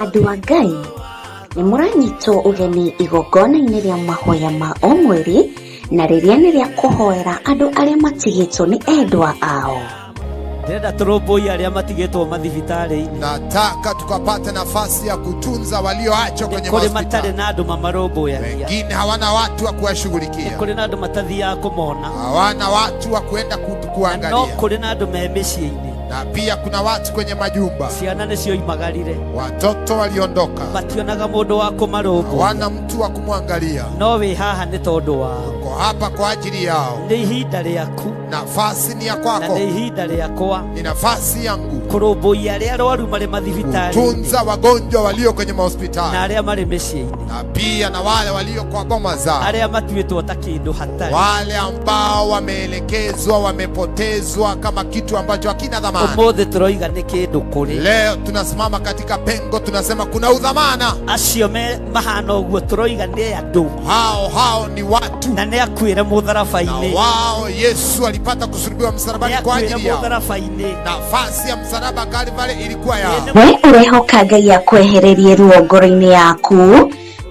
Andũ a Ngai, nĩ mũranyitwo ũgeni igongona-inĩ rĩa mahoya ma o mweri na rĩrĩa nĩ rĩa kũhoera andũ arĩa matigĩtwo nĩ endwa ao. Ndĩrenda tũrũmbũiye arĩa matigĩtwo mathibitarĩ-inĩ. Nataka tukapate nafasi ya kutunza walioachwa kwenye Kũrĩ matarĩ mahospitali. na andũ mamarũmbũyagia. Wengine hawana watu wa kuwashughulikia, Kũrĩ na andũ matathiaga kũmona. hawana watu wa kuenda Na no kuangalia, kũrĩ na andũ me mĩciĩ-inĩ. na pia kuna watu kwenye majumba, Ciana nĩcio imagarire. watoto waliondoka, Mationaga mũndũ wa kũmarũmbũiya. hawana mtu wa kumwangalia. No wĩ haha nĩ tondũ wao. Uko hapa kwa ajili yao. Nĩ ihinda rĩaku Nafasi ni ya na kwako, nĩ ihinda rĩakwa ni nafasi yangu kũrũmbũiya arĩa arwaru marĩ mathibitarĩ-inĩ kutunza wagonjwa walio kwenye na mahospitali arĩa marĩ mĩciĩ-inĩ, na pia na wale walio kwa boma zao, arĩa matuĩtwo ta kĩndũ hatarĩ. wale ambao wameelekezwa, wamepotezwa kama kitu ambacho hakina dhamana. Ũmũthĩ tũroiga nĩ kĩndũ kũrĩ Leo tunasimama katika pengo, tunasema kuna udhamana. acio me mahana ũguo, tũroiga nĩ andũ Hao hao ni watu, na nĩ akuĩre na mũtharaba-inĩ, wao Yesu alipata kusulubiwa nĩ msalabani kwa akuĩre ajili yao. mũtharaba-inĩ. Nafasi ya msalaba Kalvari ilikuwa yao. We ũrehoka Ngai akwehererie ruo ngoro-inĩ yaku,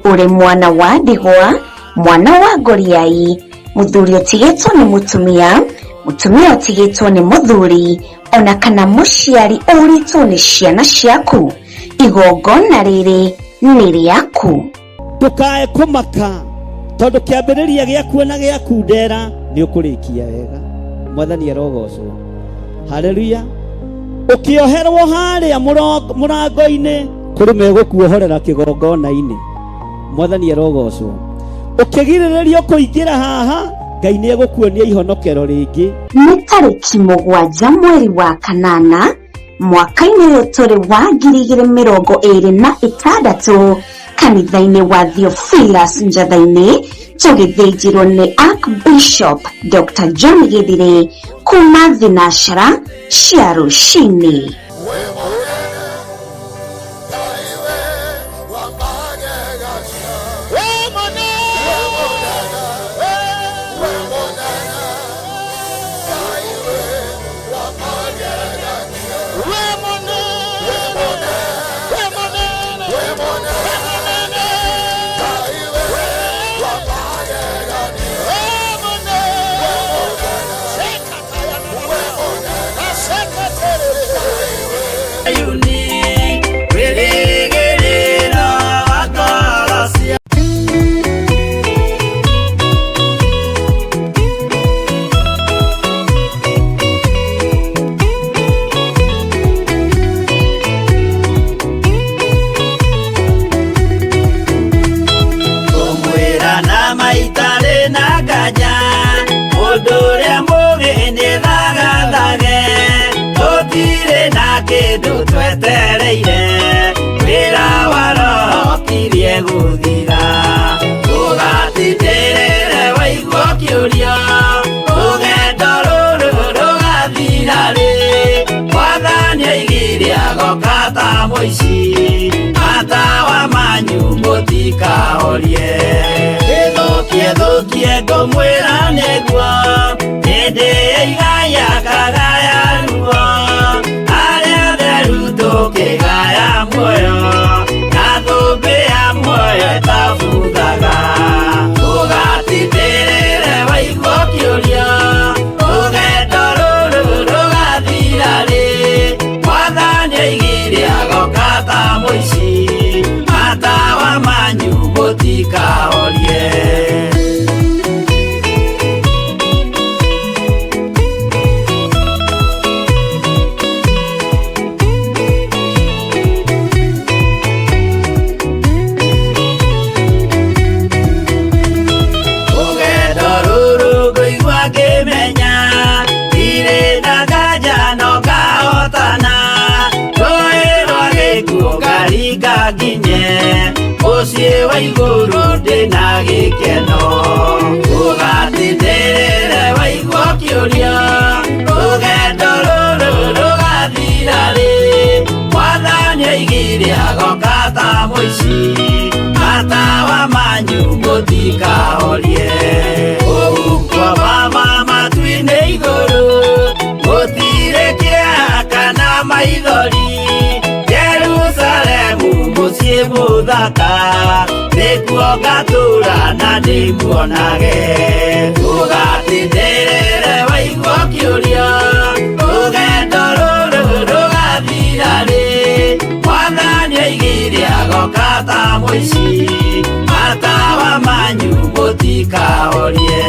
ũrĩ mwana wa ndigwa, mwana wa ngoriai, mũthuri ũtigĩtwo nĩ mũtumia, mũtumia ũtigĩtwo nĩ mũthuri, ona kana mũciari ũrĩtwo nĩ ciana ciaku. Igongona rĩrĩ nĩ rĩaku. Ndũkae kũmaka tondũ kĩambĩrĩria gĩaku na gĩaku ndera nĩ ũkũrĩkia wega. Mwathani arogocwo. Haleluya. Ũkĩoherwo harĩa mũrango-inĩ kũrĩ megũkuohorera kĩgongona-inĩ. Mwathani arogocwo. Ũkĩgirĩrĩrio kũingĩra haha, Ngai nĩ egũkuonia ihonokero rĩngĩ. Nĩ tarĩki 7 mweri wa 8 mwaka-inĩ ũyũ tũrĩ wa 2026 kanitha-inĩ wa Theophilus Njatha-inĩ, tũgĩthĩnjĩrwo nĩ Archbishop Dr. John Githire kuma thinashara cia rũcinĩ. Kindu twetereire wira wa roho kirie guthira ugatindĩrĩre waigua kĩũria rũgendo rũrũ rũgathira rĩ mwathani aigire agoka ta mũici matawa manyu mũtikahorie ĩthũkie thũkie ngũmwĩra nĩguo hĩndĩ ĩigaya kagaya ruo tukigaya muoyo na thũmbĩ ya muoyo ĩtabuthaga ũgatindĩrĩre waigua kĩũria rũgendo rũrũ rũgathira rĩ mwathani aigire agoka ta mũici matawa manyu mũtikahorie. Mũtikahorie kũu kwa mama matu-inĩ igũrũ gũtirĩ kĩeha kana maithori Jerusalemu mũciĩ mũthaka nĩkuo ngatũũra na ndĩmuonage ũgatindĩrĩre waigua ũkĩũria rũgendo rũrũ rũgathira rĩ mwathani oigire agoka ta mũici matawa manyu mũtikahorie.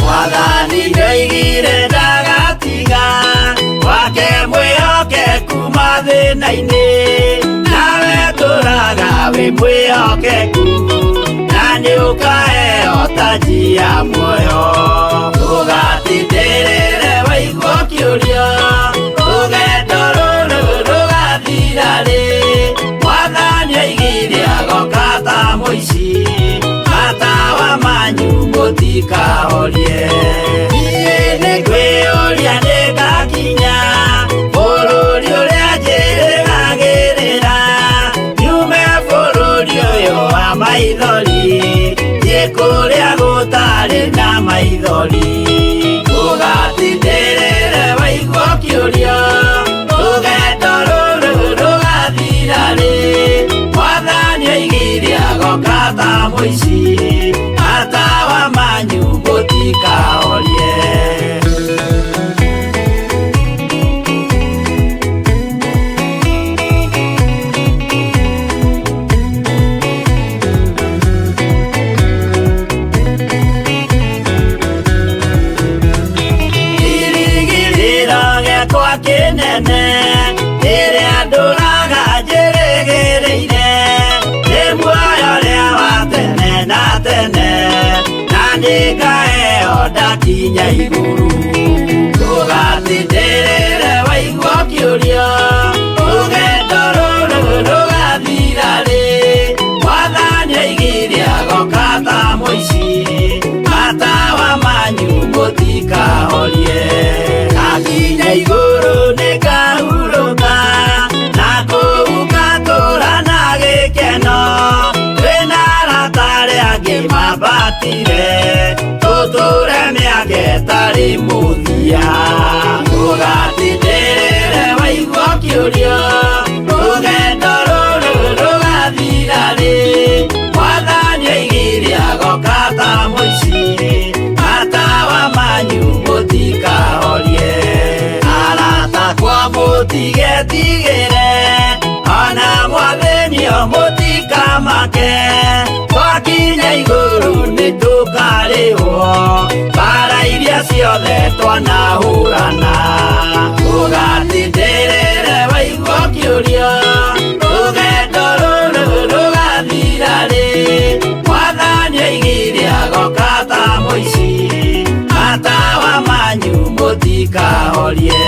Mwathani nĩoigire ndagatiga wake mwĩhokeku mathĩna-inĩ nawe tũraga wĩ mwĩhokeku na nĩũkaheo taji ya muoyo ũgatindĩrĩre waigua ũkĩũria rũgendo rũrũ rũgathira rĩ mwathani oigire agoka ta mũici matawa manyu mũtikahorie niĩ nĩngwĩyũria nĩngakinya bũrũri ũrĩa njĩrĩgagĩrĩra nyume bũrũri ũyũ wa maithori thiĩ kũrĩa gũtarĩ na maithori ũgatindĩrĩre waigua ũkĩũria rũgendo rũrũ rũgathira rĩ mwathani oigire agoka ta mũici matawa manyu mũtikahorie. Kĩrĩgĩrĩro gĩakwa kĩnene rĩrĩa ndũraga njĩrĩgĩrĩire nĩ muoyo ũrĩa wa tene na tene na nĩngaheo ndakinya igũrũ ũgatindĩrĩre waigua ũkĩũria rũgendo rũrũ rũgathira rĩ mwathani oigire agoka ta mũici matawa manyu mũtikahorie ndakinya igũrũ nĩngahurũka na kũu ngatũũra na gĩkeno twĩna arata arĩa angĩ mambatire tũtũũre mĩaka ĩtarĩ mũthia ũgatindĩrĩre waigua ũkĩũria rũgendo rũrũ rũgathira rĩ mwathani oigire agoka ta mũici matawa manyu mũtikahorie arata kwa mũtigetigĩre ona mwathĩnio mũtikamake twakinya igũrũ nĩtũkarĩhwo mbara iria ciothe twanahũrana ũgatindĩrĩre waigua ũkĩũria rũgendo rũrũ rũgathira rĩ mwathani oigire agoka ta mũici matawa manyu mũtikahorie.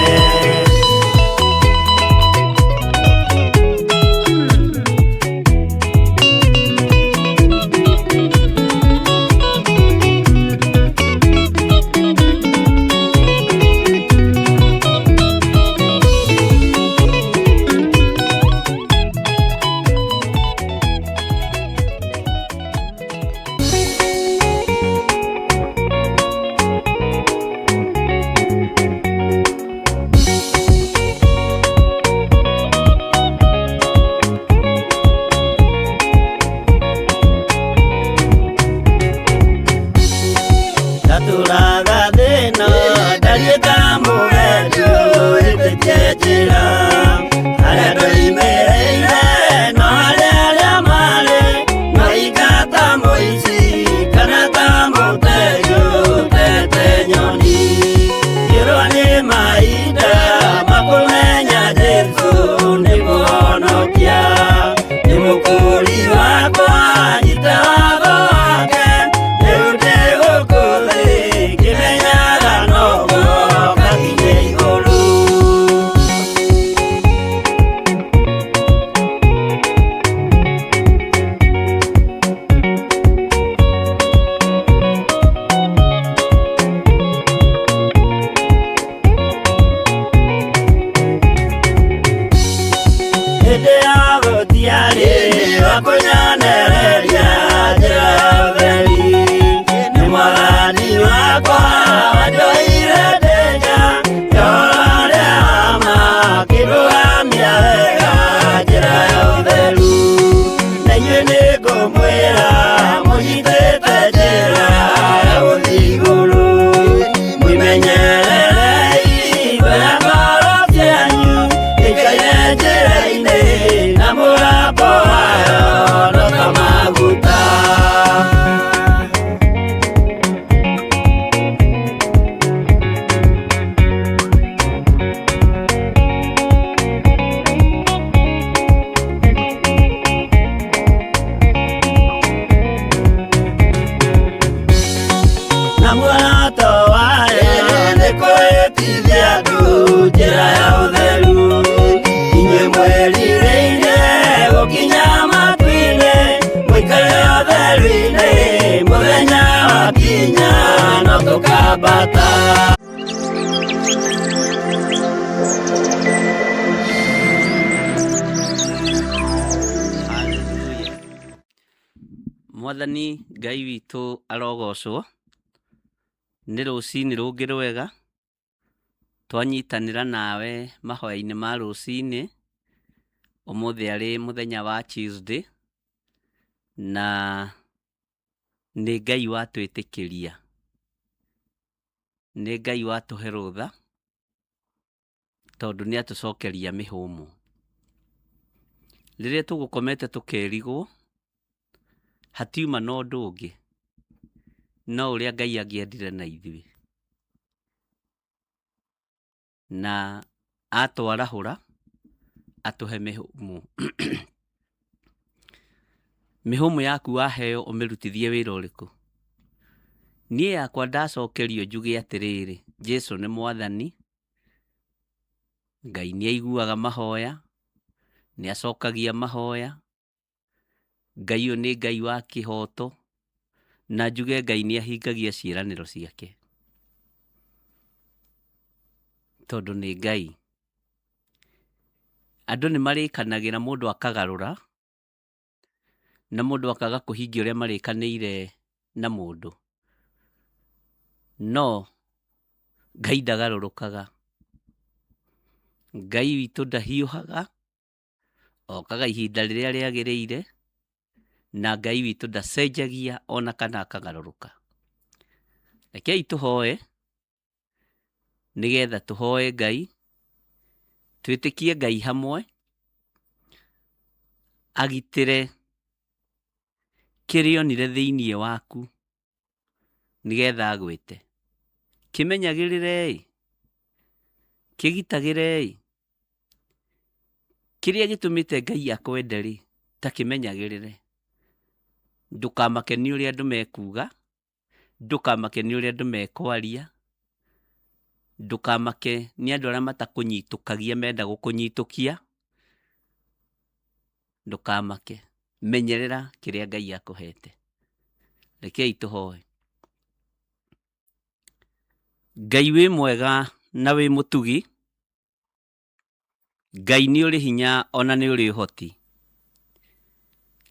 Na muoroto wayo nĩ kwĩtithia andũ njĩra ya ũtheru. Inyuĩ mwĩrirĩire gũkinya matu-inĩ, mũikare ũtheru-inĩ, mũthenya wakinya no tũkambata. Hallelujah. Mwathani Ngai witũ arogocwo. Nĩ rũcinĩ rũngĩ rwega twanyitanĩra nawe mahoya-inĩ ma rũcinĩ. Ũmũthĩ arĩ mũthenya wa Tuesday na nĩ Ngai watwĩtĩkĩria, nĩ Ngai watũhe rũtha tondũ nĩ atũcokeria mĩhũmũ. Rĩrĩa tũgũkomete tũkerigwo hatiuma na ũndũ ũngĩ no ũrĩa Ngai angĩendire na ithuĩ. Na atwarahũra atũhe mĩhũmũ. Mĩhũmũ yaku waheo ũmĩrutithie wĩra ũrĩkũ? Niĩ yakwa ndacokerio njuge atĩrĩrĩ, Jesu nĩ mwathani, Ngai nĩ aiguaga mahoya, nĩ acokagia mahoya, Ngai ũyũ nĩ Ngai wa kĩhoto, na njuge Ngai nĩ ahingagia ciĩranĩro ciake. Tondũ nĩ Ngai. Andũ nĩ marĩkanagĩra mũndũ akagarũra, na mũndũ akaga kũhingia ũrĩa marĩkanĩire na mũndũ. No Ngai ndagarũrũkaga. Ngai witũ ndahiũhaga, okaga ihinda rĩrĩa rĩagĩrĩire, na Ngai witũ ndacenjagia ona kana akagarũrũka. Rekei tũhoe, nĩgetha tũhoe Ngai, twĩtĩkie Ngai hamwe, agitĩre kĩrĩa onire thĩinĩ waku nĩgetha agwĩte. Kĩmenyagĩrĩre-ĩ, kĩgitagĩre-ĩ, kĩrĩa gĩtũmĩte Ngai akwende-rĩ, ta kĩmenyagĩrĩre. Ndũkamake nĩ ũrĩa andũ mekuga, ndũkamake nĩ ũrĩa andũ mekwaria, ndũkamake nĩ andũ arĩa matakũnyitũkagia menda gũkũnyitũkia, ndũkamake. Menyerera kĩrĩa Ngai akũhete. Rekei tũhoe. Ngai wĩ mwega na wĩ mũtugi, Ngai nĩ ũrĩ hinya ona nĩ ũrĩ ũhoti.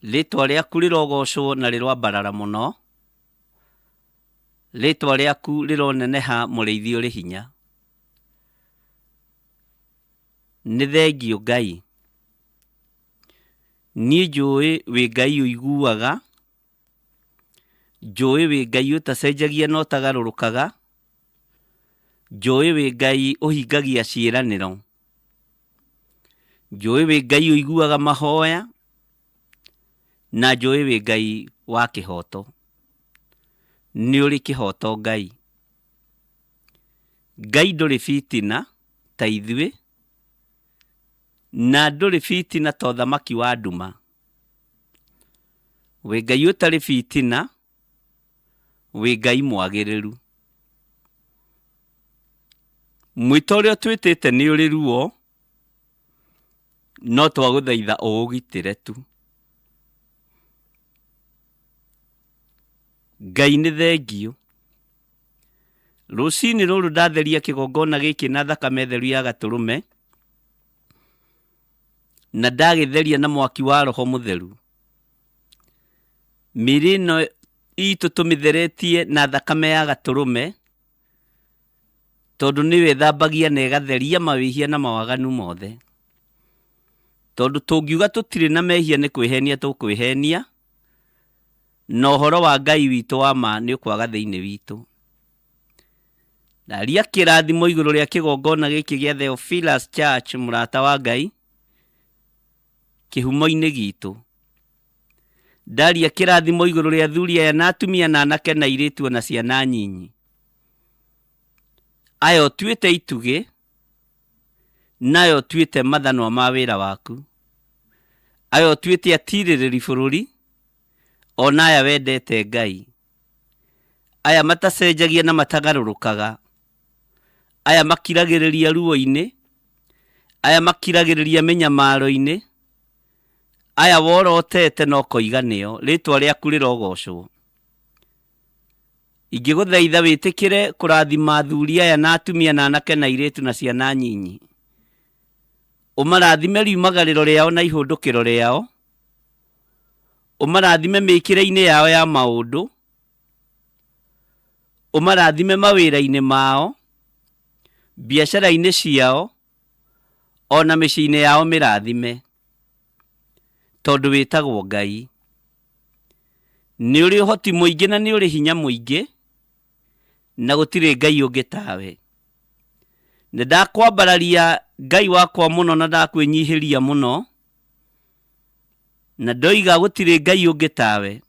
Rĩtwa rĩaku rĩrogocwo na rĩroambarara mũno. Rĩtwa rĩaku rĩroneneha mũrĩithi ũrĩ hinya. Nĩ thengiũ Ngai. Niĩ njũĩ wĩ Ngai ũiguaga, njũĩ wĩ Ngai ũtacenjagia na ũtagarũrũkaga, njũĩ wĩ Ngai ũhingagia ciĩranĩro, njũĩ wĩ Ngai ũiguaga mahoya, na njũĩ wĩ Ngai wa kĩhoto. Nĩ ũrĩ kĩhoto Ngai. Ngai ndũrĩ bitina ta ithuĩ, na ndũrĩ bitina ta ũthamaki wa nduma. Wĩ Ngai ũtarĩ bitina, wĩ Ngai mwagĩrĩru. Mwĩto ũrĩa ũtwĩtĩte nĩ ũrĩ ruo, no twagũthaitha ũũgitĩre tu. Ngai nĩ thengiũ. Rũcinĩ rũrũ ndatheria kĩgongona gĩkĩ na thakame theru ya gatũrũme, na ndagĩtheria na mwaki wa Roho Mũtheru. Mĩĩrĩ ĩno itũ tũmĩtheretie na thakame ya gatũrũme, tondũ nĩyo ĩthambagia na ĩgatheria mawĩhia na mawaganu mothe. Tondũ tũngiuga tũtirĩ na mehia nĩ kwĩhenia tũkwĩhenia, na ũhoro wa Ngai witũ wa ma nĩ ũkwaga thĩinĩ witũ. Ndaria kĩrathimo igũrũ rĩa kĩgongona gĩkĩ gĩa Theophilus Church mũrata wa Ngai, kĩhumo-inĩ gitũ. Ndaria kĩrathimo igũrũ rĩa athuri aya na atumia na anake na airĩtu ona ciana nyinyi. Aya ũtuĩte itugĩ, na aya ũtuĩte mathanwa ma wĩra waku. Aya ũtuĩte atirĩrĩri bũrũri, ona aya wendete Ngai. Aya matacenjagia na matagarũrũkaga. Aya makiragĩrĩria ruo-inĩ. Aya makiragĩrĩria mĩnyamaro-inĩ. Aya worotete na ũkoiga nĩo. Rĩtwa rĩaku rĩrogocwo. Ingĩgũthaitha wĩtĩkĩre kũrathima athuri aya na atumia na anake na airĩtu na ciana nyinyi. Ũmarathime riumagarĩro rĩao na ihũndũkĩro rĩao. Ũmarathime mĩkĩre-inĩ yao ya maũndũ. Ũmarathime mawĩra-inĩ mao, biacara-inĩ ciao, ona mĩciĩ-inĩ yao mĩrathime. Tondũ wĩtagwo Ngai. Nĩ ũrĩ ũhoti mũingĩ na nĩ ũrĩ hinya mũingĩ, na gũtirĩ Ngai ũngĩ tawe. Nĩ ndakwambararia Ngai wakwa mũno na ndakwĩnyihĩria mũno, na ndoiga gũtirĩ Ngai ũngĩ tawe,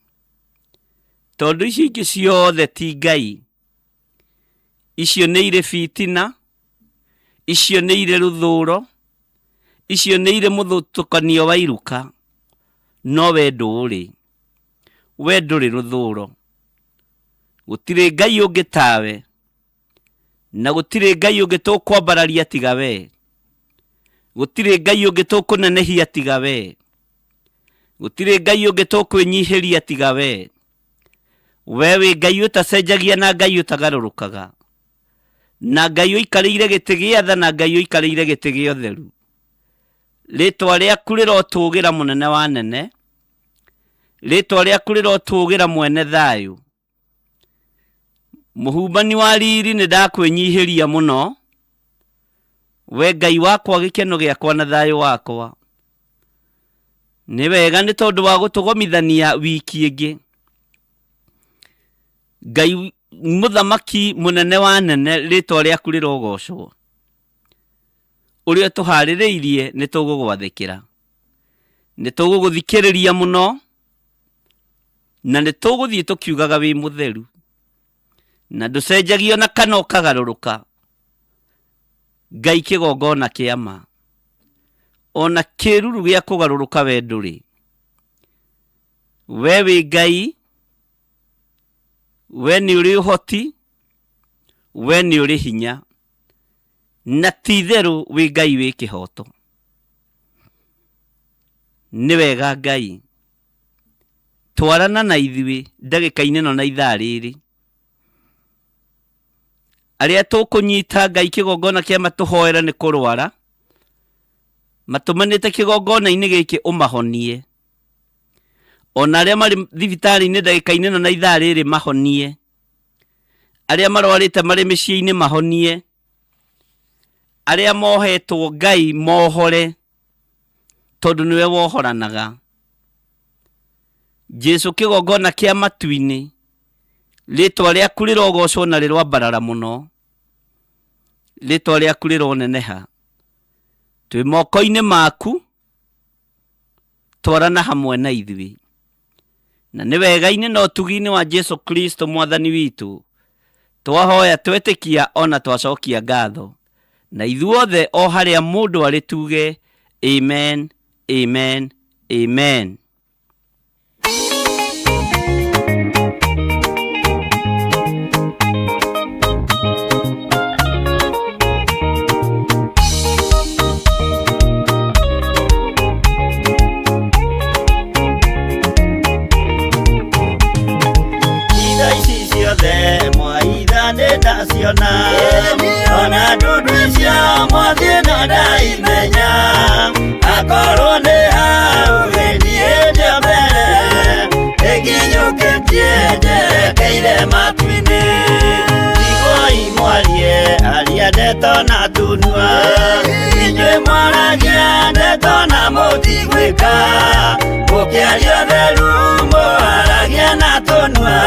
tondũ icio ingĩ ciothe ti Ngai. Icio nĩ irĩ bitina, icio nĩ irĩ rũthũro, icio nĩ irĩ mũthutũkanio wa iruka, no we ndũrĩ. We ndũrĩ rũthũro. Gũtirĩ Ngai ũngĩ tawe, na gũtirĩ Ngai ũngĩ tũkwambararia tiga we. Gũtirĩ Ngai ũngĩ tũkũnenehia tiga we. Gũtirĩ Ngai ũngĩ tũkwĩnyihĩria tiga we. We wĩ Ngai ũtacenjagia na Ngai ũtagarũrũkaga. Na Ngai ũikarĩire gĩtĩ gĩa tha na Ngai ũikarĩire gĩtĩ gĩa ũtheru. Rĩtwa rĩaku rĩrotũgĩra mũnene wa nene. Rĩtwa rĩaku rĩrotũgĩra mwene thayũ. Mũhumbani wa riri nĩ ndakwĩnyihĩria mũno. We Ngai wakwa gĩkeno gĩakwa na thayũ wakwa. Nĩ wega nĩ tondũ wa gũtũgomithania wiki ĩngĩ. Ngai mũthamaki mũnene wa nene rĩtwa rĩaku rĩrogocwo. Ũrĩa ũtũharĩrĩirie nĩ tũgũgwathĩkĩra. Nĩ tũgũgũthikĩrĩria mũno na nĩ tũgũthiĩ tũkiugaga wĩ mũtheru. Na ndũcenjagio na kana ũkagarũrũka. Ngai kĩgongona kĩa ma. Ona kĩruru gĩa kũgarũrũka we ndũrĩ. We wĩ Ngai, we nĩ ũrĩ ũhoti, we nĩ ũrĩ hinya, na ti itherũ wĩ Ngai wĩ kĩhoto. Nĩ wega Ngai, twarana na ithuĩ ndagĩka-inĩ ĩno na ithaa rĩrĩ. Arĩa tũkũnyita Ngai kĩgongona kĩa matũhoera nĩ kũrwara, matũmanĩte kĩgongona-inĩ gĩkĩ ũmahonie. Ona arĩa marĩ thibitarĩ-inĩ ndagĩka-inĩ ĩno na ithaa rĩrĩ mahonie. Arĩa marwarĩte marĩ mĩciĩ-inĩ mahonie. Arĩa mohetwo Ngai mohore, tondũ nĩwe wohoranaga. Jesu kĩgongona kĩa matu-inĩ, rĩtwa rĩaku rĩrogocwo na rĩroambarara mũno. Rĩtwa rĩaku rĩroneneha. Twĩ moko-inĩ maku, twarana hamwe na ithuĩ. Na nĩ wega-inĩ na ũtugi-inĩ wa Jesu Kristo mwathani witũ, twahoya twetĩkia ona twacokia ngatho. Na ithuothe o harĩa mũndũ arĩ tuge amen, amen, amen. Itha ici ciothe mwaitha nĩ ndaciona ona ndundu icio mwathiĩ no ndaimenya akorwo nĩ hau niĩ ndĩ mbere ĩnginyũkĩtie njerekeire matu-inĩ iguai mwarie aria ndeto na tunua inyuĩ mwaragia ndeto na mũtigwĩka mũkĩaria ũtheru mũharagia na tũnua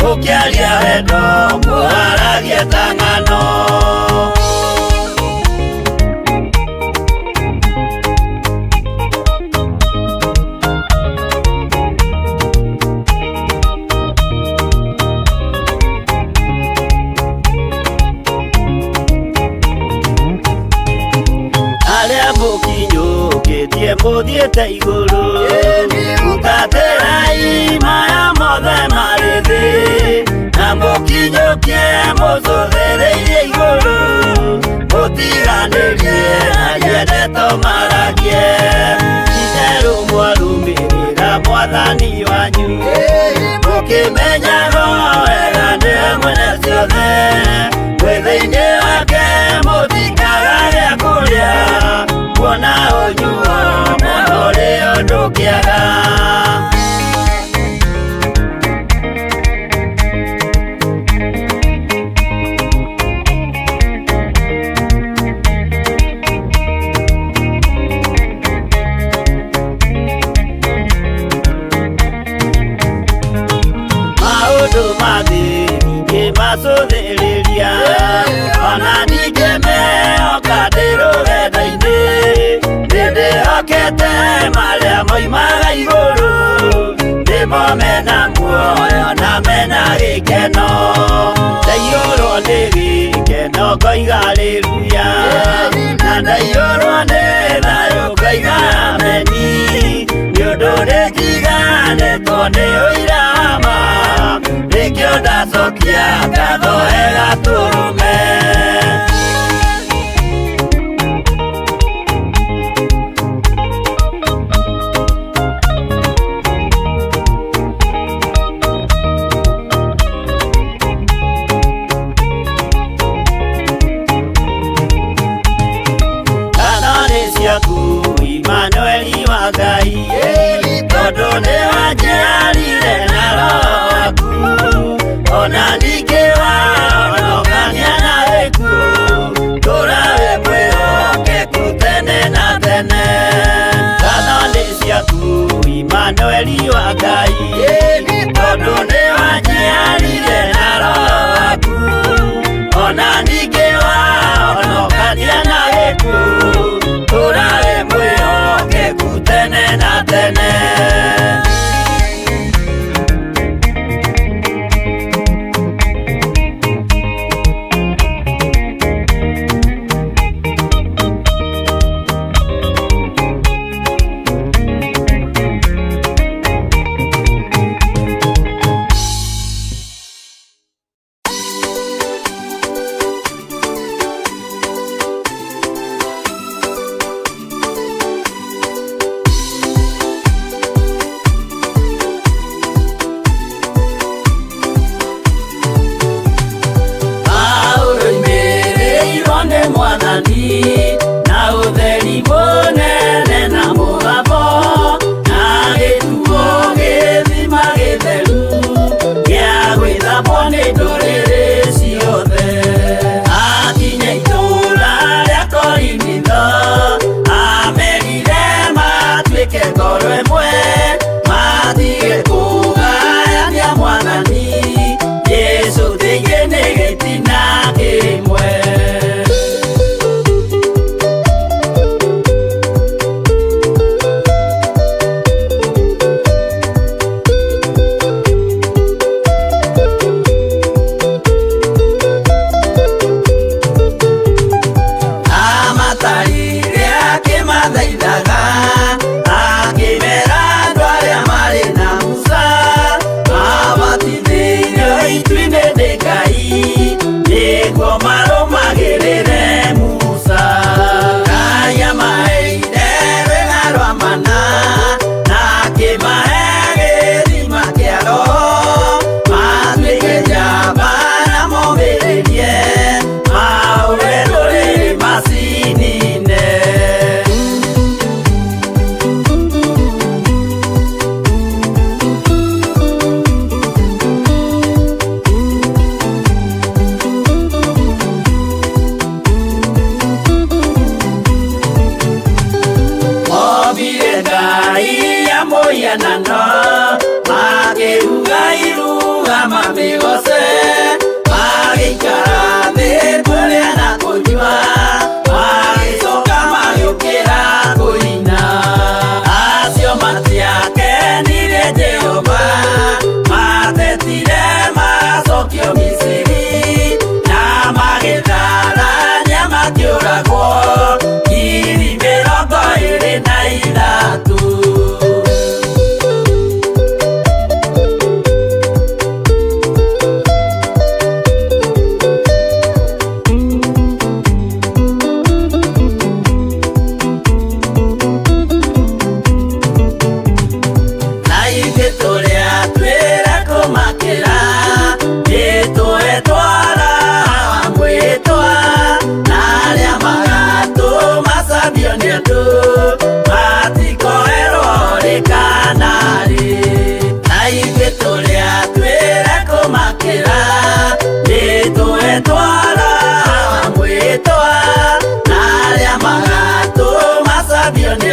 mũkĩaria wendo mũharagia ta ng'ano. Arĩa mũkinyũkĩtie mũthiĩte igũrũ hutatĩrai maya mothe marĩ thĩ na mũthiĩ. Mũhunjie mũcũthĩrĩirie igũrũ, mũtiganĩrie aria ndeto maragie. Itherũ mwarũmĩrĩra mwathani wanyu, mũkĩmenyaga wega nĩwe mwene ciothe. Mwĩ thĩinĩ wake mũtikaga gĩa kũrĩa, kuona ũnyuo mũno ũrĩ ũndũ kĩaga. Maũndũ ma thĩ ndingĩmacũthĩrĩria, ona ndingĩmehoka ndĩ rũgendo-inĩ. Nĩndĩhokete marĩa moimaga igũrũ, nĩmo mena muoyo na mena gĩkeno. Ndaiyũrwo nĩ gĩkeno ngoiga haleluya, na ndaiyũrwo nĩ thayũ ngoiga ameni. Nĩ ũndũ nĩnjiganĩtwo nĩ ũira wa ma, nĩkĩo ndacokia ngatho he Gatũrũme. Ngatho nĩ ciaku Imanueli wa Ngai, tondũ nĩwanjiarire na Roho waku. Ona ningĩ wahonokania na gĩkuũ, tũũra wĩ mwĩhokeku tene na tene. Ngatho nĩ ciaku Imanueli wa Ngai, tondũ nĩwanjiarire na Roho waku. Ona ningĩ wahonokania na gĩkuũ, tũũra wĩ mwĩhokeku tene na tene. Paulo oimĩrĩirwo nĩ Mwathani na ũtheri mũnene na mũgambo, na gĩtuo gĩthima gĩtheru gĩa gwĩthambwo nĩ ndũrĩrĩ ciothe. Akinya itũũra rĩa Korinitho, amerire matuĩke ngoro ĩmwe, matige kũgayania Mwathani Jesũ thĩinĩ nĩ gĩtina kĩmwe.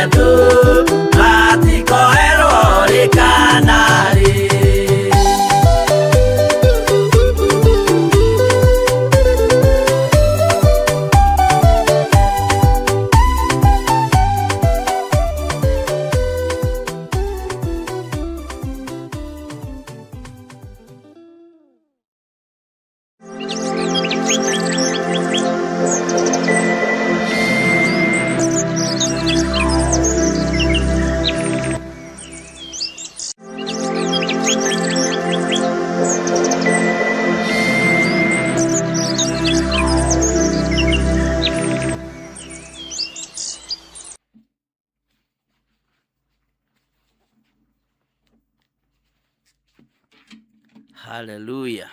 kendo matikoherwo rĩ kana rĩ. Haleluya.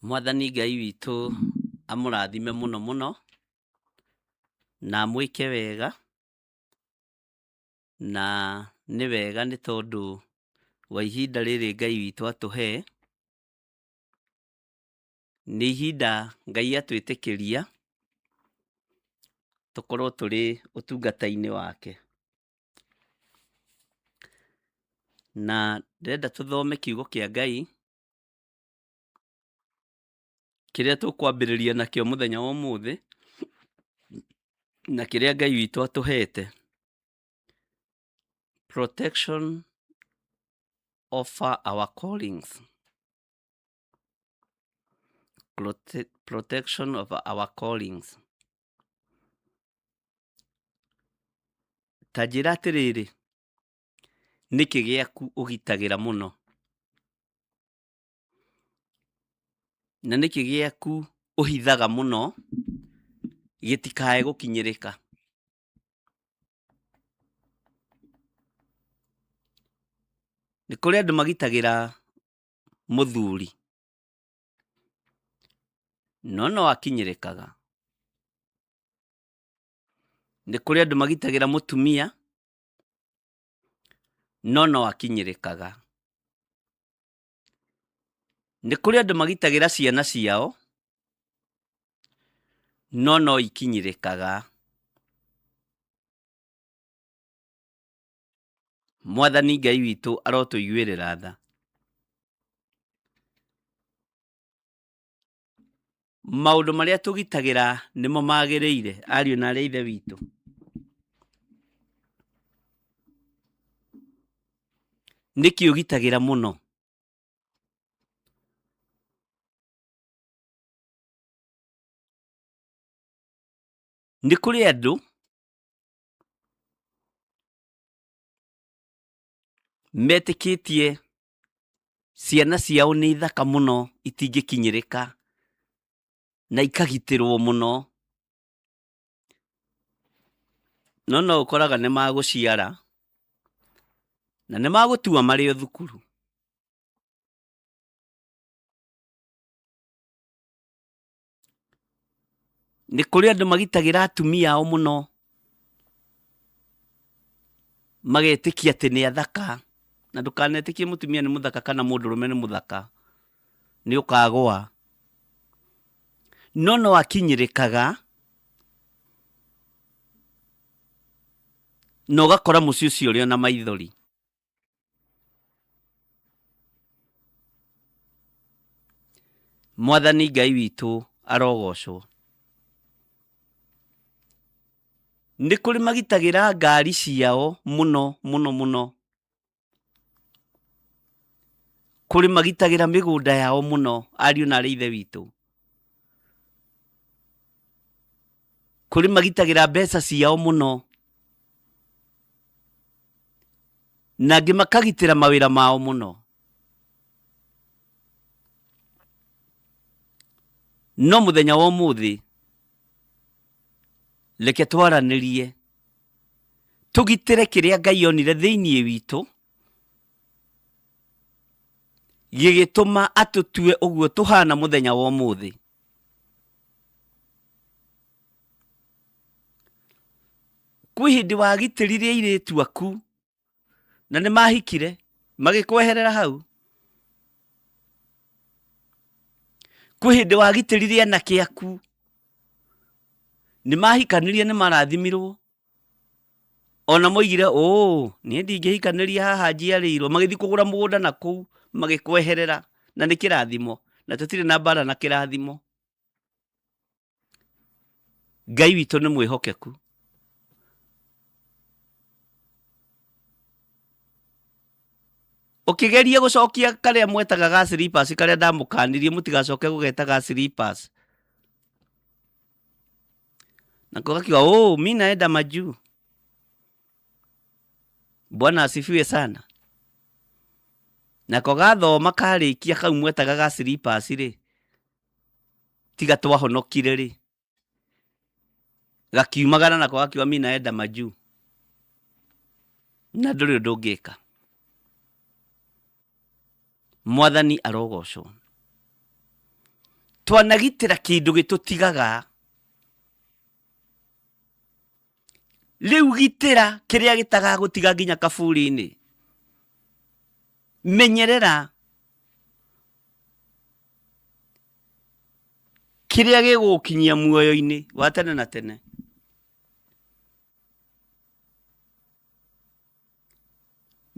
Mwathani Ngai witũ amũrathime mũno mũno na amwĩke wega, na nĩ wega nĩ tondũ wa ihinda rĩrĩ Ngai witũ atũhe, nĩ ihinda Ngai atwĩtĩkĩria tũkorwo tũrĩ ũtungata-inĩ wake. Na ndĩrenda tũthome kiugo kĩa Ngai kĩrĩa tũkwambĩrĩria nakĩo mũthenya wa ũmũthĩ, na kĩrĩa Ngai witũ atũhete. Protection over our callings. Protection of our callings. Ta njĩra atĩrĩrĩ, nĩkĩ gĩaku ũgitagĩra mũno? Na nĩkĩ gĩaku ũhithaga mũno gĩtikae gũkinyĩrĩka? Nĩ kũrĩ andũ magitagĩra mũthuri, no no akinyĩrĩkaga. Nĩ kũrĩ andũ magitagĩra mũtumia, no no akinyĩrĩkaga. Nĩ kũrĩ andũ magitagĩra ciana ciao, no no ikinyĩrĩkaga. Mwathani Ngai witũ arotũiguĩrĩra tha. Maũndũ marĩa tũgitagĩra nĩmo magĩrĩire, ariũ na aarĩ a Ithe witũ. Nĩkĩ ũgitagĩra mũno? Nĩ kũrĩ andũ metĩkĩtie ciana ciao nĩ thaka mũno itingĩkinyĩrĩka na ikagitĩrwo mũno, no no ũkoraga nĩ magũciara na nĩ magũtua marĩ o thukuru. Nĩ kũrĩ andũ magitagĩra atumia ao mũno, magetĩkia atĩ nĩ athaka, na ndũkanetĩkie mũtumia nĩ mũthaka kana mũndũrũme nĩ mũthaka, nĩ ũkagũa. No no akinyĩrĩkaga na ũgakora mũciĩ ũcio ũrĩ o na maithori. Mwathani Ngai witũ arogocwo. Nĩ kũrĩ magitagĩra ngari ciao mũno mũno mũno. Kũrĩ magitagĩra mĩgũnda yao mũno, ariũ na aarĩ a Ithe witũ. Kũrĩ magitagĩra mbeca ciao mũno. Na angĩ makagitĩra mawĩra mao mũno. No mũthenya wa ũmũthĩ, reke twaranĩrie, tũgitĩre kĩrĩa Ngai onire thĩinĩ witũ, gĩgĩtũma atũtue ũguo tũhana mũthenya wa ũmũthĩ. Kwĩ hĩndĩ wagitĩrire airĩtu aku na nĩ mahikire magĩkweherera hau. Kwĩ hĩndĩ wagitĩrire anake aku Nĩ mahikanirie, nĩ marathimirwo. Ona moigire ũũ, niĩ ndingĩhikanĩria haha njiarĩirwo. Magĩthiĩ kũgũra mũgũnda na kũu, magĩkweherera. Na nĩ kĩrathimo. Na tũtirĩ na mbara na kĩrathimo. Ngai witũ nĩ mwĩhokeku. Ũkĩgeria gũcokia karĩa mwetaga ga slippers, karĩa ndamũkanirie mũtigacoke gũgeta ga slippers. Nako gakiuga, oh, mi naenda majuu. Bwana asifiwe sana. Nako gathoma karĩkia kau mwetaga ga slippers rĩ, tiga twahonokire rĩ, gakiumagara nako gakiuga mi naenda majuu. Na ndũrĩ ũndũ ũngĩka. Mwathani arogocwo. Twanagitĩra kĩndũ gĩtũtigaga. Rĩu gitĩra kĩrĩa gĩtagagũtiga nginya kaburi-inĩ. Menyerera kĩrĩa gĩgũgũkinyia muoyo-inĩ wa tene na tene.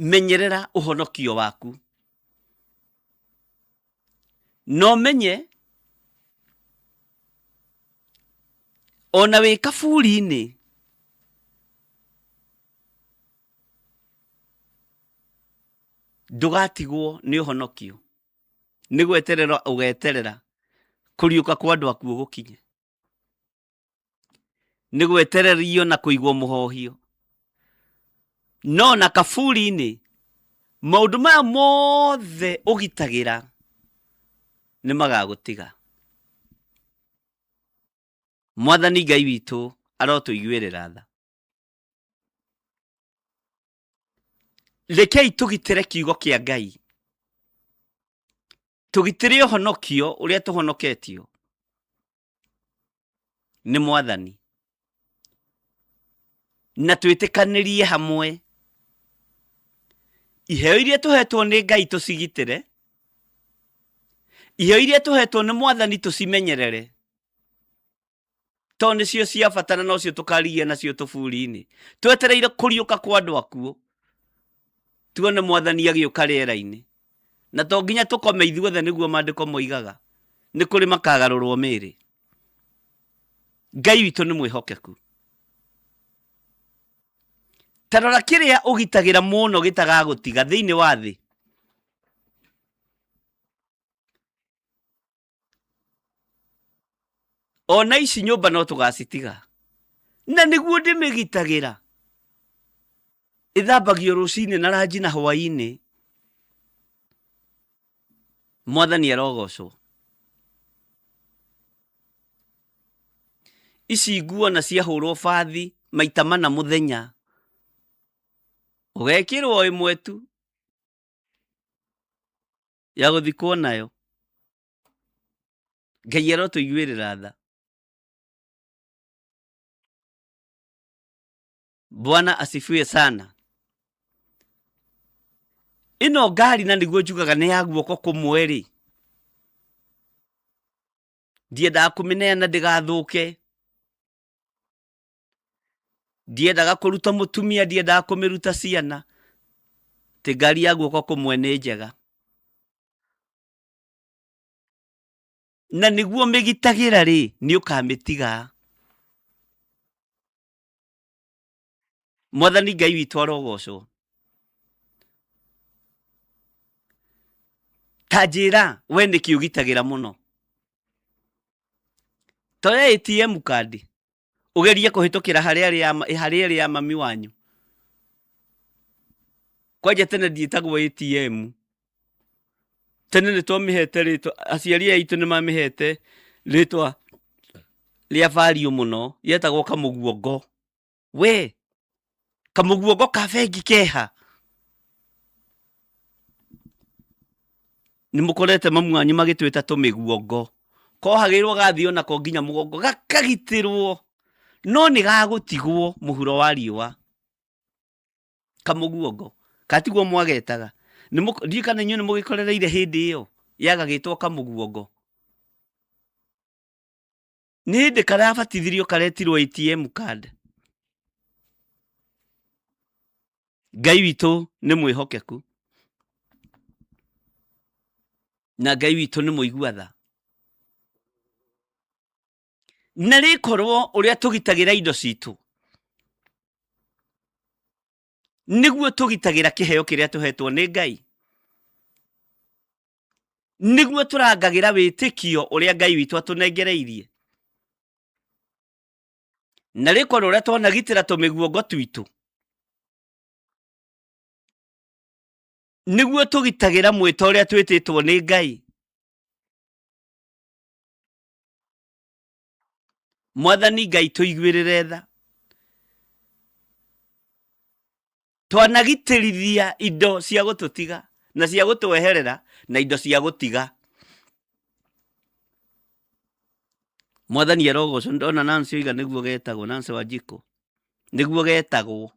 Menyerera ũhonokio waku. Na ũmenye ona wĩ kaburi-inĩ ndũgatigwo nĩ ũhonokio. Nĩ gweterera ũgeterera kũriũka kwa andũ akuũ gũkinye. Nĩ gwetererio na kũigwo mũhohio. No na kaburi-inĩ maũndũ maya mothe ũgitagĩra nĩ magagũtiga. Mwathani Ngai witũ arotũiguĩrĩra tha. Rekei tũgitĩre kiugo kĩa Ngai, tũgitĩre ũhonokio ũrĩa tũhonoketio nĩ Mwathani, na twĩtĩkanĩrie hamwe iheo iria tũhetwo nĩ Ngai tũcigitĩre, iheo iria tũhetwo nĩ Mwathani tũcimenyerere, tondũ nĩcio cia bata na nocio tũkarigia nacio tũburi-inĩ, twetereire kũriũka kwa andũ akuũ, tuone Mwathani agĩũka rĩera-inĩ. Na to nginya tũkome ithuothe, nĩguo maandĩko moigaga, nĩ kũrĩ makagarũrwo mĩĩrĩ. Ngai witũ nĩ mwĩhokeku. Ta rora kĩrĩa ũgitagĩra mũno gĩtagagũtiga thĩinĩ wa thĩ. Ona ici nyũmba no tũgacitiga, na nĩguo ndĩmĩgitagĩra. Ĩthambagio rũcinĩ na ranji na hwaĩ-inĩ. Mwathani arogocwo. Ici nguo na ciahũrwo bathi maita mana mũthenya, ũgekĩrwo ĩmwe tu ya gũthikwo nayo. Ngai arotũiguĩrĩra tha. Bwana asifiwe sana. Ĩno ngari na nĩguo njugaga nĩ ya guoko kũmwe rĩ, ndiendaga kũmĩneana ndĩgathũke, ndiendaga kũruta mũtumia, ndiendaga kũmĩruta ciana, tĩ ngari ya guoko kũmwe nĩ njega. Na nĩguo mĩgitagĩra rĩ, nĩ ũkamĩtiga. Mwathani Ngai witũ arogocwo. Ta njĩra we nĩkĩ ũgitagĩra mũno? Toya ATM card ũgerie kũhĩtũkĩra harĩa ĩrĩ ya mami wanyu. Kwanja tene ndiĩtagwo ATM. Tene nĩ twamĩhete rĩtwa, aciari aitũ nĩ mamĩhete rĩtwa rĩa value mũno, yetagwo kamũguongo. We, kamũguongo ka bengi keha? Nĩ mũkorete mamu wanyu magĩtwĩta tũmĩguongo. Kohagĩrwo gathiĩ onako nginya mũgongo, gakagitĩrwo, no nĩ gagũtigwo mũhuro wa riũa. Kamũguongo. Katiguo mwagetaga? Ndiũĩ kana inyuĩ nĩ mũgĩkorereire hĩndĩ ĩyo ya gagĩtwo kamũguongo. Nĩ hĩndĩ karabatithirio karetirwo ATM card. Ngai witũ nĩ mwĩhokeku na Ngai witũ nĩ mũigua tha. Na rĩkorwo ũrĩa tũgitagĩra indo citũ nĩguo tũgitagĩra kĩheo kĩrĩa tũhetwo nĩ Ngai, nĩguo tũrangagĩra wĩtĩkio ũrĩa Ngai witũ atũnengereirie. Na rĩkorwo ũrĩa twanagitĩra tũmĩguongo twitũ nĩguo tũgitagĩra mwĩto ũrĩa twĩtĩtwo nĩ Ngai. Mwathani Ngai tũiguĩrĩre tha. Twanagitĩrithia indo cia gũtũtiga na cia gũtweherera na indo cia gũtiga. Mwathani arogocwo. Ndona Nancy oiga nĩguo getagwo, Nancy Wanjikũ nĩguo getagwo.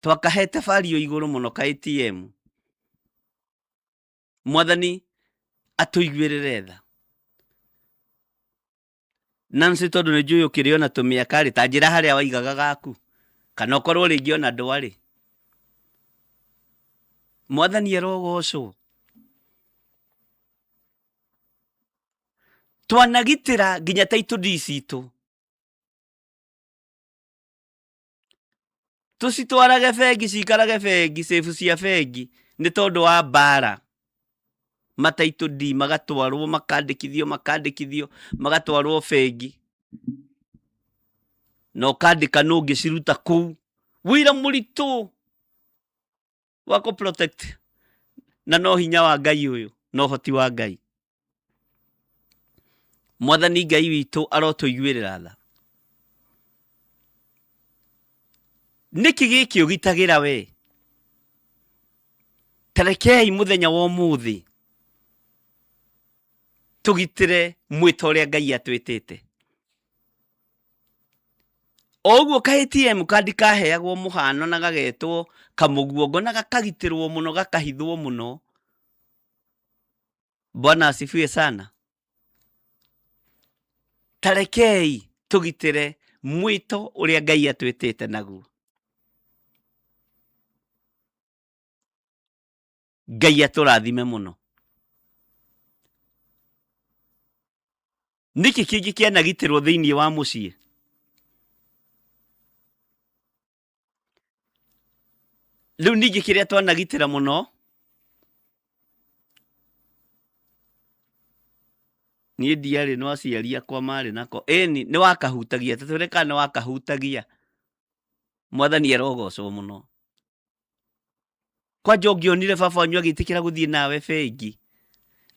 Twakahete bario igũrũ mũno ka ATM. Mwathani atũiguĩrĩre tha. Nancy tondũ nĩ njũĩ ũkĩrĩ ona tũmĩaka rĩ, ta njĩra harĩa waigaga gaku, kana ũkorwo rĩngĩ ona ndwarĩ. Mwathani arogocwo. Twanagitĩra nginya title deed citũ. Tũcitwarage bengi ciikarage bengi, safe cia bengi nĩ tondũ wa mbara. Ma title deed magatwarwo makandĩkithio makandĩkithio magatwarwo bengi. Na ũkandĩka nũ ũngĩciruta kũu. Wĩra mũritũ wa kũ protect na no hinya wa Ngai ũyũ na ũhoti wa Ngai. Mwathani Ngai witũ arotũiguĩrĩra tha. Nĩkĩ gĩkĩ ũgitagĩra we? Tarekei mũthenya wa ũmũthĩ tũgitĩre mwĩto ũrĩa Ngai atwĩtĩte. O ũguo ka ATM kandi kaheagwo mũhano na gagetwo kamũguongo na gakagitĩrwo mũno gakahithwo mũno. Bwana asifiwe sana. Tarekei tũgitĩre mwĩto ũrĩa Ngai atwĩtĩte naguo. Ngai atũrathime mũno. Nĩkĩ kĩngĩ kĩanagitĩrwo thĩinĩ wa mũciĩ? Rĩu ningĩ kĩrĩa twanagitĩra mũno niĩ ndiarĩ no aciari akwa marĩ nako. Ĩni nĩ wakahutagia, tũtwĩre kana nĩ wakahutagia. Mwathani arogocwo mũno. Kwanja ũngĩonire baba wanyu agĩtĩkĩra gũthiĩ nawe bengi,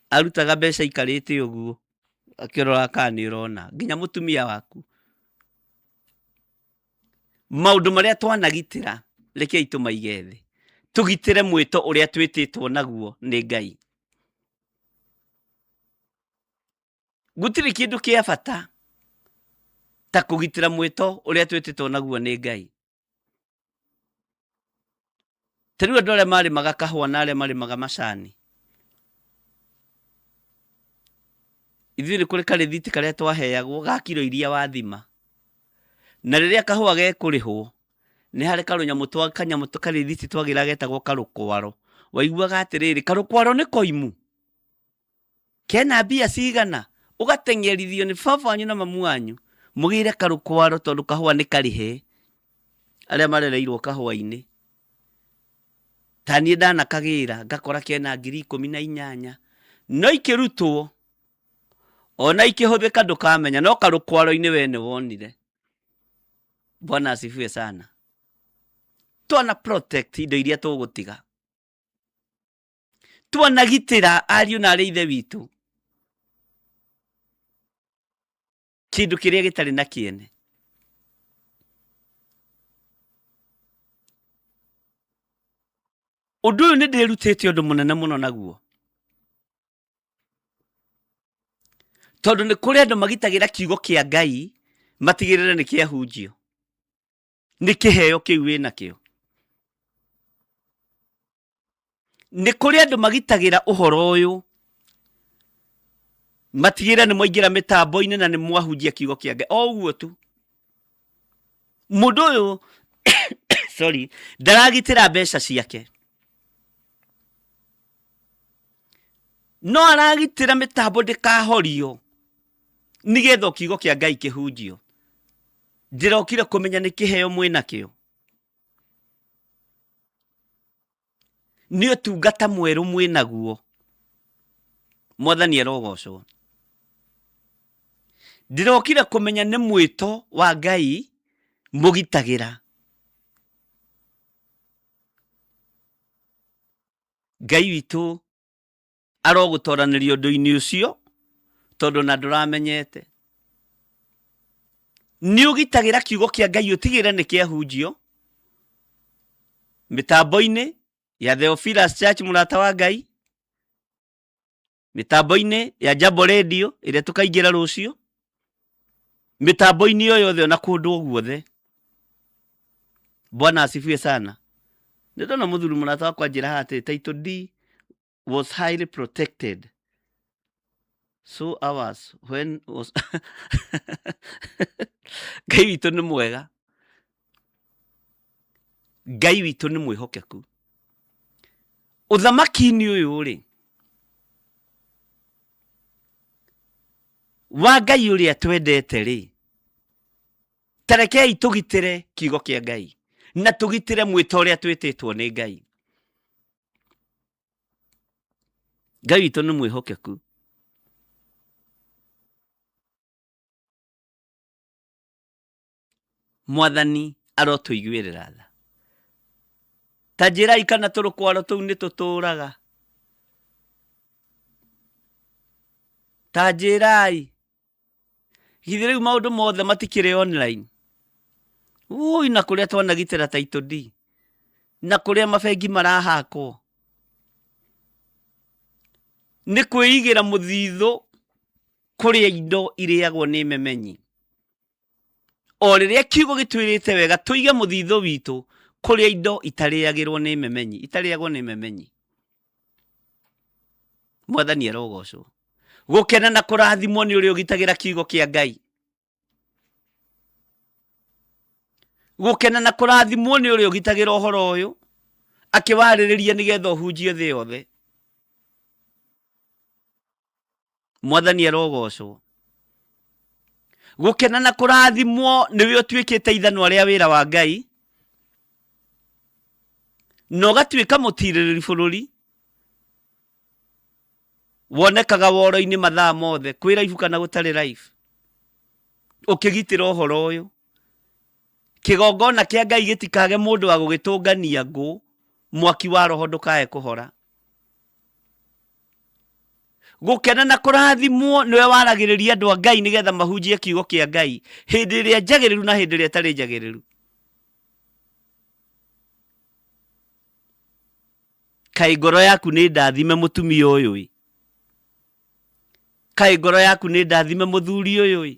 arutaga mbeca aikarĩte ũguo akĩrora kana nĩ ũrona, nginya mũtumia waku. Maũndũ marĩa twanagitĩra rekei tũmaige thĩ, tũgitĩre mwĩto ũrĩa twĩtĩtwo naguo nĩ Ngai. Gũtirĩ kĩndũ kĩa bata ta kũgitĩra mwĩto ũrĩa twĩtĩtwo naguo nĩ Ngai. Ta rĩu andũ arĩa marĩmaga kahũa na arĩa marĩmaga macani, ithuĩ nĩ kũrĩ karĩthiti karĩa twaheagwo ga kiro iria wathima. Na rĩrĩa kahũa gekũrĩhwo, nĩ harĩ karũnyamũ twa kanyamũ karĩthiti twagĩraga getagwo karũkwaro. Waiguaga atĩrĩrĩ, karũkwaro nĩ koimu? Kena mbia cigana? Ũgateng'erithio nĩ baba wanyu na mamu wanyu mũgĩre karũkwaro tondũ kahũa nĩ karĩhe. Arĩa marereirwo kahũa-inĩ. Ta niĩ ndanakagĩra ngakora kena 18,000. No ikĩrutwo ona ikĩhũthĩka ndũkamenya no karũkwaro-inĩ we nĩ wonire. Bwana asifiwe sana. Twana protect indo iria tũgũtiga. Twanagitĩra ariũ na arĩ ithe witũ kĩndũ kĩrĩa gĩtarĩ na kĩene. Ũndũ ũyũ nĩ ndĩrutĩte ũndũ mũnene mũno naguo, tondũ nĩ kũrĩ andũ magitagĩra kiugo kĩa Ngai matigĩrĩre nĩ kĩahunjio, nĩ kĩheo kĩu wĩ nakĩo. Nĩ kũrĩ andũ magitagĩra ũhoro ũyũ. Matigĩrĩre nĩ mwaingĩra mĩtambo-inĩ na nĩ mwahunjia kiugo kĩa Ngai. O ũguo tu. Mũndũ ũyũ sorry, ndaragitĩra mbeca ciake. No aragitĩra mĩtambo ndĩkahorio nĩgetha kiugo kĩa Ngai kĩhunjio. Ndĩrokire kũmenya nĩ kĩheo mwĩnakĩo. Nĩ ũtungata mwerũ mwĩnaguo. Mwathani arogocwo. Ndĩrokire kũmenya nĩ mwĩto wa Ngai mũgitagĩra. Ngai witũ arogũtoranĩria ũndũ-inĩ ũcio tondũ na ndũramenyete. Nĩ ũgitagĩra kiugo kĩa Ngai ũtigĩrĩre nĩ kĩahunjio mĩtambo-inĩ ya Theophilus Church mũrata wa Ngai, mĩtambo-inĩ ya Jambo Radio ĩrĩa tũkaingĩra rũciũ, mĩtambo-inĩ o yothe ona kũndũ o guothe. Bwana asifiwe sana. Nĩ ndona mũthuri mũrata wakwa anjĩra haha atĩ title D was highly protected so ours when was Ngai witũ nĩ mwega. Ngai witũ nĩ mwĩhokeku. Ũthamaki-inĩ ũyũ rĩ, wa Ngai ũrĩa twendete rĩ, ta rekei tũgitĩre kiugo kĩa Ngai na tũgitĩre mwĩto ũrĩa twĩtĩtwo nĩ Ngai. Ngai witũ nĩ mwĩhokeku. Mwathani arotũiguĩrĩra tha. Ta njĩrai kana tũrũkwaro tũu nĩ tũtũraga. Ta njĩrai. Githĩ rĩu maũndũ mothe matikĩrĩ online? Ũi na kũrĩa twanagitĩra title D. Na kũrĩa mabengi marahakwo. Nĩ kwĩigĩra mũthithũ kũrĩa indo irĩagwo nĩ memenyi. O rĩrĩa kiugo gĩtwĩrĩte wega tũige mũthithũ witũ kũrĩa indo itarĩagĩrwo nĩ memenyi, itarĩagwo nĩ memenyi. Mwathani arogocwo. Gũkena na kũrathimwo nĩ ũrĩa ũgitagĩra kiugo kĩa Ngai. Gũkena na kũrathimwo nĩ ũrĩa ũgitagĩra ũhoro ũyũ akĩwarĩrĩria nĩgetha ũhunjie thĩ yothe. Mwathani arogocwo. Gũkena na kũrathimwo nĩwe ũtuĩkĩte ithanwa rĩa wĩra wa Ngai na ũgatuĩka mũtirĩrĩri bũrũri wonekaga woro-inĩ mathaa mothe kwĩ raibu kana gũtarĩ raibu ũkĩgitĩra ũhoro ũyũ. Kĩgongona kĩa Ngai gĩtikage mũndũ wa gũgĩtũngania ngũ, mwaki wa roho ndũkae kũhora. Gũkena na kũrathimwo nĩwe waragĩrĩria andũ a Ngai nĩgetha mahunjie kiugo kĩa Ngai hĩndĩ ĩrĩa njagĩrĩru na hĩndĩ ĩrĩa ĩtarĩ njagĩrĩru. Kaĩ ngoro yaku nĩ ndathime mũtumia ũyũ ĩ? Kaĩ ngoro yaku nĩ ndathime mũthuri ũyũ ĩ?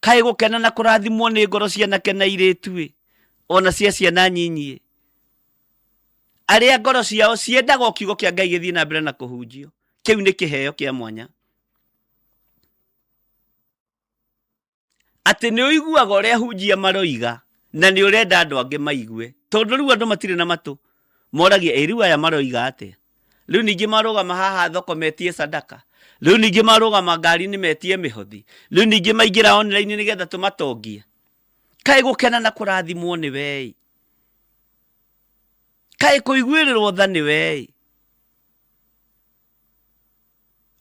Kaĩ gũkena na kũrathimwo nĩ ngoro cia anake na airĩtu ĩ, ona cia ciana nyinyi ĩ? Arĩa ngoro ciao ciendaga o kiugo kĩa Ngai gĩthiĩ na mbere na kũhunjio. Kĩu nĩ kĩheo kĩa mwanya. Atĩ nĩ ũiguaga ũrĩa ahunjia maroiga na nĩ ũrenda andũ angĩ maigue. Tondũ rĩu andũ matirĩ na matũ. Moragia, ĩ rĩu aya maroiga atĩa? Rĩu ningĩ marũgama haha thoko metie sadaka. Rĩu ningĩ marũgama ngari-inĩ metie mĩhothi. Rĩu ningĩ maingĩra online nĩgetha tũmatongie. Kaĩ gũkena na kũrathimwo nĩ we-ĩ. Kaĩ kũiguĩrĩrwo tha nĩ we-ĩ.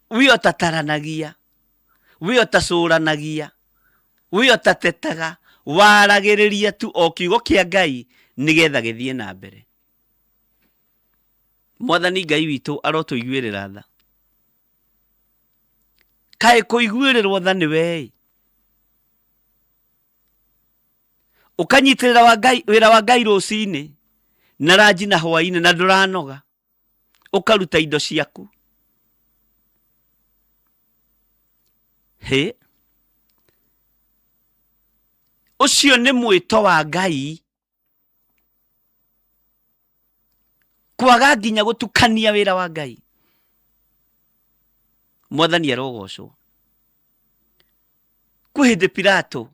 We ũtataranagia, we ũtacũranagia, we ũtatetaga, waragĩrĩria tu o kiugo kĩa Ngai nĩgetha gĩthiĩ na mbere. Mwathani Ngai witũ arotũiguĩrĩra tha. Kaĩ kũiguĩrĩrwo tha nĩ we-ĩ. Ũkanyitĩrĩra wa Ngai, wĩra wa Ngai rũcinĩ na ranji na hwainĩ na ndũranoga. Ũkaruta indo ciaku. Hĩ! Ũcio nĩ mwĩto wa Ngai. Kwaga nginya gũtukania wĩra wa Ngai. Mwathani arogocwo. Kwĩ hĩndĩ Pilato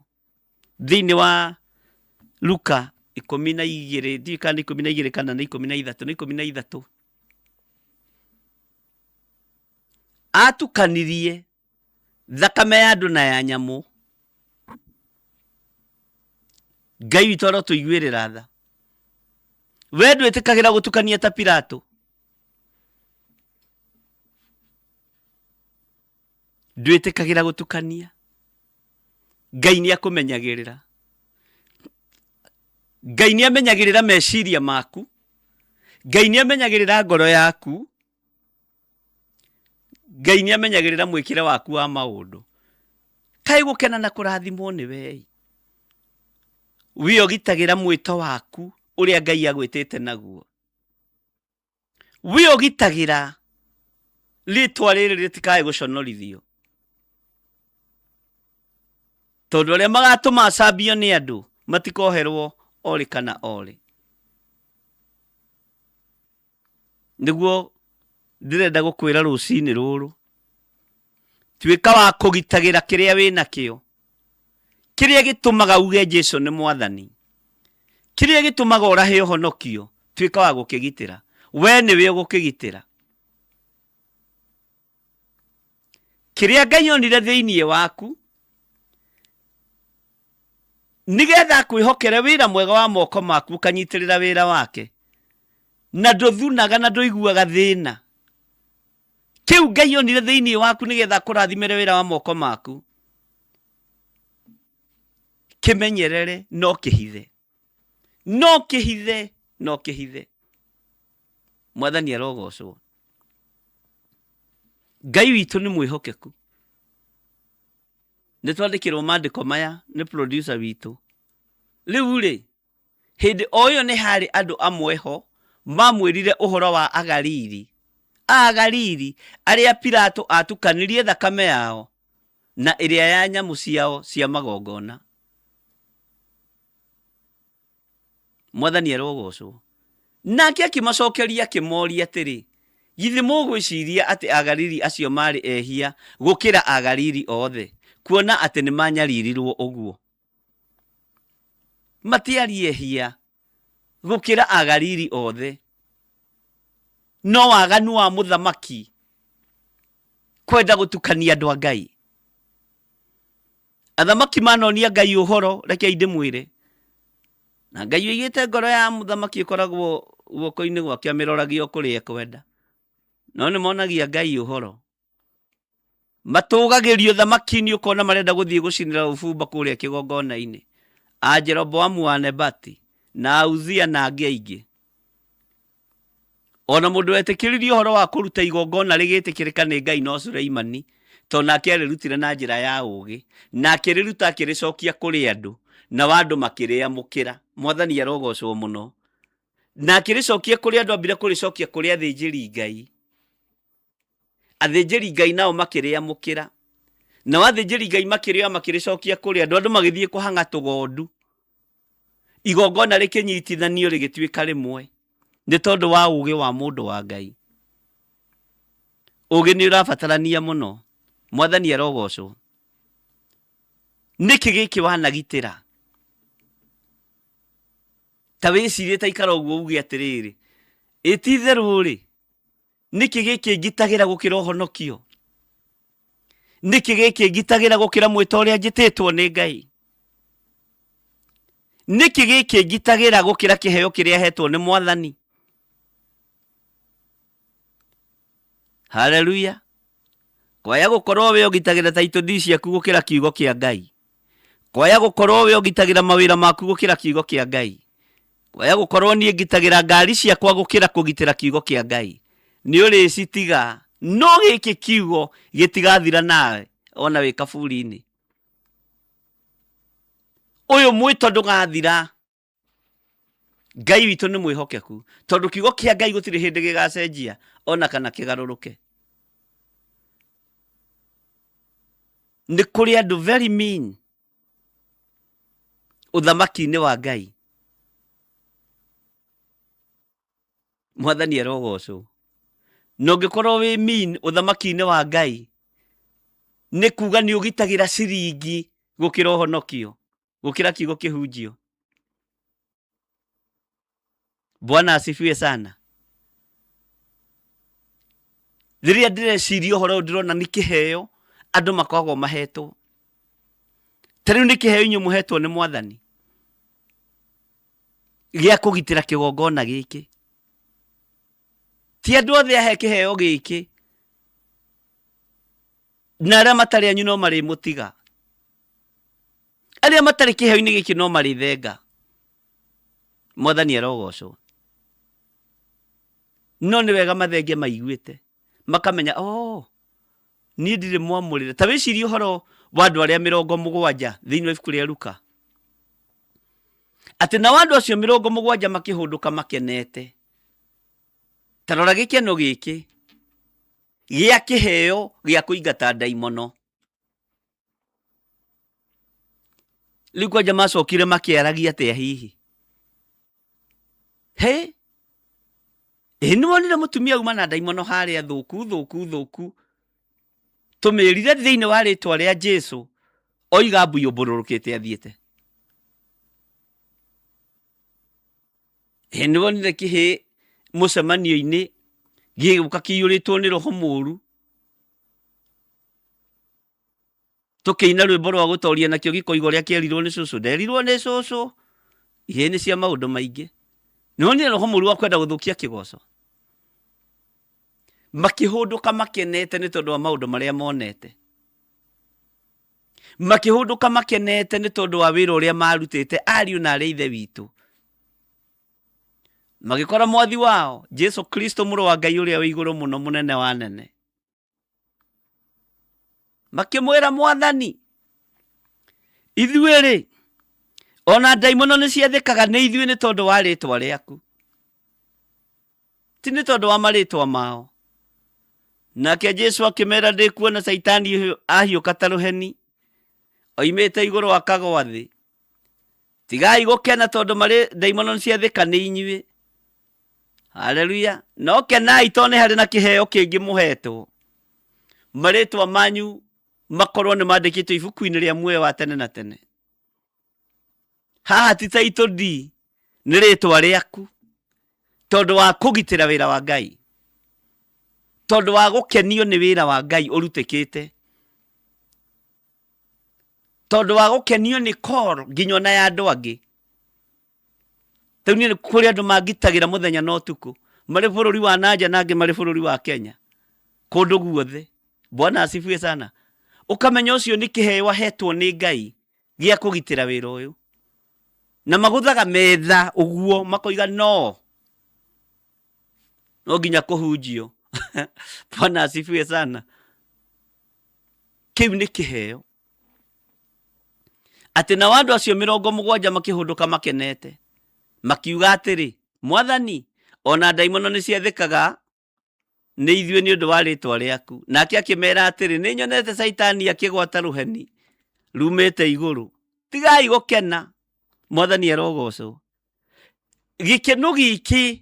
thĩinĩ wa Luka 12, ndiũĩ kana nĩ 12 kana nĩ 13, nĩ 13, atukanirie thakame ya andũ na ya nyamũ. Ngai witũ arotũiguĩrĩra tha. We ndwĩtĩkagĩra gũtukania ta Pilato. Ndwĩtĩkagĩra gũtukania. Ngai nĩ akũmenyagĩrĩra. Ngai nĩ amenyagĩrĩra meciria maku. Ngai nĩ amenyagĩrĩra ngoro yaku. Ngai nĩ amenyagĩrĩra mwĩkĩre waku wa maũndũ. Kaĩ gũkena na kũrathimwo nĩ wei. Wĩogitagĩra mwĩto waku ũrĩa Ngai agwĩtĩte naguo. Wĩogitagĩra rĩtwa rĩrĩ rĩtikae gũconorithio. Tondũ arĩa magatũma acambio nĩ andũ matikoherwo orĩ kana orĩ. Nĩguo ndĩrenda gũkwĩra rũcinĩ rũrũ, tuĩka wa kũgitagĩra kĩrĩa wĩ nakĩo, kĩrĩa gĩtũmaga uge Jesu nĩ mwathani, kĩrĩa gĩtũmaga ũrahe ũhonokio, tuĩka wa gũkĩgitĩra. We nĩwe ũgũkĩgitĩra. Kĩrĩa Ngai onire thĩinĩ waku, nĩgetha akwĩhokere wĩra mwega wa moko maku, ũkanyitĩrĩra wĩra wake, na ndũthunaga na ndũiguaga thĩna. Kĩu Ngai onire thĩinĩ waku nĩgetha akũrathimĩre wĩra wa moko maku, kĩmenyerere no kĩhithe, no kĩhithe, no kĩhithe. Mwathani arogocwo. Ngai witũ nĩ mwĩhokeku. Nĩ twandĩkĩrwo maandĩko maya nĩ producer witũ. Rĩu rĩ, hĩndĩ o ĩyo nĩ harĩ andũ amwe ho mamwĩrire ũhoro wa Agalili, Agalili arĩa Pilato atukanirie thakame yao na ĩrĩa ya nyamũ ciao cia magongona. Mwathani arogocwo. Nake akĩmacokeria akĩmoria atĩrĩ, Githĩ mũgwĩciria atĩ Agalili acio maarĩ ehia gũkĩra Agalili othe, kuona atĩ nĩ maanyaririrũo ũguo? Matiarĩ ehia gũkĩra Agalili othe, no waganu wa mũthamaki kwenda gũtukania andũ a Ngai. Athamaki manonia Ngai ũhoro, rekei ndĩmwĩre. Na Ngai oigĩte ngoro ya mũthamaki ĩkoragwo guoko-inĩ gwake, amĩroragia o kũrĩa ekwenda. No nĩ monagia Ngai ũhoro. Matũgagĩrio thamaki-inĩ ũkona marenda gũthiĩ gũcinĩra ũbumba kũrĩa kĩgongona-inĩ. A Jeroboamu wa Nebati na Uzia na angĩ aingĩ. Ona mũndũ wetĩkĩririe ũhoro wa kũruta igongona rĩgĩtĩkĩrĩka nĩ Ngai no Suleimani, tondũ nake arĩrutire na njĩra ya ũũgĩ, na akĩrĩruta akĩrĩcokia kũrĩ andũ, nao andũ makĩrĩamũkĩra. Mwathani arogocwo mũno. Na akĩrĩcokia kũrĩ andũ, ambire kũrĩcokia kũrĩ athĩnjĩri Ngai. Athĩnjĩri Ngai nao makĩrĩamũkĩra. Nao athĩnjĩri Ngai makĩrĩoya makĩrĩcokia kũrĩ andũ, andũ magĩthiĩ kũhang'a tũgondu. Igongona rĩkĩnyitithanio rĩgĩtuĩka rĩmwe nĩ tondũ wa ũũgĩ wa mũndũ wa Ngai. Ũũgĩ nĩ ũrabatarania mũno. Mwathani arogocwo. Nĩkĩ gĩkĩ wanagitĩra? Ta wĩcirie ta ikara ũguo uge atĩrĩrĩ, ĩ ti itherũ rĩ, nĩkĩ gĩkĩ ngitagĩra gũkĩra ũhonokio? Nĩkĩ gĩkĩ ngitagĩra gũkĩra mwĩto ũrĩa njĩtĩtwo nĩ Ngai? Nĩkĩ gĩkĩ ngitagĩra gũkĩra kĩheo kĩrĩa hetwo nĩ Mwathani? Haleluya! Kwaya gũkorwo we ũgitagĩra title deed ciaku gũkĩra kiugo kĩa Ngai. Kwaya gũkorwo we ũgitagĩra mawĩra maku gũkĩra kiugo kĩa Ngai. Kwaya gũkorwo niĩ ngitagĩra ngari ciakwa gũkĩra kũgitĩra kiugo kĩa Ngai. Nĩ ũrĩcitiga, no gĩkĩ kiugo gĩtigathira nawe ona wĩ kaburi-inĩ. Ũyũ mwĩto ndũgathira. Ngai witũ nĩ mwĩhokeku, tondũ kiugo kĩa Ngai gũtirĩ hĩndĩ gĩgacenjia ona kana kĩgarũrũke. Nĩ kũrĩ andũ very mean ũthamaki-inĩ wa Ngai. Mwathani arogocwo. Na ũngĩkorwo wĩ mean ũthamaki-inĩ wa Ngai, Nĩ kuga nĩ ũgitagĩra ciringi gũkĩra ũhonokio, gũkĩra kiugo kĩhunjio. Bwana asifiwe sana. Rĩrĩa ndĩreciria ũhoro ũyũ ndĩrona nĩ kĩheo andũ makoragwo mahetwo. Ta rĩu nĩ kĩheo inyuĩ mũhetwo nĩ Mwathani gĩa kũgitĩra kĩgongona gĩkĩ. Ti andũ othe ahe kĩheo gĩkĩ, na arĩa matarĩ anyu no marĩmũtiga. Arĩa matarĩ kĩheo-inĩ gĩkĩ no marĩthenga. Mwathani arogocwo. No nĩ wega mathenge maiguĩte, makamenya oh, niĩ ndirĩ mwamũrĩre. Ta wĩcirie ũhoro wa andũ arĩa 70 thĩinĩ wa ibuku rĩa Luka, atĩ nao andũ acio 70 makĩhũndũka makenete. Ta rora gĩkeno gĩkĩ gĩa kĩheo gĩa kũingata ndaimono. Rĩu kwanja macokire makĩaragia atĩa hihi? He ĩ nĩ wonire mũtumia auma na ndaimono harĩa thũku thũku thũku, tũmĩrire thĩinĩ wa rĩtwa rĩa Jesu, oiga mbui ũmbũrũrũkĩte athiĩte. Ĩ nĩ wonire kĩhĩ mũcemanio-inĩ gĩgũka kĩiyũrĩtwo nĩ roho mũru, tũkĩina rwĩmbo rwa gũtoria nakĩo gĩkoiga ũrĩa kĩerirwo nĩ cũcũ. Nderirwo nĩ cũcũ ihĩĩ nĩ cia maũndũ maingĩ. Nĩ wonire roho mũru wa kwenda gũthũkia kĩgoco? Makĩhũndũka makenete nĩ tondũ wa maũndũ marĩa monete. Makĩhũndũka makenete nĩ tondũ wa wĩra ũrĩa marutĩte ariũ na arĩ ithe witũ. Magĩkora mwathi wao Jesu Kristo mũrũ wa Ngai ũrĩa wĩ igũrũ mũno, mũnene wa nene. Makĩmwĩra, Mwathani, ithuĩ-rĩ, ona ndaimono nĩ ciathĩkaga nĩ ithuĩ nĩ tondũ wa rĩtwa rĩaku, ti nĩ tondũ wa marĩtwa mao. Nake Jesu akĩmera, ndĩkuona Caitani ahiũka ta rũheni oimĩte igũrũ akagwa thĩ. Tigai gũkena tondũ marĩ ndaimono nĩ ciathĩka nĩ inyuĩ. Haleluya. No kenai tondũ nĩ harĩ na kĩheo kĩngĩ mũhetwo. Marĩtwa manyu makorwo nĩ mandĩkĩtwo ibuku-inĩ rĩa muoyo wa tene na tene. Haha ti title D, nĩ rĩtwa rĩaku tondũ wa kũgitĩra wĩra wa Ngai, tondũ wa gũkenio nĩ wĩra wa Ngai ũrutĩkĩte, tondũ wa gũkenio nĩ call nginya ona ya andũ angĩ. Rĩu niĩ kũrĩ andũ mangitagĩra mũthenya na ũtukũ, marĩ bũrũri wa nanja na angĩ marĩ bũrũri wa Kenya, kũndũ guothe. Bwana asifiwe sana. Ũkamenya ũcio nĩ kĩheo ahetwo nĩ Ngai gĩa kũgitĩra wĩra ũyũ. Na magũthaga metha ũguo makoiga no, no nginya kũhunjio. Bwana asifiwe sana. Kĩu nĩ kĩheo. Atĩ nao andũ acio 70 makĩhũndũka makenete, makiuga atĩrĩ, Mwathani, ona ndaimono nĩ ciathĩkaga nĩ ithuĩ nĩ ũndũ wa rĩtwa rĩaku. Nake akĩmera atĩrĩ, nĩ nyonete Caitani akĩgwata rũheni rumĩte igũrũ. Tigai gũkena, Mwathani arogocwo. Gĩkeno gĩkĩ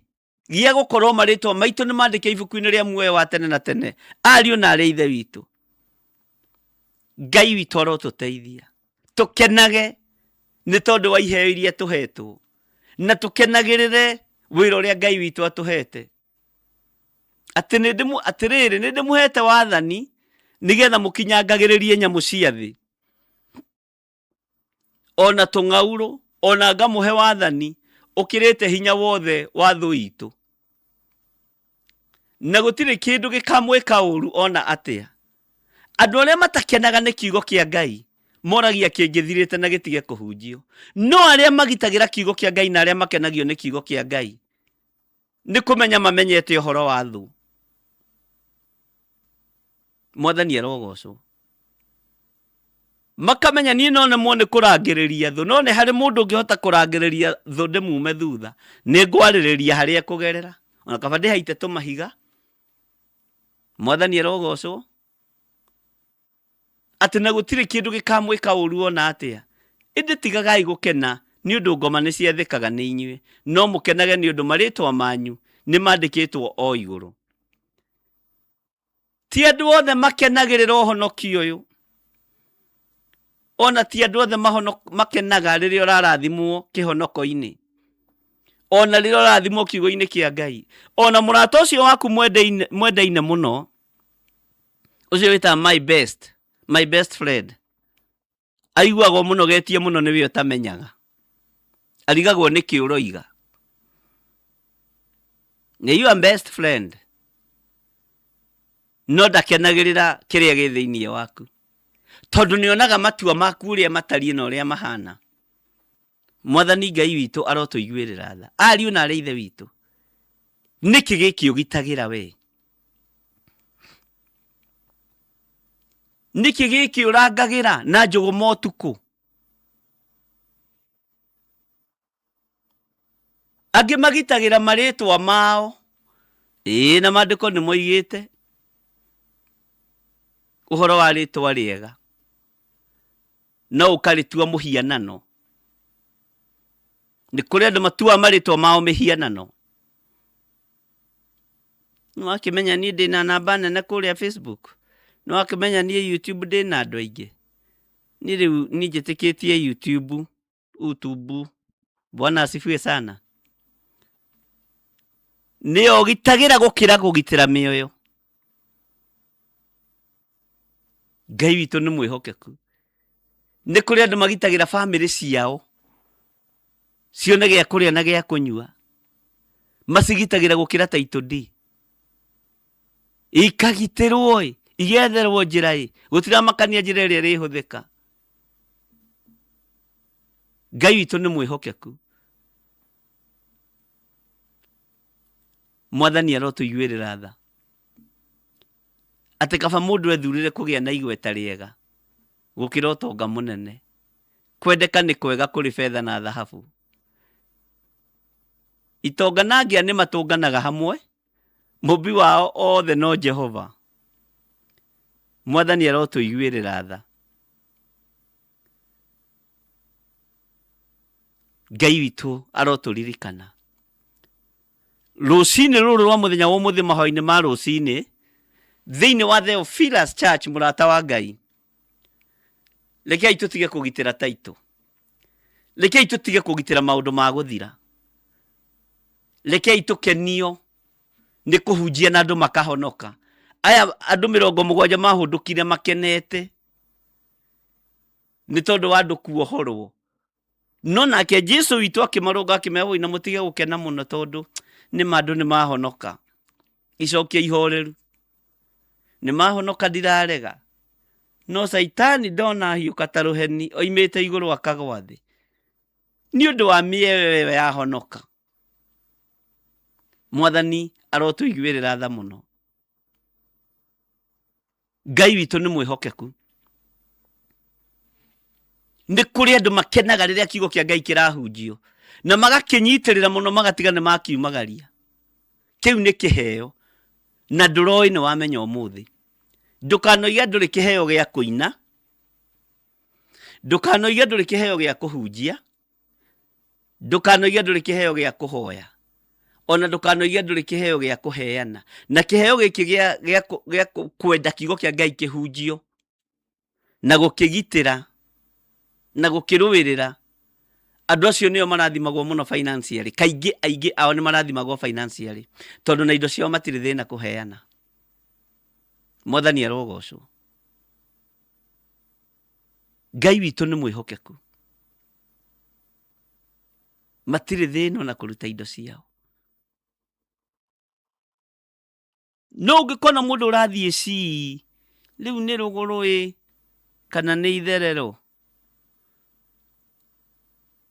gĩa gũkorwo marĩtwa maitũ nĩ mandĩke ibuku-inĩ rĩa muoyo wa tene na tene, ariũ na arĩ ithe witũ. Ngai witũ arotũteithia tũkenage nĩ tondũ wa iheo iria tũhetwo, na tũkenagĩrĩre wĩra ũrĩa Ngai witũ atũhete. Atĩ nĩ ndĩmũ, atĩrĩrĩ, nĩ ndĩmũhete wathani nĩgetha mũkinyangagĩrĩrie nyamũ cia thĩ ona tũng'aurũ, ona ngamũhe wathani ũkĩrĩte hinya wothe wa thũ itũ, na gũtirĩ kĩndũ gĩkamwĩka ũru ona atĩa. Andũ arĩa matakenaga nĩ kiugo kĩa Ngai moragia kĩngĩthirĩte na gĩtige kũhunjio, no arĩa magitagĩra kiugo kĩa Ngai na arĩa makenagio nĩ kiugo kĩa Ngai nĩ kũmenya mamenyete ũhoro wa thũ. Mwathani arogocwo. Makamenya niĩ no nemwo nĩ kũrangĩrĩria thũ, no nĩ harĩ mũndũ ũngĩhota kũrangĩrĩria thũ ndĩmume thutha, nĩ ngwarĩrĩria harĩa ekũgerera, ona kaba ndĩhaite tũmahiga. Mwathani arogocwo. Atĩ na gũtirĩ kĩndũ gĩkamwĩka ũru ona atĩa. Ĩndĩ tigagai gũkena nĩ ũndũ ngoma nĩ ciathĩkaga nĩ inyuĩ, no mũkenage nĩ ũndũ marĩtwa manyu nĩ mandĩkĩtwo o igũrũ. Ti andũ othe makenagĩrĩra ũhonokio ũyũ. Ona ti andũ othe makenaga rĩrĩa ũrarathimwo kĩhonoko-inĩ, ona rĩrĩa ũrathimwo kiugo-inĩ kĩa Ngai. Ona mũrata ũcio waku mwendaine mũno, ũcio wĩtaga my best friend, aiguagwo mũnogetie mũno nĩwe ũtamenyaga, arigagwo nĩkĩ ũroiga. Nĩ your best friend, no ndakenagĩrĩra kĩrĩa gĩ thĩinĩ waku, tondũ nĩonaga matua maku ũrĩa matariĩ na ũrĩa mahana. Mwathani Ngai witũ arotũiguĩrĩra tha. Ariũ na arĩ ithe witũ, nĩkĩ gĩkĩ ũgitagĩra we? Nĩkĩ gĩkĩ ũrangagĩra na njũgũma ũtukũ? Angĩ magitagĩra marĩtwa mao. Ĩĩ, na maandĩko nĩ moigĩte ũhoro wa rĩtwa rĩega, no ũkarĩtua mũhianano. Nĩ kũrĩ andũ matuaga marĩtwa mao mĩhianano. Nĩ wakĩmenya niĩ ndĩna namba nene kũrĩa Facebook? Nĩ wakĩmenya niĩ YouTube ndĩna andũ aingĩ? Niĩ rĩu niĩ njĩtĩkĩtie YouTube, YouTube. Bwana asifiwe sana. Nĩyo gitagĩra gũkĩra kũgitĩra mĩoyo. Ngai witũ nĩ mwĩhokeku. Nĩ kũrĩ andũ magitagĩra bamĩrĩ ciao cione gĩa kũrĩa na gĩa kũnyua, macigitagĩra gũkĩra title deed. Ikagitĩrwo ĩ, igetherwo njĩra ĩ, gũtiramakania njĩra ĩrĩa ĩrĩhũthĩka. Ngai witũ nĩ mwĩhokeku. Mwathani arotũiguĩrĩra tha. Atĩ kaba mũndũ ethurĩre kũgĩa na igweta rĩega gũkĩra ũtonga mũnene. Kwendeka nĩ kwega kũrĩ betha na thahabu. Itonga na ngĩa nĩ matũnganaga hamwe, mũmbi wao othe no Jehova. Mwathani arotũiguĩrĩra tha. Ngai witũ arotũririkana. Rũcinĩ rũrũ rwa mũthenya wa ũmũthĩ, mahoya-inĩ ma rũcinĩ thĩinĩ wa Theophilus Church, mũrata wa Ngai, rekei tũtige kũgitĩra taitũ, rekei tũtige kũgitĩra maũndũ ma gũthira, rekei tũkenio nĩ kũhunjia na andũ makahonoka. Aya andũ 70 mahũndũkire makenete nĩ tondũ wa andũ kuohorwo, no nake Jesu witũ akĩmarũnga akĩmera, "Woi, na mũtige gũkena mũno tondũ nĩ ma andũ nĩ mahonoka. Icokia ihoreru, nĩ mahonoka, ndirarega, no Caitani ndona hiũka ta rũheni oimĩte igũrũ akagwa thĩ nĩ ũndũ wa mĩoyo ĩyo yahonoka." Mwathani arotũiguĩrĩra tha mũno. Ngai witũ nĩ mwĩhokeku. Nĩ kũrĩ andũ makenaga rĩrĩa kiugo kĩa Ngai kĩrahunjio na magakĩnyitĩrĩra mũno, magatiga nĩ makiumagaria. Kĩu nĩ kĩheo na ndũroĩ nĩ wamenya ũmũthĩ. Ndũkanoige ndũrĩ kĩheo gĩa kũina, ndũkanoige ndũrĩ kĩheo gĩa kũhunjia, ndũkanoige ndũrĩ kĩheo gĩa kũhoya, ona ndũkanoige ndũrĩ kĩheo gĩa kũheana. Na kĩheo gĩkĩ gĩa kwenda kiugo kĩa Ngai kĩhunjio na gũkĩgitĩra na gũkĩrũĩrĩra, andũ acio nĩo marathimagwo mũno financially. Kaingĩ aingĩ ao nĩ marathimagwo financially tondũ na indo ciao matirĩ thĩna kũheana. Mwathani arogocwo. Ngai witũ nĩ mwĩhokeku, matirĩ thĩna ona kũruta indo ciao. No ũngĩkona mũndũ ũrathiĩ cii rĩu nĩ rũgũrũ ĩ kana nĩ itherero,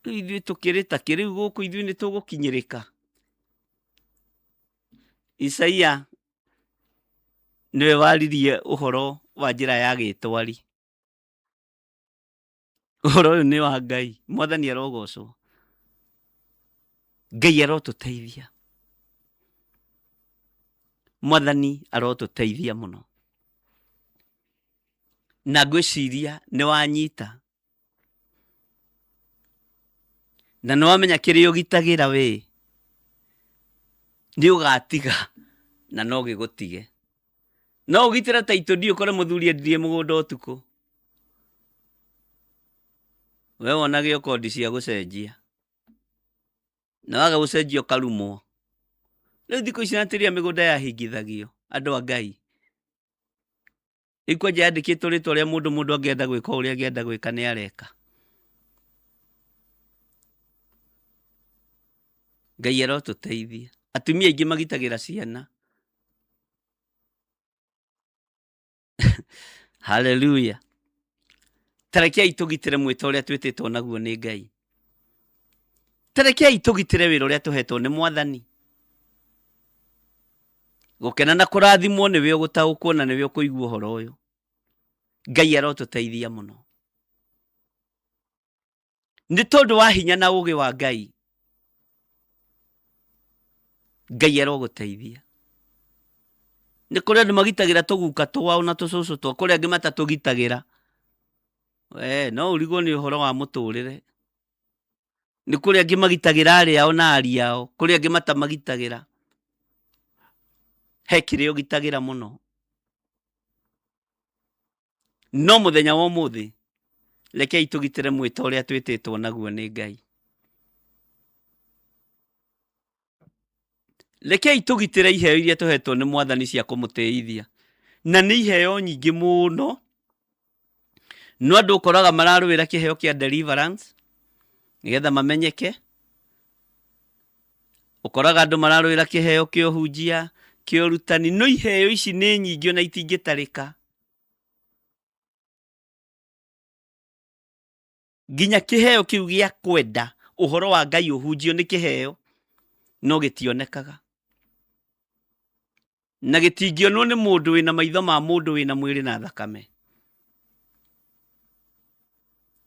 rĩu ithuĩ tũkĩrĩ ta kĩ? Rĩu gũkũ ithuĩ nĩ tũgũkinyĩrĩka? Isaia nĩwe waririe ũhoro wa njĩra ya gĩtwari. Ũhoro ũyũ nĩ wa Ngai. Mwathani arogocwo. Ngai arotũteithia. Mwathani arotũteithia mũno. Na ngwĩciria nĩ wanyita na nĩ wamenya kĩrĩa ũgitagĩra we nĩ ũgatiga na no gĩgũtige. No ũgitĩre ta itũndi ũkore mũthuri endirie mũgũnda ũtukũ. We wonage kondi cia gũcenjia na waga gũcenjia ũkarumwo. Rĩu thikũ ici na mĩgũnda yahingithagio andũ a Ngai. Rĩu kwanja yandĩkĩtwo rĩtwa rĩa mũndũ, mũndũ angĩenda gwĩka ũrĩa angĩenda gwĩka nĩ areka. Ngai arotũteithia. Atumia aingĩ magitagĩra ciana. Haleluya. Tarekei tũgitĩre mwĩto ũrĩa twĩtĩtwo naguo nĩ Ngai. Tarekei tũgitĩre wĩra ũrĩa tũhetwo nĩ Mwathani. Gũkena na kũrathimwo nĩwe ũgũtaũkwo na nĩwe ũkũigua ũhoro ũyũ. Ngai arotũteithia mũno. Nĩ tondũ wa hinya na ũgĩ wa Ngai. Ngai arogũteithia. Nĩ kũrĩ andũ magitagĩra tũguka twao na tũcũcũ twao, kũrĩ angĩ matatũgitagĩra. We no ũrigwo nĩ ũhoro wa mũtũrĩre. Nĩ kũrĩ angĩ magitagĩra arĩ ao na ari ao, kũrĩ angĩ matamagitagĩra. He kĩrĩa ũgitagĩra mũno. No mũthenya wa ũmũthĩ, rekei tũgitĩre mwĩto ũrĩa twĩtĩtwo naguo nĩ Ngai. Rekei tũgitĩre iheo iria tũhetwo nĩ Mwathani cia kũmũtĩithia. Na nĩ iheo nyingĩ mũno. No andũ ũkoraga mararũĩra kĩheo kĩa deliverance nĩgetha mamenyeke. Ũkoraga andũ mararũĩra kĩheo kĩa ũhunjia, kĩa ũrutani. No iheo ici nĩ nyingĩ ona itingĩtarĩka. Nginya kĩheo kĩu gĩa kwenda ũhoro wa Ngai ũhunjio nĩ kĩheo, no gĩtionekaga. Na gĩtingĩonwo nĩ mũndũ wĩna maitho ma mũndũ wĩna mwĩrĩ na thakame.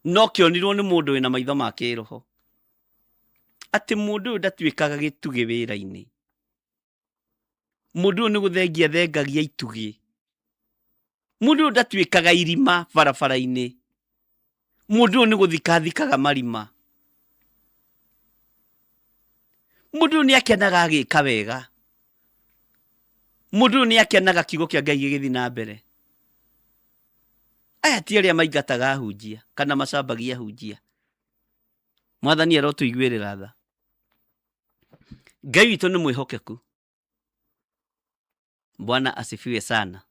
No kĩonirwo nĩ mũndũ wĩna maitho ma kĩroho. Atĩ mũndũ ũyũ ndatuĩkaga gĩtugĩ wĩra-inĩ. Mũndũ ũyũ nĩ gũthengia thengagia itugĩ. Mũndũ ũyũ ndatuĩkaga irima barabara-inĩ. Mũndũ ũyũ nĩ gũthika athikaga marima. Mũndũ ũyũ nĩ akenaga agĩka wega. Mũndũ ũyũ nĩ akenaga kiugo kĩa Ngai gĩgĩthiĩ na mbere. Aya ti arĩa maingataga ahunjia kana macambagia ahunjia. Mwathani arotũiguĩrĩra tha. Ngai witũ nĩ mwĩhokeku. Bwana asifiwe sana.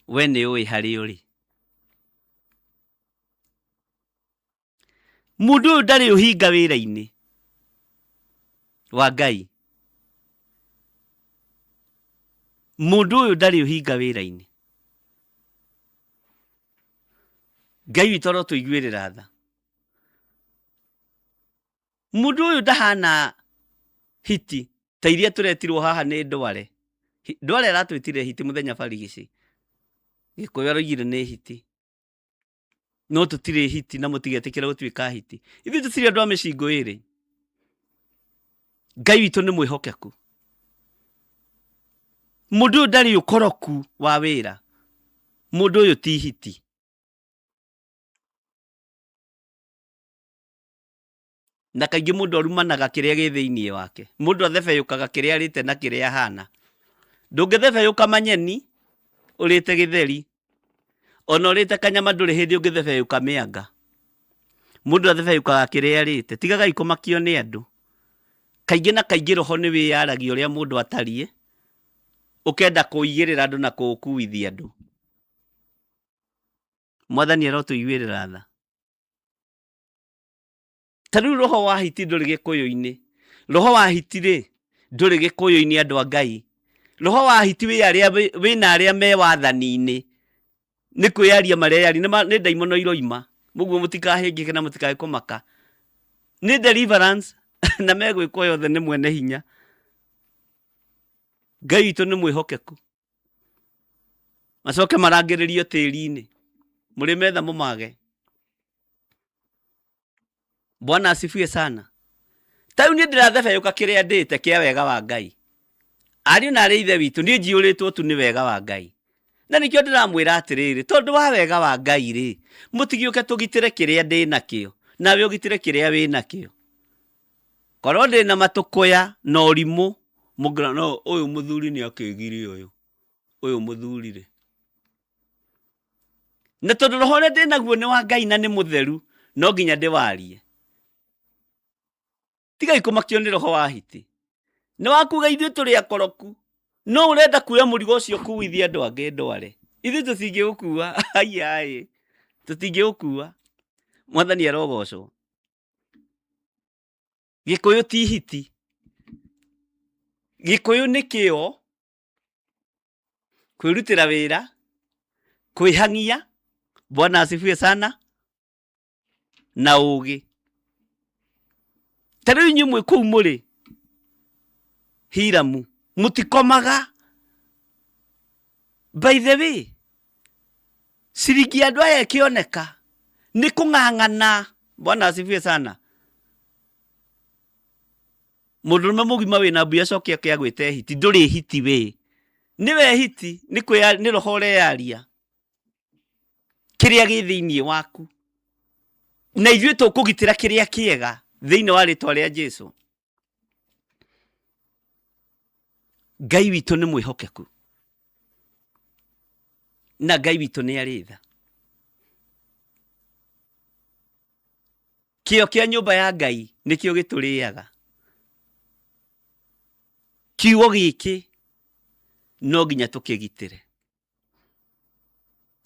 We nĩ ũĩ harĩa ũrĩ. Mũndũ ũyũ ndarĩ ũhinga wĩra-inĩ wa Ngai. Mũndũ ũyũ ndarĩ ũhinga wĩra-inĩ. Ngai witũ arotũiguĩrĩra tha. Mũndũ ũyũ ndahana hiti ta iria tũretirwo haha nĩ ndware. Ndware aratwĩtire hiti mũthenya barigici. Gĩkũyũ aroigire nĩ hiti. No tũtirĩ hiti na mũtigetĩkĩre gũtuĩka hiti. Ithuĩ tũtirĩ andũ a mĩcingo ĩrĩ. Ngai witũ nĩ mwĩhokeku. Mũndũ ũyũ ndarĩ ũkoroku wa wĩra. Mũndũ ũyũ ti hiti. Na kaingĩ mũndũ arumanaga kĩrĩa gĩ thĩinĩ wake. Mũndũ athebeyũkaga kĩrĩa arĩte na kĩrĩa ahana. Ndũngĩthebeyũka manyeni ũrĩte gĩtheri. Ona ũrĩte kanyama ndũrĩ hĩndĩ ũngĩthebeyũka mĩanga. Mũndũ athebeyũkaga kĩrĩa arĩte. Tigagai kũmakio nĩ andũ. Kaingĩ na kaingĩ roho nĩ wĩyaragia ũrĩa mũndũ atariĩ, ũkenda kũigĩrĩra andũ na kũũkuithia andũ. Mwathani arotũiguĩrĩra tha. Ta rĩu roho wa hiti ndũrĩ gĩkũyũ-inĩ. Roho wa hiti rĩ, ndũrĩ gĩkũyũ-inĩ andũ a Ngai. Roho wa hiti wĩ arĩa wĩna arĩa me wathani-inĩ. Nĩ kwĩyaria mareyaria, nĩ ndaimono iroima. Mũguo mũtikahĩngĩke na mũtikae kũmaka. Nĩ deliverance na megwĩkwo yothe nĩ mwene hinya. Ngai witũ nĩ mwĩhokeku. Macoke marangĩrĩrio tĩri-inĩ. Mũrĩ metha mũmage. Bwana asifiwe sana. Ta rĩu niĩ ndĩrathebeyũka kĩrĩa ndĩte kĩa wega wa Ngai. Ariũ na arĩ ithe witũ, niĩ njiyũrĩtwo tu nĩ wega wa Ngai. Na nĩkĩo ndĩramwĩra atĩrĩrĩ, tondũ wa wega wa Ngai rĩ, mũtigĩũke tũgitĩre kĩrĩa ndĩ nakĩo, nawe ũgitĩre kĩrĩa wĩ nakĩo. Korwo ndĩ na matũkũya na ũrimũ, mũngĩra no ũyũ mũthuri nĩ akĩgire ũyũ, ũyũ mũthuri rĩ. Na tondũ roho ũrĩa ndĩ naguo nĩ wa Ngai na nĩ mũtheru, No nginya ndĩwarie. Tigai kũmakio nĩ roho wa hiti. Nĩ wakuga ithuĩ tũrĩ akoroku. No ũrenda kuoya mũrigo ũcio ũkuithie andũ angĩ ndware. Ithuĩ tũtingĩgũkua. Aiyaĩ. Tũtingĩgũkua. Mwathani arogocwo. Gĩkũyũ ti hiti. Gĩkũyũ nĩ kĩo, kwĩrutĩra wĩra, kwĩhang'ia, Bwana asifiwe sana, na ũgĩ. Ta rĩu inyuĩ mwĩ kũu mũrĩ Hiramu, mũtikomaga. By the way, ciringi ya andũ aya ĩkĩoneka nĩ kũng'ang'ana. Bwana asifiwe sana. Mũndũrũme mũgima wĩna mbia acoke oke agwĩte hiti, ndũrĩ hiti wĩ. Nĩwe hiti, nĩ kwĩya nĩ roho ũreyaria. Kĩrĩa gĩ thĩinĩ waku. Na ithuĩ tũkũgitĩra kĩrĩa kĩega thĩinĩ wa rĩtwa rĩa Jesu. Ngai witũ nĩ mwĩhokeku. Na Ngai witũ nĩ arĩ tha. Kĩo kĩa nyũmba ya Ngai nĩkĩo gĩtũrĩaga. Kiugo gĩkĩ no nginya tũkĩgitĩre.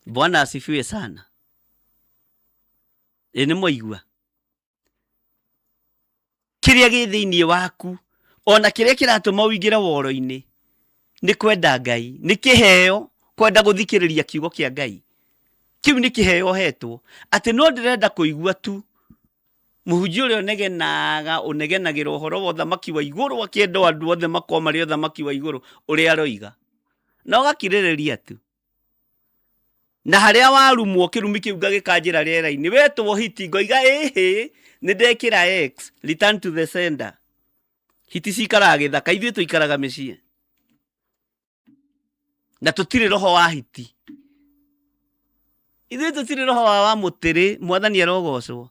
Bwana asifiwe sana. Ĩ nĩ mwaigua? Kĩrĩa gĩ thĩinĩ waku ona kĩrĩa kĩratũma ũingĩre woro-inĩ nĩ kwenda Ngai, nĩ kĩheo kwenda gũthikĩrĩria kiugo kĩa Ngai. Kĩu nĩ kĩheo ũhetwo atĩ no ndĩrenda kũigua tu mũhunjia ũrĩa ũnegenaga ũnegenagĩra ũhoro wa ũthamaki wa igũrũ akĩenda andũ othe makorwo marĩ ũthamaki wa igũrũ ũrĩa aroiga, na ũgakirĩrĩria tu. Na harĩa warumwo kĩrumi kĩu ngagĩkanjĩra rĩera-inĩ, wetwo hiti ngoiga ĩhĩ nĩ ndekĩra X, return to the sender. Hiti cikaraga gĩthaka, ithuĩ tũikaraga mĩciĩ na tũtirĩ roho wa hiti. Ithuĩ tũtirĩ roho wa wa mũtĩrĩ, mwathani arogocwo.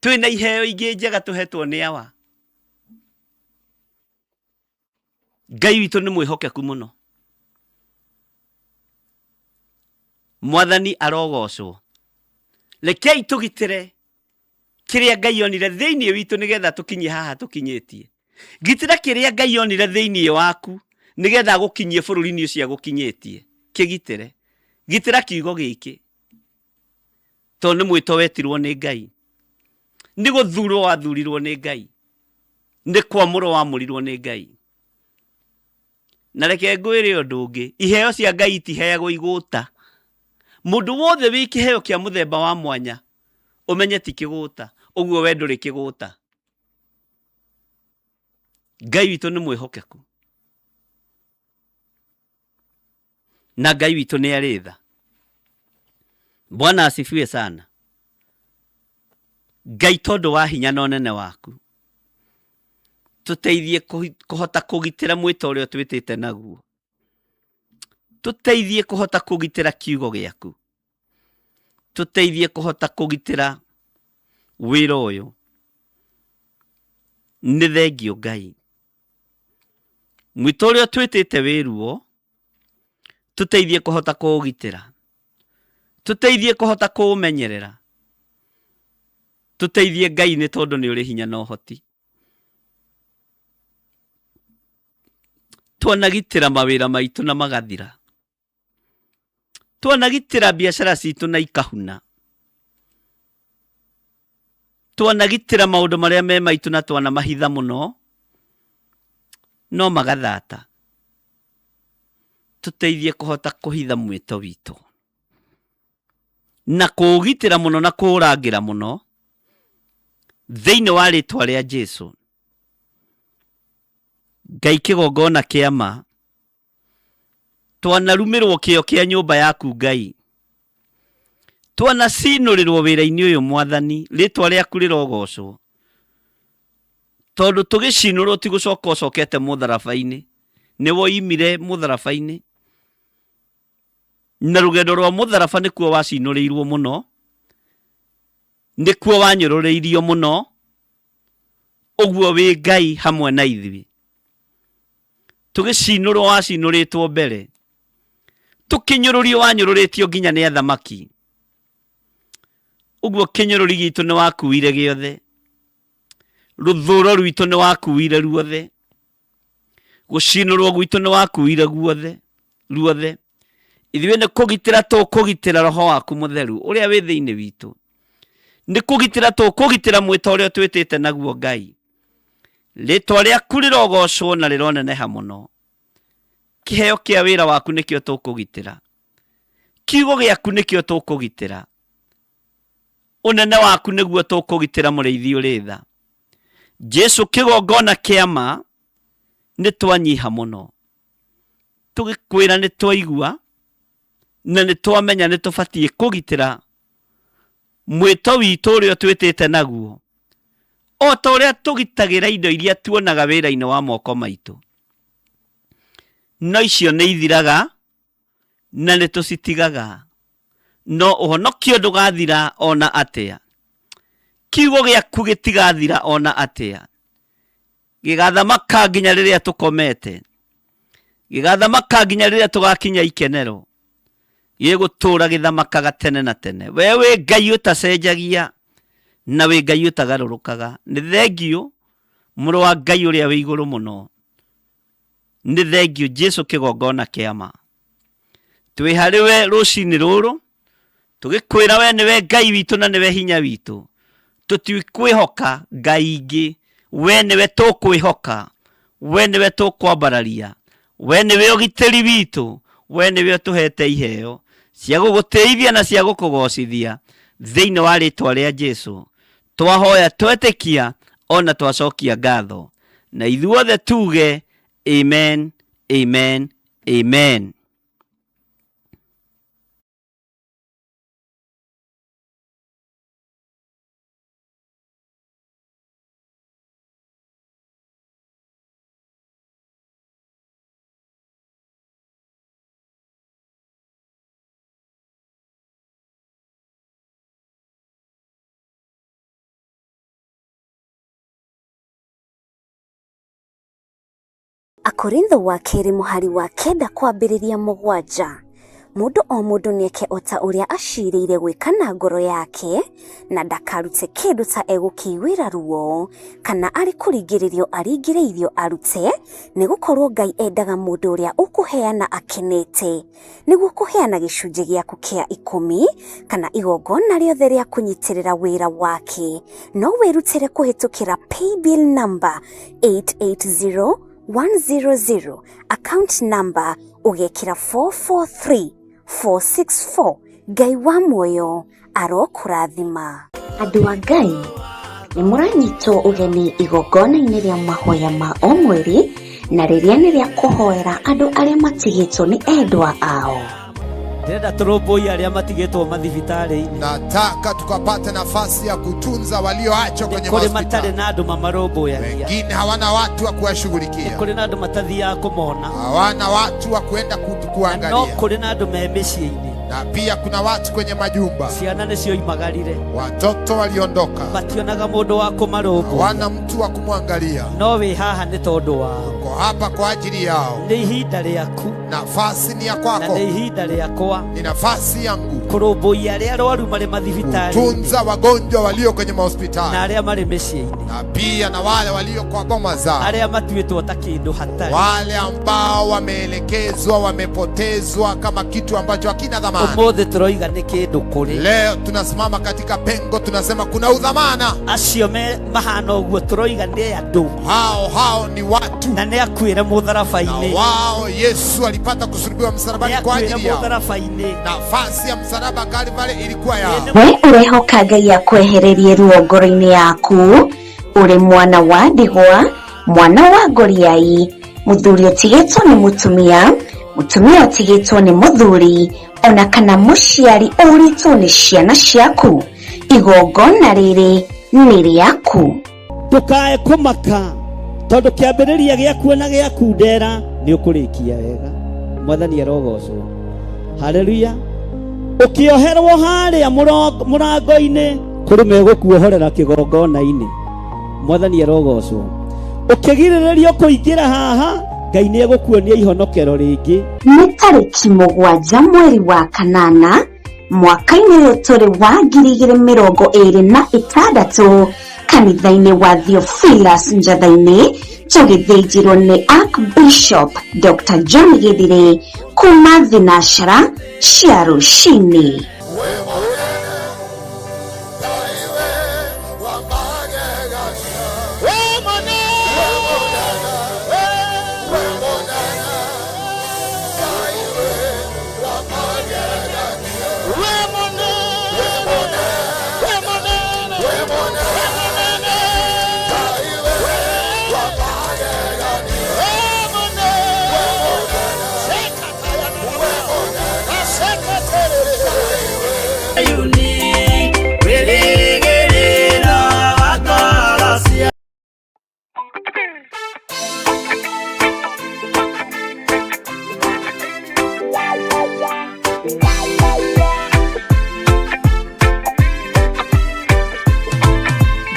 Twĩna iheo ingĩ njega tũhetwo nĩ awa. Ngai witũ nĩ mwĩhokeku mũno. Mwathani arogocwo. Rekei tũgitĩre kĩrĩa Ngai onire thĩinĩ witũ nĩgetha tũkinye haha tũkinyĩtie. Gitĩra kĩrĩa Ngai onire thĩinĩ waku nĩgetha agũkinyie bũrũri-inĩ ũcio agũkinyĩtie. Kĩgitĩre. Gitĩra kiugo gĩkĩ. Tondũ nĩ mwĩto wetirwo nĩ Ngai. Nĩ gũthurwo wathurirwo nĩ Ngai. Nĩ kwamũrwo wamũrirwo nĩ Ngai. Na reke ngwĩre ũndũ ũngĩ, iheo cia Ngai itiheagwo igũta. Mũndũ wothe wĩ kĩheo kĩa mũthemba wa mwanya, ũmenye ti kĩgũta. Ũguo we ndũrĩ kĩgũta. Ngai witũ nĩ mwĩhokeku. Na Ngai witũ nĩ arĩ tha. Bwana asifiwe sana. Ngai tondũ wa hinya na ũnene waku, tũteithie kũhota kũgitĩra mwĩto ũrĩa ũtwĩtĩte naguo. Tũteithie kũhota kũgitĩra kiugo gĩaku. Tũteithie kũhota kũgitĩra wĩra ũyũ. Nĩ thengio Ngai. Mwĩto ũrĩa ũtwĩtĩte wĩ ruo, tũteithie kũhota kũũgitĩra. Tũteithie kũhota kũũmenyerera. Tũteithie Ngai nĩ tondũ nĩ ũrĩ hinya na ũhoti. Twanagitĩra mawĩra maitũ na magathira. Twanagitĩra biacara citũ na ikahuna. Twanagitĩra maũndũ marĩa me maitũ na twanamahitha mũno, no magathata. Tũteithie kũhota kũhitha mwĩto witũ na kũũgitĩra mũno na kũũrangĩra mũno thĩinĩ wa rĩtwa rĩa Jesu. Ngai kĩgongona kĩa ma, twanarumĩrwo kĩo kĩa nyũmba yaku Ngai, twanacinũrĩrwo wĩra-inĩ ũyũ Mwathani, rĩtwa rĩaku rĩrogocwo, tondũ tũgĩcinũrwo ti gũcoka ũcokete mũtharaba-inĩ, nĩ woimire mũtharaba-inĩ, na rũgendo rwa mũtharaba nĩkuo wacinũrĩirwo mũno, nĩkuo wanyũrũrĩirio mũno, ũguo wĩ Ngai hamwe na ithuĩ. Tũgĩcinũrwo wacinũrĩtwo mbere, tũkĩnyũrũrio wanyũrũrĩtio nginya nĩ athamaki. Ũguo kĩnyũrũri gitũ nĩ wakuire gĩothe, rũthũro rwitũ nĩ wakuire ruothe, gũcinũrwo gwitũ nĩ wakuire guothe ruothe. Ithuĩ nĩ kũgitĩra tũkũgitĩra roho waku mũtheru ũrĩa wĩ thĩinĩ witũ, nĩ kũgitĩra tũkũgitĩra mwĩto ũrĩa ũtwĩtĩte naguo Ngai. Rĩtwa rĩaku rĩrogocwo na rĩroneneha mũno. Kĩheo kĩa wĩra waku nĩkĩo tũkũgitĩra, kiugo gĩaku nĩkĩo tũkũgitĩra, ũnene waku nĩguo tũkũgitĩra, mũrĩithi ũrĩ tha. Jesu kĩgongona kĩa ma, nĩ twanyiha mũno tũgĩkwĩra nĩ twaigua na nĩ twamenya nĩ tũbatiĩ kũgitĩra mwĩto witũ ũrĩa ũtwĩtĩte naguo, o ta ũrĩa tũgitagĩra indo iria tuonaga wĩra-inĩ wa moko maitũ. No icio nĩ ithiraga na nĩ tũcitigaga, no ũhonokio ndũgathira ona atĩa. Kiugo gĩaku gĩtigathira ona atĩa, gĩgathamaka nginya rĩrĩa tũkomete, gĩgathamaka nginya rĩrĩa tũgakinya ikenero, gĩgũtũũra gĩthamakaga tene na tene. We wĩ Ngai ũtacenjagia na wĩ Ngai ũtagarũrũkaga. Nĩ thengiũ mũrũ wa Ngai ũrĩa wĩ igũrũ mũno, nĩ thengiũ Jesu kĩgongona kĩa ma. Twĩ harĩ we rũcinĩ rũrũ tũgĩkwĩra we nĩwe Ngai witũ na nĩwe hinya witũ. Tũtikwĩhoka ngai ingĩ, we nĩwe tũkwĩhoka, we nĩwe tũkwambararia, we nĩwe ũgitĩri witũ, we nĩwe ũtũhete iheo cia gũgũtĩithia na cia gũkũgocithia. Thĩinĩ wa rĩtwa rĩa Jesu twahoya, twetĩkia ona twacokia ngatho, na ithuothe tuge amen, amen, amen. Akorintho wa kerĩ mũhari wa 9 kwambĩrĩria 7. Mũndũ o mũndũ nĩeke o ta ũrĩa aciirĩire gwĩka na ngoro yake, na ndakarute kĩndũ ta egũkĩiguĩra ruo, kana arĩ kũringĩrĩrio aringĩrĩirio arute, nĩgũkorwo Ngai endaga mũndũ ũrĩa ũkũheana akenete. Nĩguo kũheana gĩcunjĩ gĩaku kĩa 10 kana igongona rĩothe rĩa kũnyitĩrĩra wĩra wake, no wĩrutĩre kũhĩtũkĩra paybill number 880100, account number ũgekĩra 443464. Ngai wa muoyo arokũrathima. Andũ a Ngai, nĩ mũranyitwo ũgeni igongona-inĩ rĩa mahoya ma o mweri, na rĩrĩa nĩ rĩa kũhoera andũ arĩa matigĩtwo nĩ endwa ao. Ndĩrenda tũrũmbũiye arĩa matigĩtwo mathibitarĩ-inĩ. Nataka tukapate nafasi ya kutunza walioachwa kwenye Kũrĩ matarĩ mahospitali. na andũ mamarũmbũyagia. Wengine hawana watu wa kuwashughulikia, Kũrĩ na andũ matathiaga kũmona. hawana watu wa kuenda Na no kuangalia, kũrĩ na andũ me mĩciĩ-inĩ. na pia kuna watu kwenye majumba, Ciana nĩcioimagarire, watoto waliondoka, mationaga mũndũ wa kũmarũmbũiya. hawana mtu wa kumwangalia. No wĩ haha nĩ tondũ wao. Uko hapa kwa ajili yao. Nĩ ihinda rĩaku Nafasi ni ya na kwako, nĩ ihinda rĩakwa ni nafasi yangu kũrũmbũiya arĩa arwaru marĩ mathibitarĩ-inĩ kutunza wagonjwa walio kwenye na mahospitali arĩa marĩ mĩciĩ-inĩ, na pia na wale walio kwa boma zao, arĩa matuĩtwo ta kĩndũ hatarĩ. wale ambao wameelekezwa, wamepotezwa kama kitu ambacho hakina dhamana. Ũmũthĩ tũroiga nĩ kĩndũ kũrĩ Leo tunasimama katika pengo, tunasema kuna udhamana. acio me mahana ũguo, tũroiga nĩ andũ Hao hao ni watu, na nĩ akuĩre na mũtharaba-inĩ, wao Yesu alipata kusulubiwa nĩ msalabani kwa akuĩre ajili yao. mũtharaba-inĩ. Nafasi ya msalaba Kalvari ilikuwa yao. We ũrehoka Ngai akwehererie ruo ngoro-inĩ yaku, ũrĩ mwana wa ndigwa, mwana wa ngoriai, mũthuri ũtigĩtwo nĩ mũtumia, mũtumia ũtigĩtwo nĩ mũthuri, ona kana mũciari ũrĩtwo nĩ ciana ciaku, igongona rĩrĩ nĩ rĩaku. Ndũkae kũmaka tondũ kĩambĩrĩria gĩaku na gĩaku ndera nĩ ũkũrĩkia wega. Mwathani arogocwo. Haleluya. Ũkĩoherwo harĩa mũrango-inĩ kũrĩ megũkuohorera kĩgongona-inĩ. Mwathani arogocwo. Ũkĩgirĩrĩrio kũingĩra haha, Ngai nĩ egũkuonia ihonokero rĩngĩ. Nĩ tarĩki 7 mweri wa 8. Mwaka-inĩ ũyũ tũrĩ wa 2026 kanitha-inĩ wa Theophilus Njatha-inĩ, tũgĩthĩnjĩrwo nĩ Archbishop Dr. John Githire kuma thinashara cia rũcinĩ.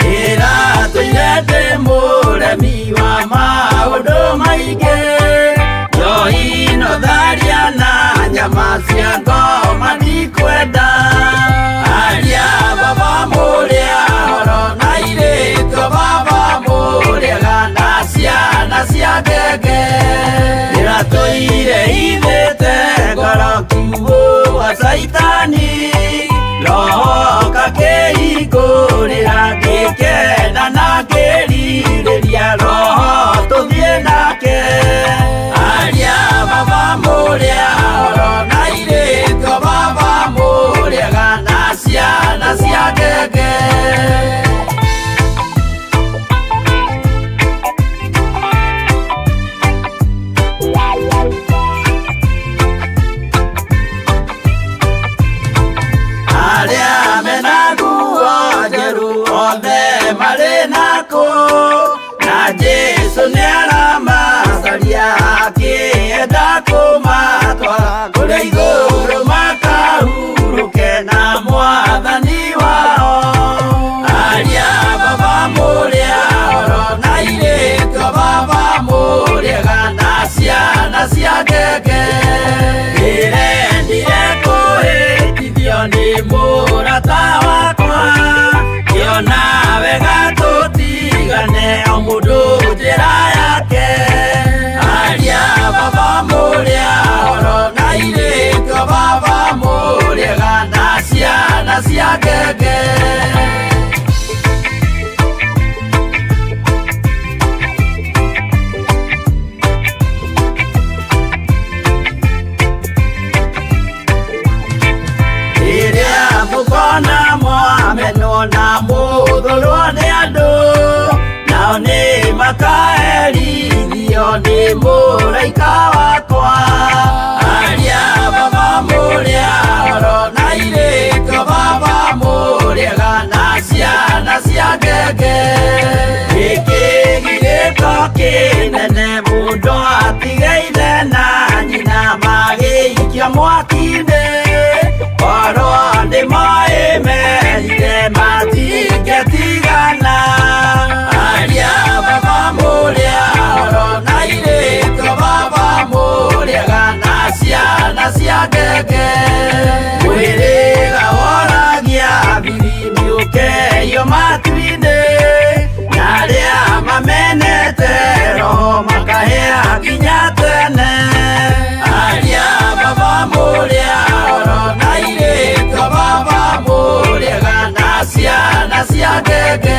Ndĩratũire ndĩ mũremi wa maũndũ maingĩ, njohi no tharia na nyama cia ngoma ndikwenda. Aria baba mũrĩa horo na irĩtwo baba mũrĩaga na ciana cia ngenge. Ndĩratũire ithĩte ngoro kiugũ wa caitani, roho kakĩhingũrĩra ngĩkena na ngĩrirĩria roho tũthiĩ nake. Aria baba mũrĩa horo na irĩtwo baba mũrĩaga na ciana cia ngenge. Arĩa mena nguo njerũ othe marĩ nakũ, na Jesũ nĩaramacaria akĩenda kũmatwara kũrĩa igũrũ makahurũke na mwathani wao. Aria baba mũrĩa horo na irĩtwo baba mũrĩega na ciana cia ngenge. Ndĩrendire kũhĩtithio nĩ mũrata wakwa, ngĩona wega tũtigane o mũndũ njĩra yake. Aria baba mũrĩa horo na irĩtwo baba mũrĩega na ciana cia ngenge. Rĩrĩa mũkona mwamenwo na mũthũrwo nĩ andũ, nao nĩ makaherithio nĩ mũraika wakwa. Aria baba mũrĩa horo na irĩtwo baba mũrĩega na ciana cia ngenge. Gĩkĩ gĩgĩko kĩnene mũndũ atigaire na nyina magĩikio mwaki-inĩ, korwo nĩ moĩ merire matingĩtigana. Aria baba mũrĩa horo na irĩtwo baba mũrĩega na ciana cia ngenge. Mwĩrĩga woragia bibi ũkeio matu-inĩ, na arĩa mamenete roho makahĩa nginya tene. Aria baba mũrĩa horo na irĩtwo baba mũrĩega na ciana cia ngenge.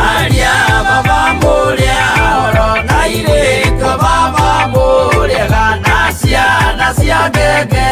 Aria baba mũrĩa horo na irĩtwo baba mũrĩega na ciana cia ngenge.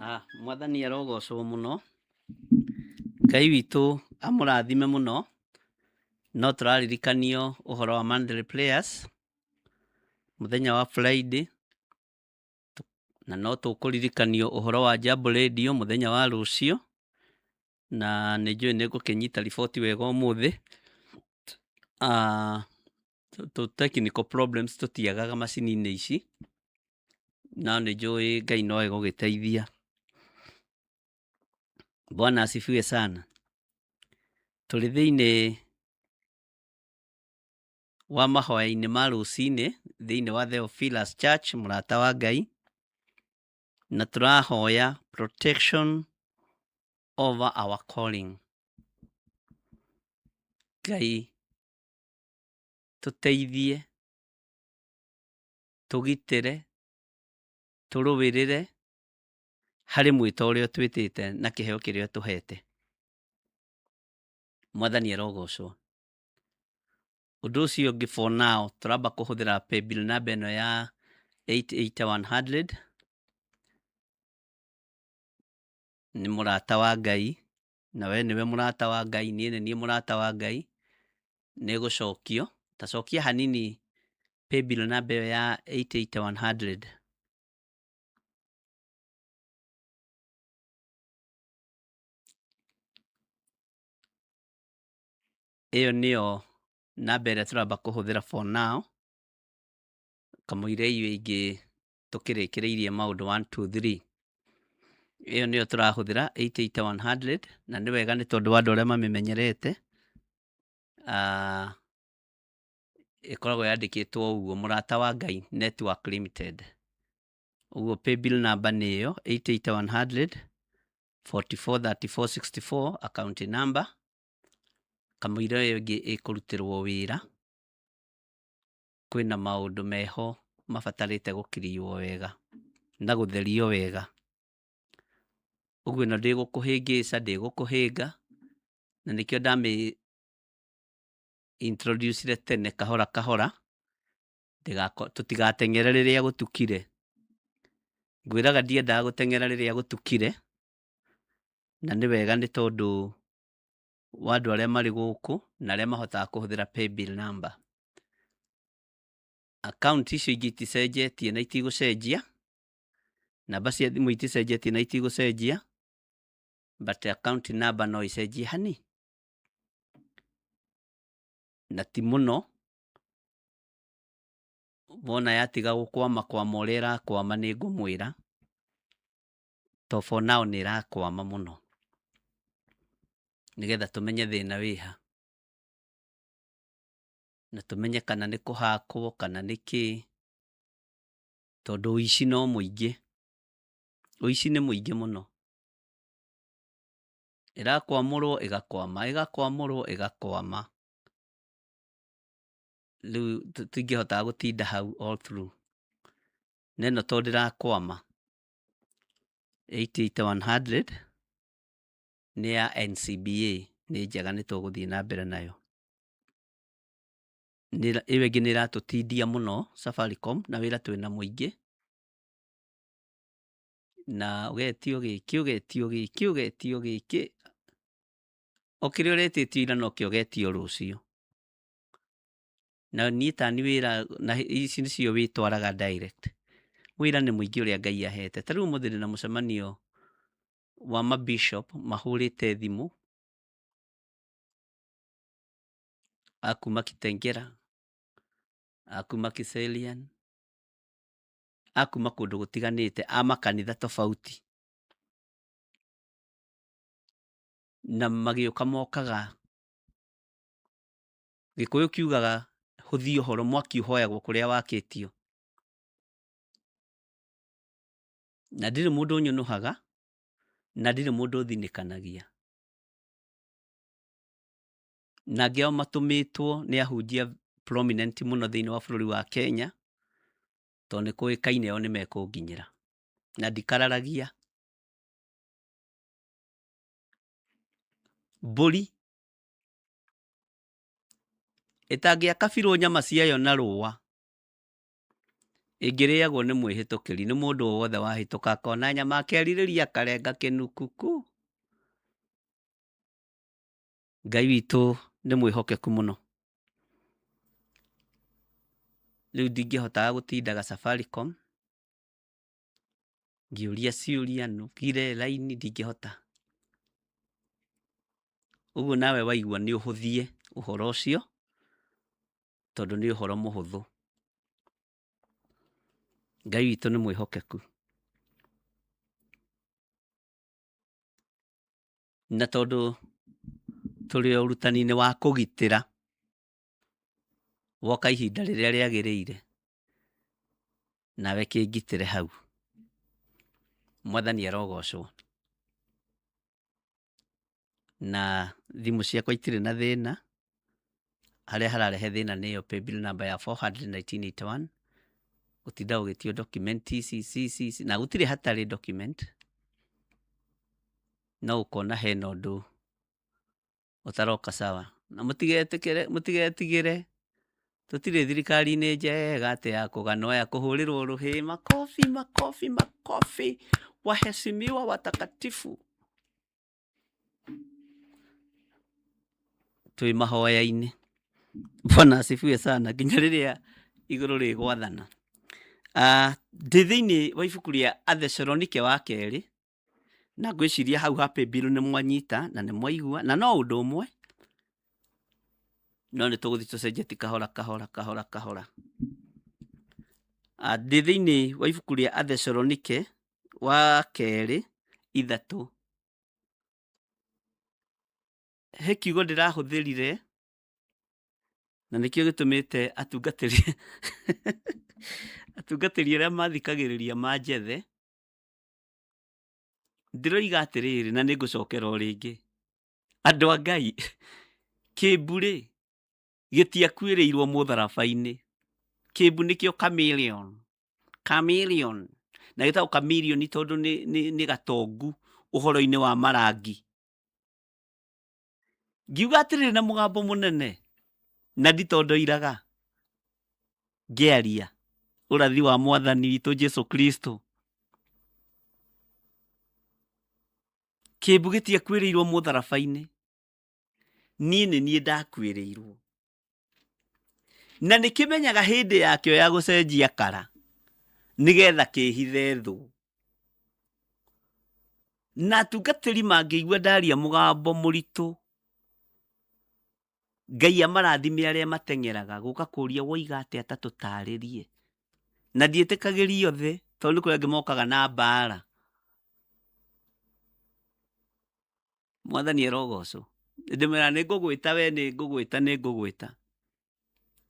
Ah, mwathani arogocwo mũno. Ngai witũ amũrathime mũno. No tũraririkanio ũhoro wa Monthly Prayers mũthenya wa Friday, na no tũkũririkanio ũhoro wa Jambo Radio mũthenya wa rũciũ, na nĩ njũĩ nĩ ngũkĩnyita riboti wega ũmũthĩ. Tũ technical problems tũtiagaga macini-inĩ ici, no nĩ njũĩ Ngai no egũgĩteithia. Bwana asifiwe sana. Tũrĩ thĩinĩ wa mahoya-inĩ ma rũcinĩ thĩinĩ wa Theophilus Church mũrata wa Ngai, na tũrahoya protection over our calling. Ngai tũteithie, tũgitĩre, tũrũĩrĩre harĩ mwĩto ũrĩa ũtwĩtĩte na kĩheo kĩrĩa ũtũhete. Mwathani arogocwo. Ũndũ ũcio ũngĩ for now tũramba kũhũthĩra paybill namba ĩno ya 88100. Nĩ mũrata wa Ngai, na we nĩwe mũrata wa Ngai, niĩ nĩ niĩ mũrata wa Ngai, nĩ gũcokio. Ta cokia hanini paybill namba ĩyo ya 88100. Ĩyo nĩyo namba ĩrĩa tũramba kũhũthĩra for now, kamũira iyo ingĩ tũkĩrĩkĩrĩirie maũndũ 1 2 3. Ĩyo nĩyo tũrahũthĩra 88100, na nĩ wega nĩ tondũ wa andũ arĩa mamĩmenyerete. Ĩkoragwo yandĩkĩtwo ũguo, Mũrata wa Ngai Network Limited. Ũguo paybill number nĩ ĩyo 88100 443464 account number. Kamũira ĩyo ĩngĩ ĩkũrutĩrwo wĩra, kwĩna maũndũ meho mabatarĩte gũkiriwo wega na gũtherio wega. Ũguo ĩno ndĩgũkũhĩngĩca, ndĩgũkũhĩnga, na nĩkĩo ndamĩ introduce tene kahora kahora, tũtigateng'ere rĩrĩa gũtukire. Ngwĩraga ndiendaga gũteng'era rĩrĩa gũtukire, na nĩ wega nĩ tondũ wa andũ arĩa marĩ gũkũ na arĩa mahotaga kũhũthĩra paybill number. Account icio ingĩ iticenjetie na itigũcenjia, namba cia thimũ iticenjetie na itigũcenjia, but account number no icenjie hani na ti mũno. Wona yatiga gũkwama kwama ũrĩa ĩrakwama nĩ ngũmwĩra, to for now nĩ ĩrakwama mũno, nĩgetha tũmenye thĩna wĩha na tũmenye kana nĩ kũhakwo kana nĩ kĩĩ, tondũ ũici no mũingĩ, ũici nĩ mũingĩ mũno. Ĩrakwamũrwo ĩgakwama, ĩgakwamũrwo ĩgakwama. Rĩu tũtingĩhotaga gũtinda hau all through. Na ĩno tondũ ndĩrakwama 88100 nĩ ya NCBA, nĩ njega nĩ tũgũthiĩ na mbere nayo. Ĩyo ĩngĩ nĩ ĩratũtindia mũno Safaricom, na wĩra twĩna mũingĩ, na ũgetio gĩkĩ, ũgetio gĩkĩ, ũgetio gĩkĩ, o kĩrĩa ũretĩtio ira nokĩo ũgetio rũciũ. Na niĩ tani wĩra, na ici nĩcio wĩtwaraga direct. Wĩra nĩ mũingĩ ũrĩa Ngai ahete. Ta rĩu ũmũthĩ ndĩna mũcemanio wa mabishop mahũrĩte thimũ a kuma Kitengela, a kuma Kiserian, a kuma kũndũ gũtiganĩte, a makanitha tofauti. Na magĩũka mokaga, Gĩkũyũ kiugaga hũthia ũhoro, mwaki ũhoyagwo kũrĩa wakĩtio. Na ndirĩ mũndũ ũnyũnũhaga, na ndirĩ mũndũ ũthinĩkanagia. Na angĩ ao matũmĩtwo nĩ ahunjia prominent mũno thĩinĩ wa bũrũri wa Kenya, tondũ nĩ kũĩkaine o nĩ mekũnginyĩra. Na ndikararagia. Mbũri ĩtangĩakabirwo nyama ciayo na rũa, ĩngĩrĩagwo nĩ mwĩhĩtũkĩri, nĩ mũndũ o wothe wahĩtũka akona nyama akerirĩria akarenga kĩnukuku. Ngai witũ nĩ mwĩhokeku mũno. Rĩu ndingĩhotaga gũtindaga Safaricom ngĩũria ciũria, nugire raini, ndingĩhota. Ũguo nawe waigua nĩ ũhũthie ũhoro ũcio, Tondũ nĩ ũhoro mũhũthũ. Ngai witũ nĩ mwĩhokeku. Na tondũ tũrĩ ũrutani-inĩ wa kũgitĩra, woka ihinda rĩrĩa rĩagĩrĩire, nawe kĩngitĩre hau. Mwathani arogocwo. Na thimũ ciakwa itirĩ na thĩna, harĩa hararehe thĩna nĩ ĩyo paybill number ya 41981, gũtinda ũgĩtio document ici ici ici ici, na gũtirĩ hatarĩ document, no ũkona hena ũndũ ũtaroka sawa. Na mũtigetĩkĩre, mũtigetigĩre, tũtirĩ thirikari-inĩ njega atĩ ya kũganwo ya kũhũrĩrwo rũhĩ, makobi makobi makobi, waheshimiwa watakatifu. Twĩ mahoya-inĩ. Bwana asifiwe sana, nginya rĩrĩa igũrũ rĩgwathana. Ndĩ thĩinĩ wa ibuku rĩa Athesalonike wa kerĩ, na ngwĩciria hau ha paybill nĩ mwanyita na nĩ mwaigua, na no ũndũ ũmwe, no nĩ tũgũthiĩ tũcenjetie kahora kahora kahora kahora. Ndĩ thĩinĩ wa ibuku rĩa Athesalonike wa kerĩ 3, he kiugo ndĩrahũthĩrire na nĩkĩo gĩtũmĩte atungatĩri atungatĩri arĩa mathikagĩrĩria manjethe. Ndĩroiga atĩrĩrĩ, na nĩngũcokera o rĩngĩ, andũ a Ngai, kĩmbu-rĩ gĩtiakuĩrĩirwo mũtharaba-inĩ. Kĩmbu nĩkĩo chameleon, chameleon, na gĩtagwo chameleon tondũ nĩ gatongu ũhoro-inĩ wa marangi. Ngiuga atĩrĩrĩ na mũgambo mũnene, na nditondoiraga ngĩaria ũrathi wa Mwathani witũ Jesu Kristo. Kĩmbu gĩtiakuĩrĩirwo mũtharaba-inĩ, niĩ nĩ niĩ ndakuĩrĩirwo. Na nĩkĩmenyaga hĩndĩ yakĩo ya gũcenjia kara nĩgetha kĩhithe thũ. Na atungatĩri mangĩigua ndaria mũgambo mũritũ, Ngai amarathime arĩa mateng'eraga gũka kũria woiga atĩa ta tũtarĩrie. Na ndiĩtĩkagĩria othe, tondũ nĩ kũrĩ angĩ mokaga na mbara. Mwathani arogocwo. Ndĩmwĩra nĩ ngũgwĩta we, nĩ ngũgwĩta, nĩ ngũgwĩta.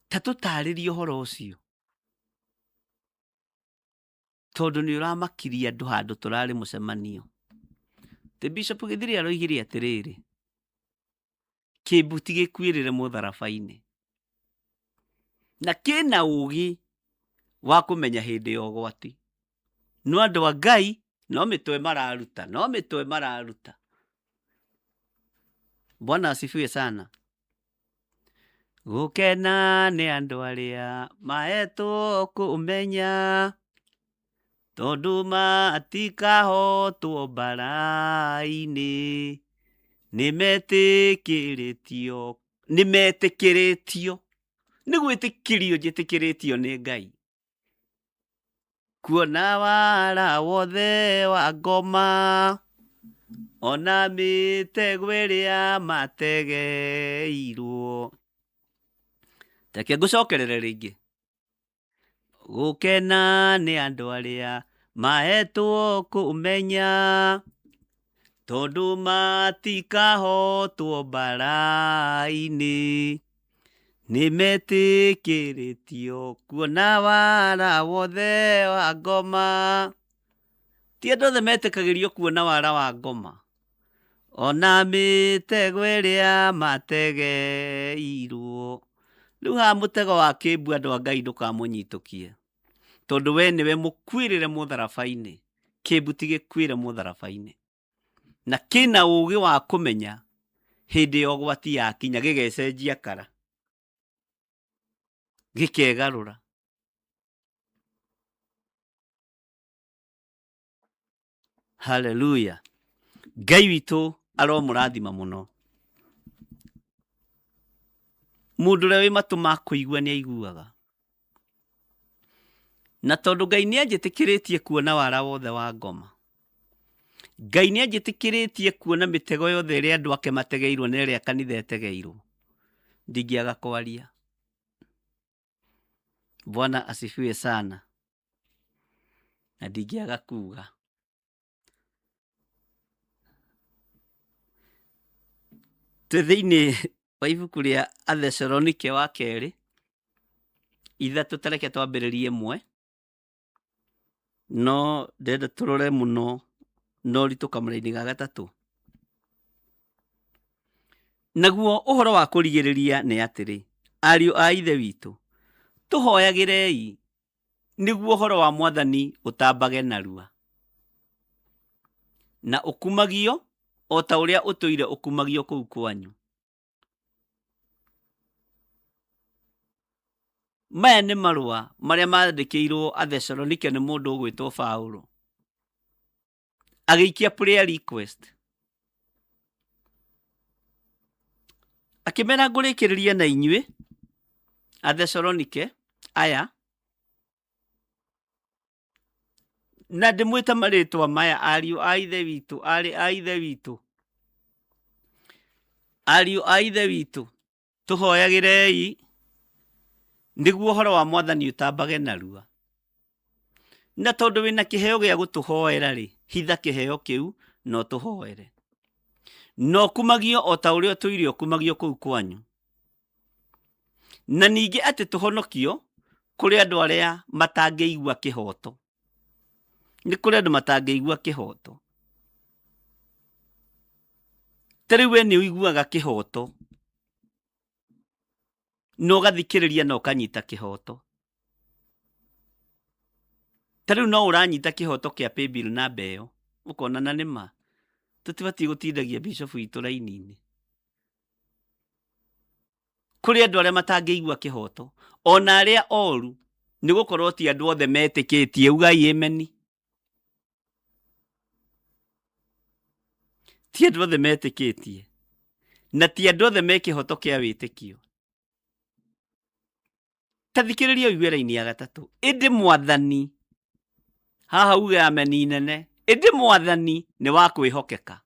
Ta tũtarĩrie ũhoro ũcio, tondũ nĩ ũramakirie andũ handũ tũrarĩ mũcemanio. Ti Bishop Gĩthiri aroigire atĩrĩrĩ, kĩmbu ti gĩkuĩrĩre mũtharaba-inĩ, na kĩna ũgĩ wa kũmenya hĩndĩ ya ũgwati. No andũ a Ngai no mĩtwe mararuta, no mĩtwe mararuta. Bwana asifiwe sana. Gũkena nĩ andũ arĩa mahetwo kũmenya, tondũ matikahotwo mbara-inĩ. Nĩmetĩkĩrĩtio, nĩmetĩkĩrĩtio, nĩ gwĩtĩkĩrio njĩtĩkĩrĩtio nĩ Ngai. Kuona wara wothe wa ngoma, ona mĩtego ĩrĩa mategeirwo. Reke ngũcokerere rĩngĩ. Gũkena nĩ andũ arĩa mahetwo kũmenya, tondũ matikahotwo mbara-inĩ. Nĩmetĩkĩrĩtio kuona wara wothe wa ngoma. Ti andũ othe metĩkagĩrio kuona wara wa ngoma, ona mĩtego ĩrĩa mategeirwo. Rĩu haha mũtego wa kĩmbu andũ a Ngai ndũkamũnyitũkie, tondũ we nĩwe mũkuĩrĩre mũtharaba-inĩ. Kĩmbu ti gĩkuĩre mũtharaba-inĩ, na kĩna ũgĩ wa kũmenya hĩndĩ ya ũgwati yakinya gĩgecenjia kara, gĩkegarũra. Haleluya. Ngai witũ aromũrathima mũno. Mũndũ ũrĩa wĩ matũ ma kũigua nĩ aiguaga. Na tondũ Ngai nĩ anjĩtĩkĩrĩtie kuona wara wothe wa ngoma, Ngai nĩ anjĩtĩkĩrĩtie kuona mĩtego yothe ĩrĩa andũ ake mategeirwo na ĩrĩa kanitha ĩtegeirwo, ndingĩaga kwaria. Bwana asifiwe sana. Na ndingĩaga kuga. Twĩ thĩinĩ wa ibuku rĩa Athesalonike wa kerĩ ithatũ, tareke twambĩrĩrie ĩmwe, no ndĩrenda tũrore mũno na ũritũ kamũra-inĩ ga gatatũ. Naguo ũhoro wa kũrigĩrĩria nĩ atĩrĩ, ariũ a Ithe witũ, tũhoyagĩrei nĩguo ũhoro wa Mwathani ũtambage narua na ũkumagio o ta ũrĩa ũtũire ũkumagio kũu kwanyu. Maya nĩ marũa marĩa mandĩkĩirwo Athesalonike nĩ mũndũ ũgwĩtwo Paulo agĩikia prayer request akĩmera ngũrĩkĩrĩria na inyuĩ Athesalonike aya na ndĩmwĩte marĩtwa maya ariũ a ithe witũ arĩ a ithe witũ ariũ a ithe witũ tũhoyagĩrei nĩguo ũhoro wa mwathani ũtambage narua na tondũ wĩna kĩheo gĩa gũtũhoera rĩ hitha kĩheo kĩu na ũtũhoere na ũkumagio o ta ũrĩa ũtũire ũkumagio kũu kwanyu na ningĩ atĩ tũhonokio kũrĩ andũ arĩa matangĩigua kĩhoto nĩ kũrĩ andũ matangĩigua kĩhoto ta rĩu we nĩ ũiguaga kĩhoto na ũgathikĩrĩria na ũkanyita kĩhoto ta rĩu no ũranyita kĩhoto kĩa paybill namba ĩyo ũkona na nĩ ma tũtibatiĩ gũtindagia bishop witũ raini-inĩ kũrĩ andũ arĩa matangĩigua kĩhoto ona arĩa oru nĩ gũkorwo ti andũ othe metĩkĩtie ugai ĩmeni ti andũ othe metĩkĩtie na ti andũ othe me kĩhoto kĩa wĩtĩkio ta thikĩrĩria ũigue raini ya gatatũ ĩndĩ mwathani haha uge ameni nene ĩndĩ mwathani nĩ wa kwĩhokeka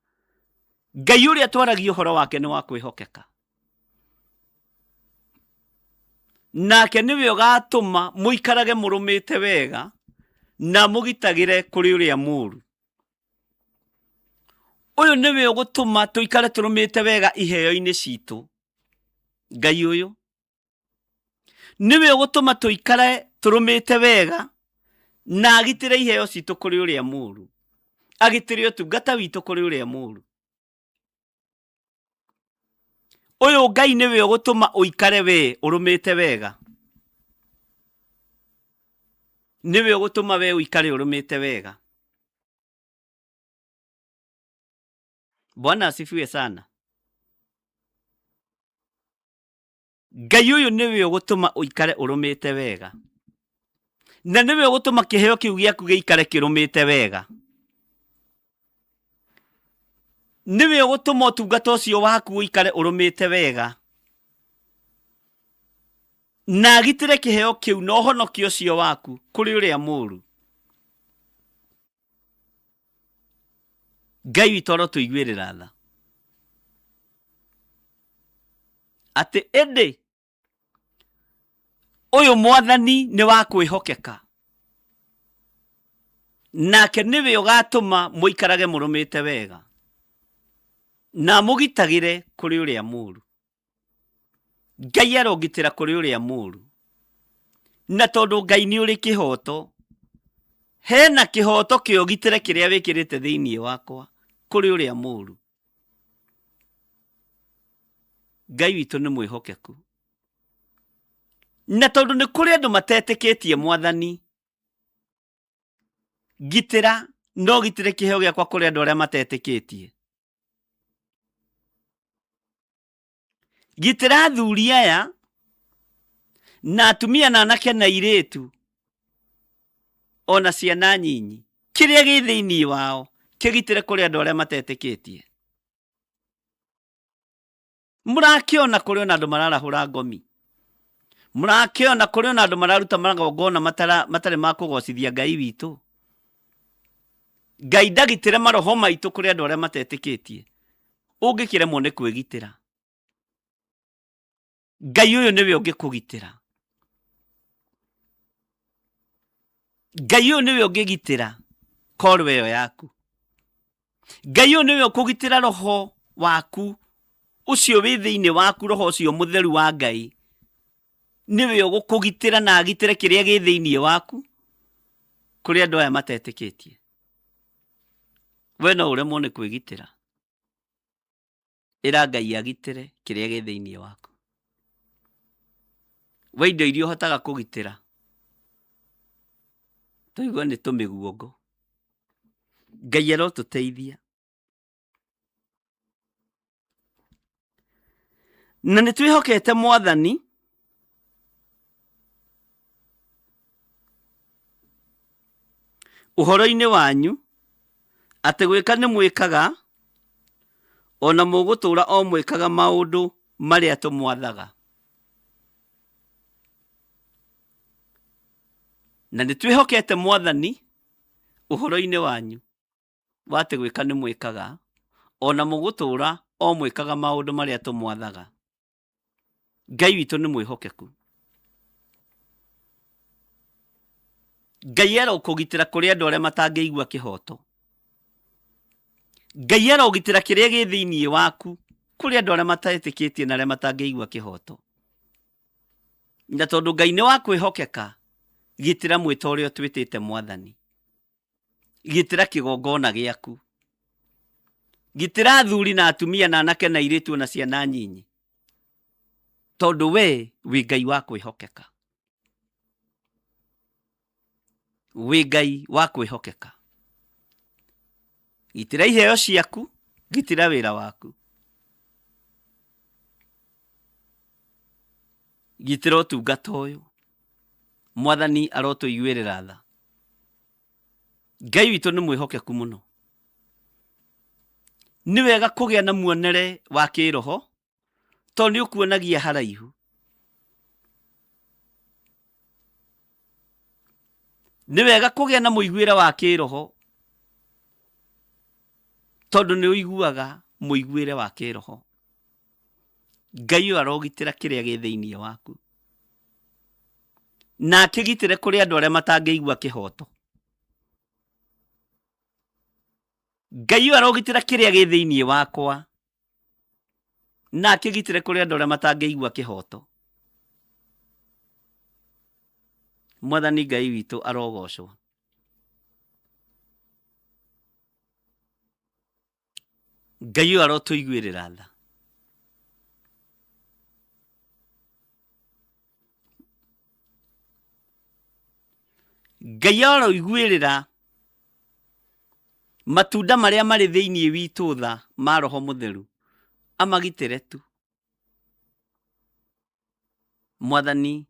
ngai ũrĩa twaragia ũhoro wake nĩ wa kwĩhokeka nake nĩwe ũgatũma mũikarage mũrũmĩte wega na mũgitagĩre kũrĩ ũrĩa mũũru ũyũ nĩwe ũgũtũma tũikare tũrũmĩte wega iheo-inĩ citũ ngai ũyũ nĩwe ũgũtũma tũikare tũrũmĩte wega na agitĩre iheo citũ kũrĩ ũrĩa mũũru agitĩre ũtungata witũ kũrĩ ũrĩa mũũru ũyũ ngai nĩwe ũgũtũma ũikare we ũrũmĩte wega nĩwe ũgũtũma we ũikare ũrũmĩte wega bwana asifiwe sana ngai ũyũ nĩwe ũgũtũma ũikare ũrũmĩte wega na nĩwe ũgũtũma kĩheo kĩu gĩaku gĩikare kĩrũmĩte wega nĩwe ũgũtũma ũtungata ũcio waku ũikare ũrũmĩte wega na agitĩre kĩheo kĩu na ũhonoki ũcio waku kũrĩ ũrĩa mũũru ngai witũ arotũiguĩrĩra tha atĩ ĩndĩ ũyũ mwathani nĩ wa kwĩhokeka nake nĩwe ũgatũma mũikarage mũrũmĩte wega na mũgitagĩre kũrĩ ũrĩa mũũru ngai arongitĩra kũrĩ ũrĩa mũũru na tondũ ngai nĩ ũrĩ kĩhoto hena kĩhoto kĩogitĩre kĩrĩa wĩkĩrĩte thĩinĩ wakwa kũrĩ ũrĩa mũũru ngai witũ nĩ mwĩhokeku na tondũ nĩ kũrĩ andũ matetĩkĩtie mwathani ngitĩra no gitĩre kĩheo gĩakwa kũrĩ andũ arĩa matetĩkĩtie gitĩra athuri aya na atumia na anake na airĩtu ona ciana nyinyi kĩrĩa gĩ thĩinĩ wao kĩgitĩre kũrĩ andũ arĩa matetĩkĩtie mũrakĩona kũrĩ ona andũ mararahũra ngomi mũrakĩona kũrĩ ona andũ mararuta magongona matarĩ ma kũgocithia ngai witũ ngai ndagitĩre maroho maitũ kũrĩ andũ arĩa matetĩkĩtie ũngĩkĩremwo nĩ kwĩgitĩra ngai ũyũ nĩwe ũngĩkũgitĩra Ngai ũyũ nĩwe ũngĩgitĩra korwo ĩyo yaku. Ngai ũyũ nĩwe ũkũgitĩra roho waku ũcio wĩ thĩinĩ waku, roho ũcio mũtheru wa Ngai nĩwe ũgũkũgitĩra na agitĩre kĩrĩa gĩ thĩinĩ waku kũrĩ andũ aya matetĩkĩtie. We no ũremwo nĩ kwĩgitĩra. Ĩra Ngai agitĩre kĩrĩa gĩ thĩinĩ waku. We indo iria ũhotaga kũgitĩra twaigua nĩ tũmĩguongo. Ngai arotũteithia. Na nĩ twĩhokete Mwathani ũhoro-inĩ wanyu atĩ gwĩka nĩ mwĩkaga o na mũgũtũũra o mwĩkaga maũndũ marĩa tũmwathaga. Na nĩ twĩhokete Mwathani ũhoro-inĩ wanyu wa atĩ gwĩka nĩ mwĩkaga o na mũgũtũũra o mwĩkaga maũndũ marĩa tũmwathaga. Ngai witũ nĩ mwĩhokeku. Ngai arokũgitĩra kũrĩ andũ arĩa matangĩigua kĩhoto. Ngai arogitĩra kĩrĩa gĩ thĩinĩ waku kũrĩ andũ arĩa matetĩkĩtie na arĩa matangĩigua kĩhoto. Na tondũ Ngai nĩ wa kwĩhokeka, gitĩra mwĩto ũrĩa ũtwĩtĩte Mwathani. Gitĩra kĩgongona gĩaku. Gitĩra athuri na atumia na anake na airĩtu na ciana nyinyi. Tondũ we wĩ Ngai wa kwĩhokeka. Wĩ Ngai wa kwĩhokeka. Gitĩra iheo ciaku, gitĩra wĩra waku. Gitĩra ũtungata ũyũ. Mwathani arotũiguĩrĩra tha. Ngai witũ nĩ mwĩhokeku mũno. Nĩ wega kũgĩa na muonere wa kĩroho tondũ nĩ ũkuonagia haraihu. Nĩ wega kũgĩa na mũiguĩre wa kĩroho tondũ nĩ ũiguaga mũiguĩre wa kĩroho. Ngai ũyũ arogitĩra kĩrĩa gĩ thĩinĩ waku na akĩgitĩre kũrĩ andũ arĩa matangĩigua kĩhoto. Ngai ũyũ arogitĩra kĩrĩa gĩ thĩinĩ wakwa na akĩgitĩre kũrĩ andũ arĩa matangĩigua kĩhoto. Mwathani Ngai witũ arogocwo. Ngai ũyũ arotũiguĩrĩra tha. Ngai aroiguĩrĩra matunda marĩa marĩ thĩinĩ witũ tha ma Roho Mũtheru, amagitĩre tu. Mwathani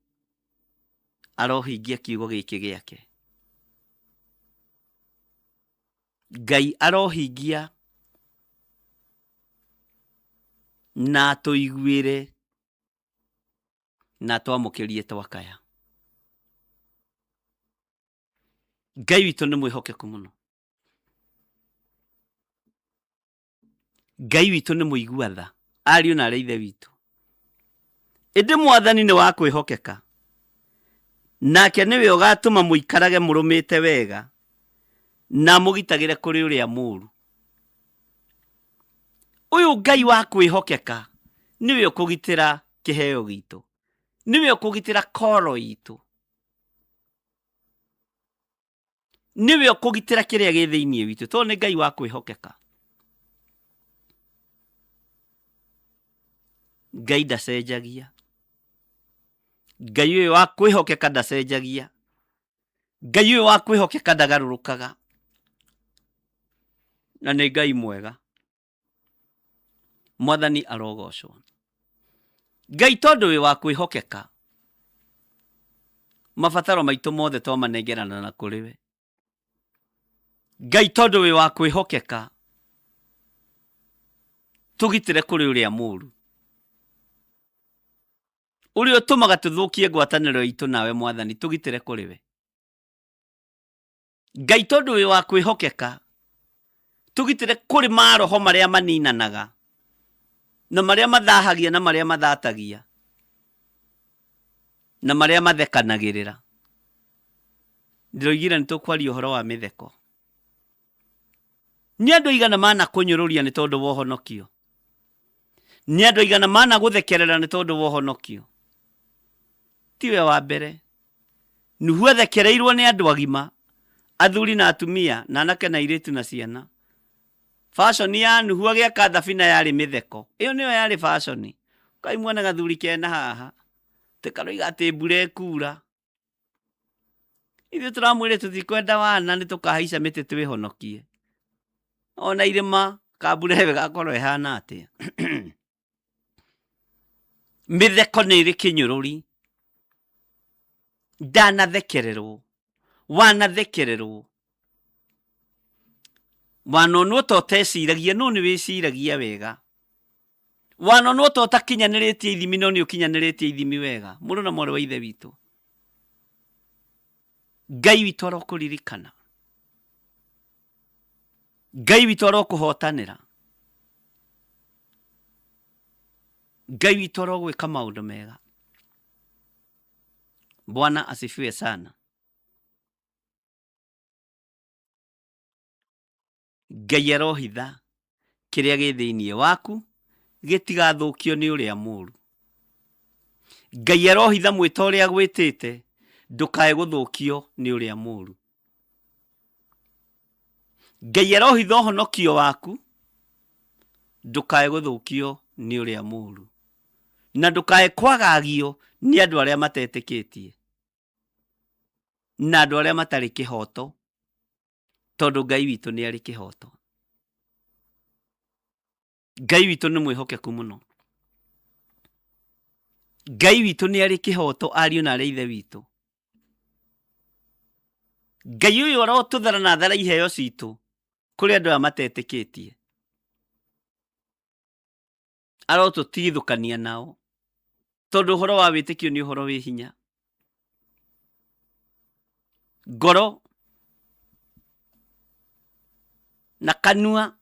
arohingia kiugo gĩkĩ gĩake. Ngai arohingia na atũiguĩre na atwamũkĩrie twakaya. Ngai witũ nĩ mwĩhokeku mũno. Ngai witũ nĩ mũigua tha, ariũ na arĩ ithe witũ. Ĩndĩ Mwathani nĩ wa kwĩhokeka, nake nĩwe ũgatũma mũikarage mũrũmĩte wega, na amũgitagĩre kũrĩ ũrĩa mũũru. Ũyũ Ngai wa kwĩhokeka nĩwe ũkũgitĩra kĩheo gitũ, nĩwe ũkũgitĩra koro itũ. Nĩwe ũkũgitĩra kĩrĩa gĩ thĩinĩ witũ tondũ nĩ Ngai wa kwĩhokeka. Ngai ndacenjagia. Ngai ũyũ wa kwĩhokeka ndacenjagia. Ngai ũyũ wa kwĩhokeka ndagarũrũkaga. Na nĩ Ngai mwega. Mwathani arogocwo. Ngai tondũ wĩ wa kwĩhokeka, mabataro maitũ mothe twamanengerana na kũrĩ we. Ngai tondũ wĩ wa kwĩhokeka, tũgitĩre kũrĩ ũrĩa mũru, ũrĩa ũtũmaga tũthũkie ngwatanĩro itũ nawe Mwathani, tũgitĩre kũrĩ we. Ngai tondũ wĩ wa kwĩhokeka, tũgitĩre kũrĩ maroho marĩa maninanaga na marĩa mathahagia na marĩa mathatagia na marĩa mathekanagĩrĩra. Ndĩroigire nĩ tũkwaria ũhoro wa mĩtheko. Nĩ andũ aigana manakũnyũrũria nĩ tondũ wa ũhonokio? Nĩ andũ aigana managũthekerera nĩ tondũ wa ũhonokio? Tiwe wa mbere. Nuhu athekereirwo nĩ andũ agima, athuri na atumia, na anake na airĩtu na ciana. Fashion ya Nuhu agĩaka thabina yarĩ mĩtheko. Ĩyo nĩyo yarĩ fashion. Kai muone gathuri kena haha. Tĩkaroiga atĩ mbura ĩkura. Ithuĩ tũramwĩre tũtikwenda wana nĩ tũkahaica mĩtĩ twĩhonokie. Ona irĩma kambura ĩyo ĩgakorwo ĩhana atĩa. Mĩtheko nĩ ĩrĩ kĩnyũrũri. Ndanathekererwo, wanathekererwo, wanonwo ta ũteciragia no nĩ wĩciragia wega. Wanonwo ta ũtakinyanĩrĩtie ithimi no nĩ ũkinyanĩrĩtie ithimi wega. Mũrũ na mwarĩ wa Ithe witũ, Ngai witũ arokũririkana. Ngai witũ arokũhotanĩra. Ngai witũ arogwĩka maũndũ mega. Bwana asifiwe sana. Ngai arohitha kĩrĩa gĩ thĩinĩ waku gĩtigathũkio nĩ ũrĩa mũru. Ngai arohitha mwĩto ũrĩa agwĩtĩte ndũkae gũthũkio nĩ ũrĩa mũru. Ngai arohitha ũhonokio waku ndũkae gũthũkio nĩ ũrĩa mũru, na ndũkae kwagagio nĩ andũ arĩa matetĩkĩtie na andũ arĩa matarĩ kĩhoto, tondũ Ngai witũ nĩ arĩ kĩhoto. Ngai witũ nĩ mwĩhokeku mũno. Ngai witũ nĩ arĩ kĩhoto, ariũ na arĩ ithe witũ. Ngai ũyũ arotũthara na athara iheo citũ kũrĩ andũ aya matetĩkĩtie. Arotũtigithũkania nao, tondũ ũhoro wa wĩtĩkio nĩ ũhoro wĩ hinya. Ngoro na kanua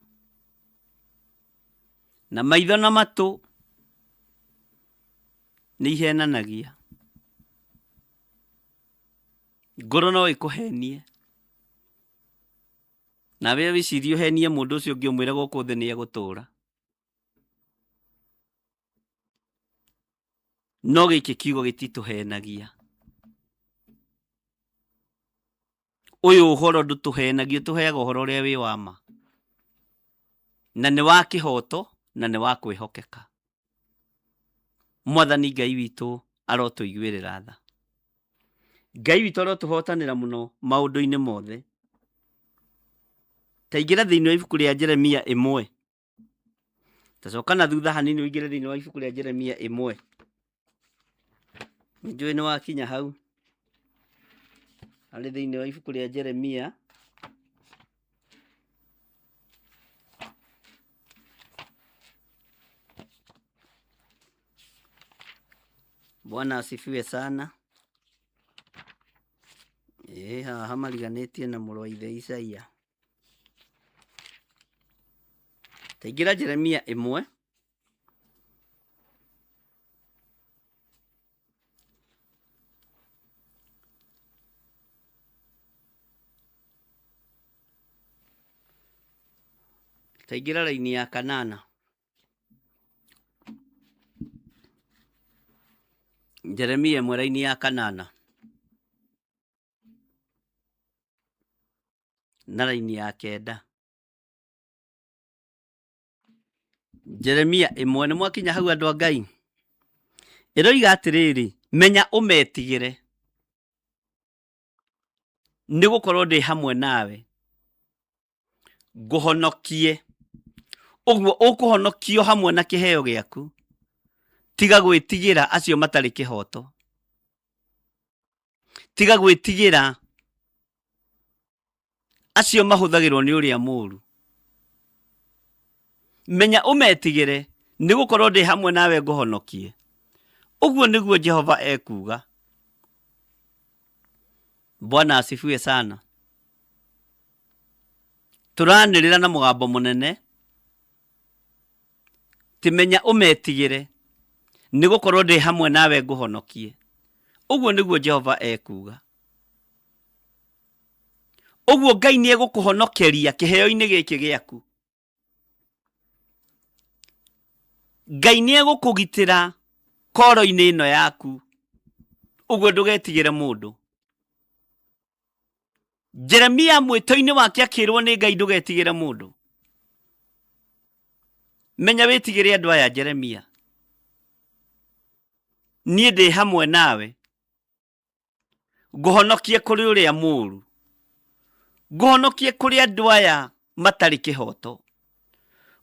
na maitho na matũ nĩ ihenanagia. Ngoro no ĩkũhenie nawe wĩcirie ũhenie mũndũ ũcio ũngĩ ũmwĩre gũkũ thĩ nĩ egũtũra. No gĩkĩ kiugo gĩtitũhenagia. Ũyũ ũhoro ndũtũhenagia, ũtũheaga ũhoro ũrĩa wĩ wa ma. Na nĩ wa kĩhoto na nĩ wa kwĩhokeka. Mwathani Ngai witũ arotũiguĩrĩra tha. Ngai witũ arotũhotanĩra mũno maũndũ-inĩ mothe. Ta ingĩra thĩinĩ wa ibuku rĩa Jeremia 1. Tacoka na thutha hanini ũingĩre thĩinĩ wa ibuku rĩa Jeremia 1. Nĩnjũĩ nĩ wakinya hau. Arĩ thĩinĩ wa ibuku rĩa Jeremia. Bwana asifiwe sana. Ĩĩ haha mariganĩtie na mũrũ wa ithe Isaia. Taingĩra Jeremia 1. Taingĩra raini ya kanana. Jeremia 1 raini ya kanana. Na raini ya kenda. Jeremia 1 nĩ mwakinya hau andũ a Ngai. Ĩroiga atĩrĩrĩ, menya ũmetigĩre, nĩ gũkorwo ndĩ hamwe nawe, ngũhonokie. Ũguo ũkũhonokio hamwe na kĩheo gĩaku. Tiga gwĩtigĩra acio matarĩ kĩhoto. Tiga gwĩtigĩra acio mahũthagĩrwo nĩ ũrĩa mũũru. Menya ũmetigĩre, nĩ gũkorwo ndĩ hamwe nawe ngũhonokie. Ũguo nĩguo Jehova ekuuga. Bwana asifiwe sana. Tũranĩrĩra na mũgambo mũnene, ti menya ũmetigĩre, nĩ gũkorwo ndĩ hamwe nawe ngũhonokie. Ũguo nĩguo Jehova ekuuga. Ũguo Ngai nĩ egũkũhonokeria kĩheo-inĩ gĩkĩ gĩaku. Ngai nĩ egũkũgitĩra koro-inĩ ĩno yaku. Ũguo ndũgetigĩre mũndũ. Jeremia mwĩto-inĩ wake akĩrwo nĩ Ngai ndũgetigĩre mũndũ. Menya wĩtigĩre andũ aya Jeremia. Niĩ ndĩ hamwe nawe. Ngũhonokie kũrĩ ũrĩa mũũru. Ngũhonokie kũrĩ andũ aya matarĩ kĩhooto.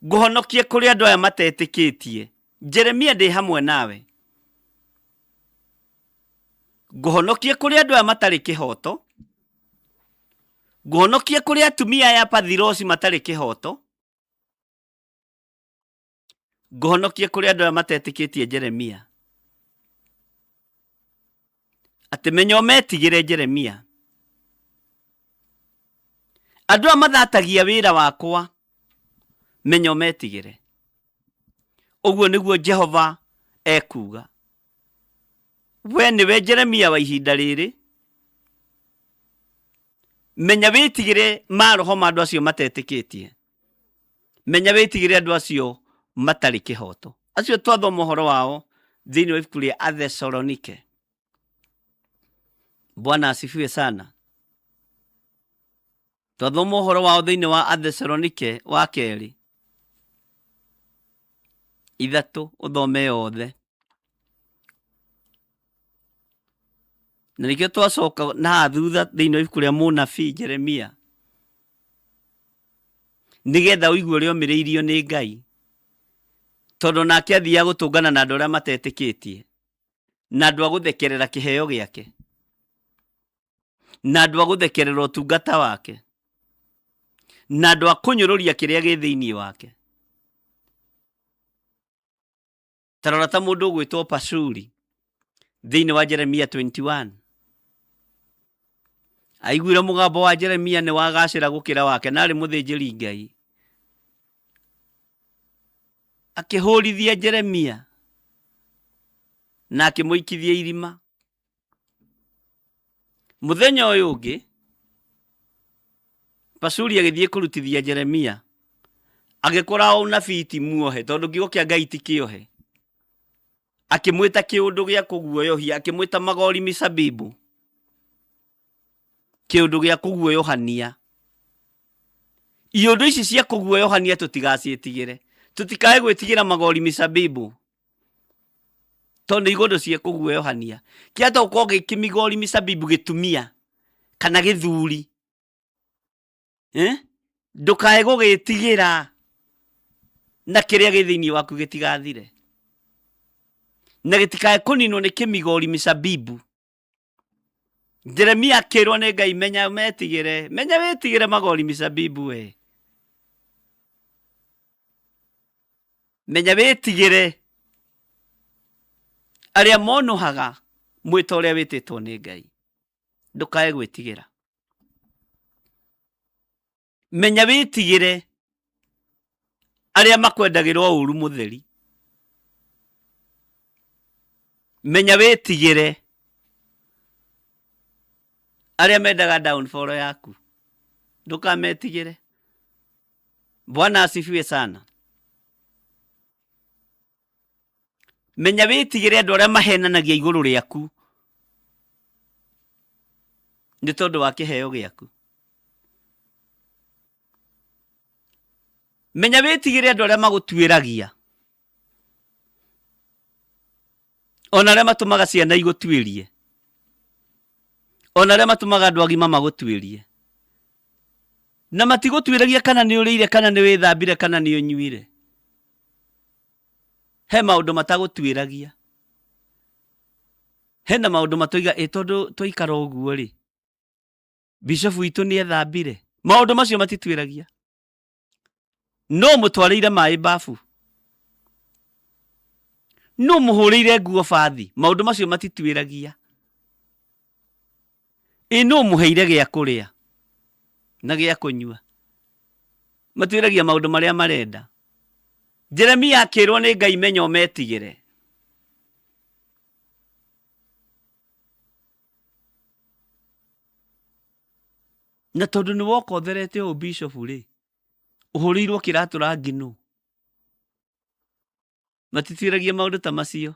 Ngũhonokie kũrĩ andũ aya matetĩkĩtie. Jeremia ndĩ hamwe nawe. Ngũhonokie kũrĩ andũ aya matarĩ kĩhooto. Ngũhonokie kũrĩ atumia aya Pathirosi matarĩ kĩhooto. Ngũhonokie kũrĩ andũ aya matetĩkĩtie Jeremia. Atĩ menya ũmetigĩre Jeremia. Andũ aya mathatagia wĩra wakwa, menya ũmetigĩre. Ũguo nĩguo Jehova ekuuga. We nĩwe Jeremia wa ihinda rĩrĩ. Menya wĩtigĩre maroho ma andũ acio matetĩkĩtie. Menya wĩtigĩre andũ acio matarĩ kĩhoto. Acio twathoma ũhoro wao thĩinĩ wa ibuku rĩa Athesalonike. Bwana asifiwe sana. Twathoma ũhoro wao thĩinĩ wa Athesalonike wa kerĩ 3, ũthome yothe. Na nĩkĩo twacoka na haha thutha thĩinĩ wa ibuku rĩa mũnabii Jeremia, nĩgetha ũigue ũrĩa ũmĩrĩirio nĩ Ngai, tondũ nake athiaga gũtũngana na andũ arĩa matetĩkĩtie, na andũ a gũthekerera kĩheo gĩake, na andũ a gũthekerera ũtungata wake, na andũ a kũnyũrũria kĩrĩa gĩ thĩinĩ wake. Ta rora ta mũndũ ũgwĩtwo Pashuri thĩinĩ wa Jeremia 21. Aiguire mũgambo wa Jeremia nĩ wagacĩra gũkĩra wake na arĩ mũthĩnjĩri Ngai. Akĩhũrithia Jeremia na akĩmũikithia irima. Mũthenya ũyũ ũngĩ, Pashuri agĩthiĩ kũrutithia Jeremia, agĩkora o ũnabii ti muohe, tondũ kiugo kĩa Ngai ti kĩohe. Akĩmwĩta kĩũndũ gĩa kũguoyohia, akĩmwĩta magori misabibu, kĩũndũ gĩa kũguoyohania. Iũndũ ici cia kũguoyohania tũtigaciĩtigĩre, tũtikae gwĩtigĩra magori misabibu, tondũ nĩ igondo cia kũguoyohania. Kĩahota gũkorwo gĩ kĩmigori misabibu gĩtumia kana gĩthuri, eh? Ndũkae gũgĩtigĩra na kĩrĩa gĩ thĩinĩ waku gĩtigathire, na gĩtikae kũninwo nĩ kĩmigori misabibu. Jeremia akĩrwo nĩ Ngai, menya metigĩre, menya wĩtigĩre magori misabibu we, menya wĩtigĩre arĩa monũhaga mwĩto ũrĩa wĩtĩtwo nĩ Ngai, ndũkae gwĩtigĩra. Menya wĩtigĩre arĩa makwendagĩrwo ũru mũtheri. Menya wĩtigĩre arĩa mendaga downfall yaku, ndũkametigĩre. Bwana asifiwe sana. Menya wĩtigĩre andũ arĩa mahenanagia igũrũ rĩaku nĩ tondũ wa kĩheo gĩaku. Menya wĩtigĩre andũ arĩa magũtuĩragia, ona arĩa matũmaga ciana igũtuĩrie, ona arĩa matũmaga andũ agima magũtuĩrie, na matigũtuĩragia kana nĩ ũrĩire, kana nĩ wĩthambire, kana nĩ ũnyuire. He maũndũ matagũtuĩragia, hena maũndũ matũiga ĩ tondũ twaikara ũguo rĩ, bishofu witũ nĩ ethambire. Maũndũ macio matituĩragia. No mũtwarĩire maĩ babu, no mũhũrĩire nguo bathi, maũndũ macio matituĩragia. Ĩ no mũheire gĩa kũrĩa na gĩa kũnyua, matuĩragia maũndũ marĩa marenda. Jeremia akĩrwo nĩ Ngai, menya ũmetigĩre. Na tondũ nĩ woka ũtherete ũũ bishop rĩ, ũhũrĩirwo kĩratũ rangi nũ? Matituĩragia maũndũ ta macio.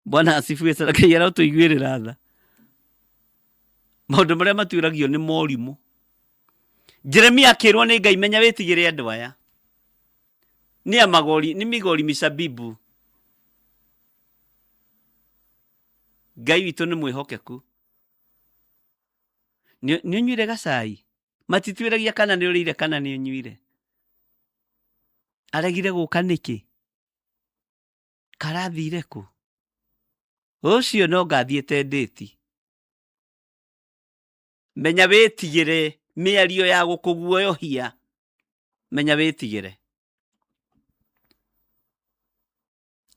Bwana asifiwe sana. Ngai arotũiguĩrĩra tha. Maũndũ marĩa matuĩragio nĩ morimũ. Jeremia akĩrwo nĩ Ngai, menya wĩtigĩre andũ aya. Nĩ a magori, nĩ migori misabibu. Ngai witũ nĩ mwĩhokeku. Nĩ ũnyuire gacai? Matituĩragia kana nĩ ũrĩire kana nĩ ũnyuire. Aregire gũka nĩkĩ? Karathire kũ? Ũcio no ngathiĩte ndĩti. Menya wĩtigĩre mĩario ya gũkũguoyohia. Menya wĩtigĩre.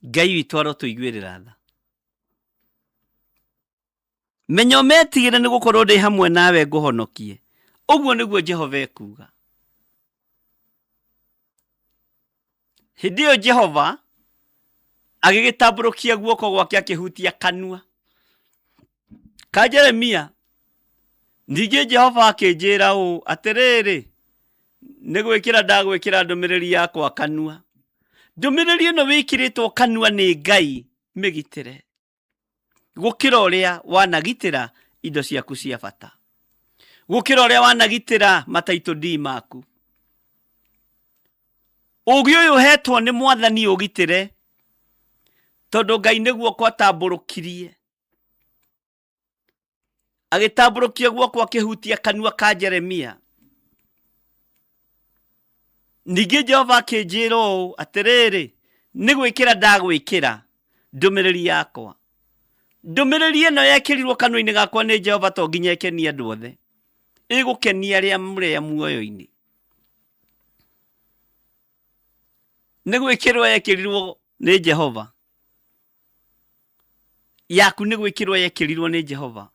Ngai witũ arotũiguĩrĩra tha. Menya ũmetigĩre nĩ gũkorwo ndĩ hamwe nawe ngũhonokie. Ũguo nĩguo Jehova ekuuga. Hĩndĩ ĩyo Jehova agĩgĩtambũrũkia guoko gwake akĩhutia kanua ka Jeremia. Ningĩ Jehova akĩnjĩra ũũ, atĩrĩrĩ, nĩ gwĩkĩra ndagwĩkĩra ndũmĩrĩri yakwa kanua. Ndũmĩrĩri ĩno wĩkĩrĩtwo kanua nĩ Ngai mĩgitĩre gũkĩra ũrĩa wanagitĩra indo ciaku cia bata, gũkĩra ũrĩa wanagitĩra mataitũ ndii maku. Ũgĩ ũyũ ũhetwo nĩ Mwathani ũgitĩre, tondũ Ngai nĩguo kwatambũrũkirie. Agĩtambũrũkia guoko akĩhutia kanua ka Jeremia. Ningĩ Jehova akĩnjĩra ũũ, atĩrĩrĩ, nĩ gwĩkĩra ndagwĩkĩra ndũmĩrĩri yakwa. Ndũmĩrĩri ĩno yekĩrirwo kanua-inĩ gakwa nĩ Jehova to nginya ĩkenie andũ othe. Ĩgũkenia arĩa mũrĩ a muoyo-inĩ. Nĩ gwĩkĩrwo yekĩrirwo nĩ Jehova. Yaku nĩ gwĩkĩrwo yekĩrirwo nĩ Jehova.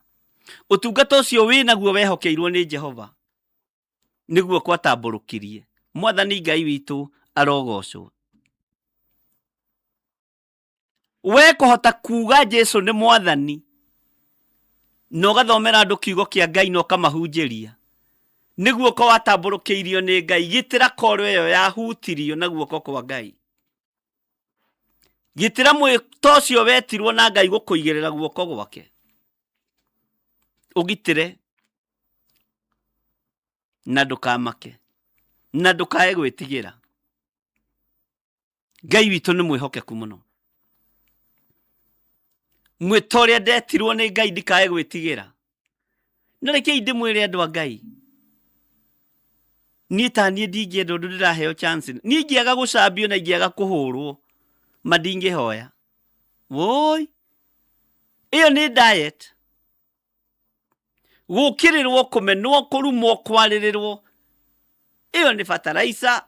Ũtungata ũcio wĩ naguo wehokeirwo nĩ Jehova. Nĩguo kwatambũrũkirie. Mwathani Ngai witũ arogocwo. We kũhota kuga Jesu nĩ Mwathani na ũgathomera andũ kiugo kĩa Ngai na ũkamahunjĩria nĩ guoko watambũrũkĩirio nĩ Ngai. Gitĩra koro ĩyo yahutirio na guoko kwa Ngai. Gitĩra mwĩto ũcio wetirwo na Ngai gũkũigĩrĩra guoko gwake. Ũgitĩre na ndũkamake na ndũkae gwĩtigĩra. Ngai witũ nĩ mwĩhokeku mũno. Mwĩto ũrĩa ndetirwo nĩ Ngai ndikae gwĩtigĩra. Na rekei ndĩmwĩre andũ a Ngai, niĩ ta niĩ ndingĩenda ũndũ ndĩraheo chance. Niĩ ingĩaga gũcambio na ingĩaga kũhũrwo, ma ndingĩhoya. Woi, ĩyo nĩ diet. Gũkĩrĩrwo, kũmenwo, kũrumwo, kwarĩrĩrwo, ĩyo nĩ fertilizer.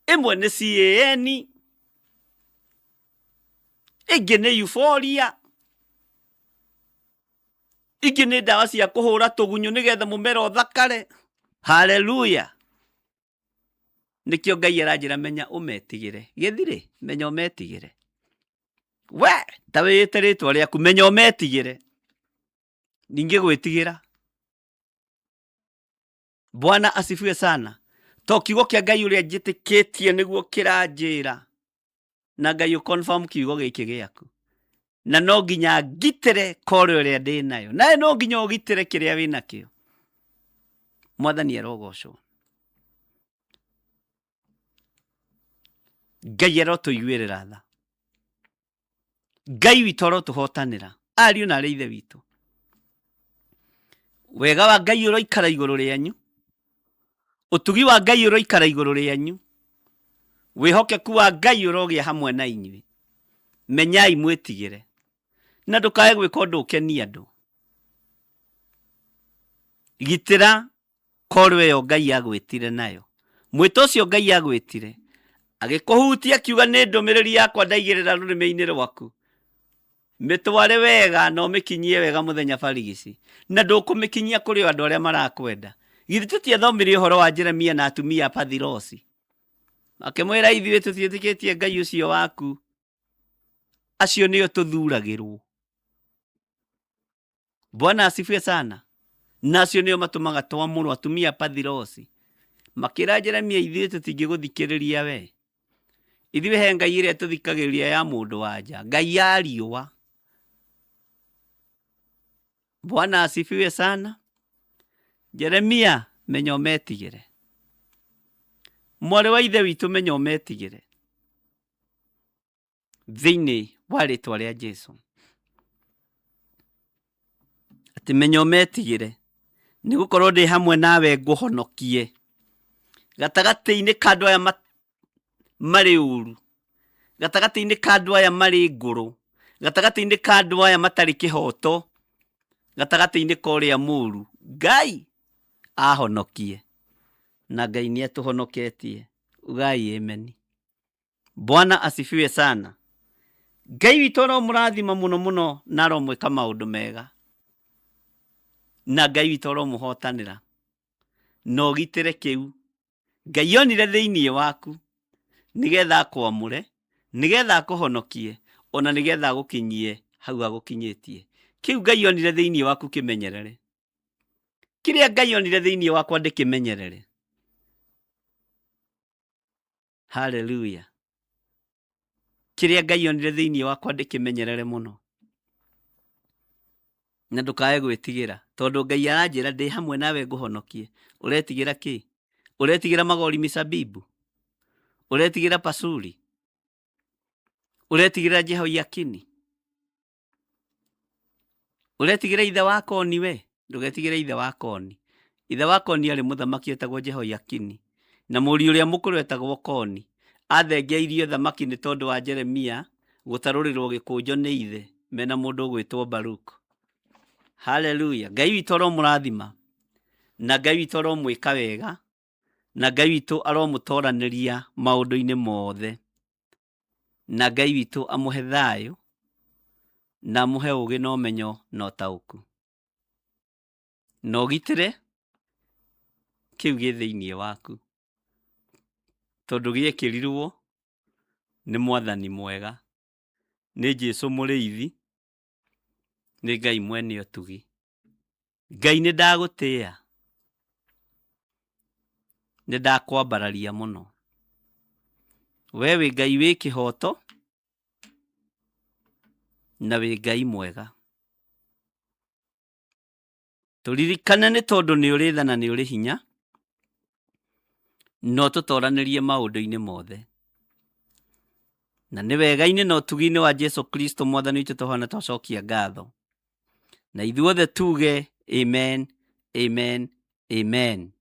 Ĩmwe nĩ CAN, ĩngĩ nĩ euphoria, ingĩ nĩ ndawa cia kũhũra tũgunyũ nĩgetha mũmera ũthakare. Haleluya! Nĩkĩo Ngai aranjĩra menya ũmetigĩre. Gĩthirĩ, menya ũmetigĩre. We ta wĩĩte rĩtwa rĩaku, menya ũmetigĩre. Ningĩ gwĩtigĩra. Bwana asifiwe sana. To kiugo kĩa Ngai ũrĩa njĩtĩkĩtie nĩguo kĩranjĩra. Na Ngai ũ confirm kiugo gĩkĩ gĩaku. Na no nginya ngitĩre koro ĩrĩa ndĩ nayo. Nawe no nginya ũgitĩre kĩrĩa wĩ nakĩo. Mwathani arogocwo. Ngai arotũiguĩrĩra tha. Ngai witũ arotũhotanĩra. Ariũ na arĩ ithe witũ. Wega wa Ngai ũroikara igũrũ rĩanyu. Ũtugi wa Ngai ũroikara igũrũ rĩanyu. Wĩhokeku wa Ngai ũrogĩa hamwe na inyuĩ. Menyai mwĩtigĩre. Na ndũkae gwĩka ũndũ ũkenie andũ. Gitĩra koro ĩyo Ngai agwĩtire nayo. Mwĩto ũcio Ngai agwĩtire. Agĩkũhutia akiuga nĩ ndũmĩrĩri yakwa ndaigĩrĩra rũrĩmĩ-inĩ rwaku. Mĩtware wega na ũmĩkinyie wega mũthenya barigici. Na ndũkũmĩkinyia kũrĩ o andũ arĩa marakwenda. Githĩ tũtiathomire ũhoro wa Jeremia na atumia a Pathirosi? Makĩmwĩra ithuĩ tũtiĩtĩkĩtie Ngai ũcio waku. Acio nĩo tũthuragĩrwo. Bwana asifiwe sana. Nacio nĩo matũmaga twamũrwo atumia Pathirosi. Makĩra Jeremia ithuĩ tũtingĩgũthikĩrĩria we. Ithuĩ he Ngai ĩrĩa tũthikagĩrĩria ya mũndũ wa nja, Ngai ya riũa. Bwana asifiwe sana. Jeremia menya ũmetigĩre. Mwarĩ wa ithe witũ menya ũmetigĩre. Thĩinĩ wa rĩtwa rĩa Jesu. Atĩ menya ũmetigĩre nĩ gũkorwo ndĩ hamwe nawe ngũhonokie gatagatĩ-inĩ ka andũ aya marĩ ũru, gatagatĩ-inĩ ka andũ aya marĩ ngũrũ, gatagatĩ-inĩ ka andũ aya matarĩ kĩhoto, gatagatĩ-inĩ ka ũrĩa mũru. Ngai ahonokie na Ngai nĩ atũhonoketie. Ugai amen. Bwana asifiwe sana. Ngai witũ aromũrathima mũno mũno na aromwĩka maũndũ mega, na Ngai witũ aromũhotanĩra na ũgitĩre kĩu Ngai onire thĩinĩ waku nĩgetha akwamũre, nĩgetha akũhonokie, ona nĩgetha agũkinyie hau agũkinyĩtie. Kĩu Ngai onire thĩinĩ waku kĩmenyerere. Kĩrĩa Ngai onire thĩinĩ wakwa ndĩkĩmenyerere. Hallelujah. Kĩrĩa Ngai onire thĩinĩ wakwa ndĩkĩmenyerere mũno. Na ndũkae gwĩtigĩra tondũ Ngai aranjĩra ndĩ hamwe nawe ngũhonokie. Ũretigĩra kĩ? Ũretigĩra magori misabibu? Ũretigĩra Pasuri? Ũretigĩra Jehoiakini? Ũretigĩra ithe wa Koni we? Ndũgetigĩre ithe wa Koni. Ithe wa Koni arĩ mũthamaki etagwo Jehoiakini na mũriũ ũrĩa mũkũrũ etagwo Koni. Athengeirio thamaki nĩ tondũ wa Jeremia gũtarũrĩrwo gĩkũnjo nĩ ithe mena mũndũ ũgwĩtwo Baruk. Haleluya. Ngai witũ aromũrathima na Ngai witũ aromwĩka wega na Ngai witũ aromũtoranĩria maũndũ-inĩ mothe, na Ngai witũ amũhe thayũ na amũhe ũgĩ na ũmenyo na ũtaũku, na ũgitĩre kĩu gĩ thĩinĩ waku tondũ gĩekĩrirwo nĩ mwathani mwega, nĩ Jesu mũrĩithi, nĩ Ngai mwene ũtugi. Ngai nĩ ndagũtĩĩa, nĩ ndakwambararia mũno. We wĩ Ngai wĩ kĩhoto na wĩ Ngai mwega. Tũririkane nĩ tondũ nĩ ũrĩ tha na nĩ ũrĩ hinya, no tũtoranĩrie maũndũ-inĩ mothe. Na nĩ wega-inĩ na ũtugi-inĩ wa Jesu Kristo mwathani witũ tũhana twacokia ngatho. Na ithuothe tuge amen, amen, amen.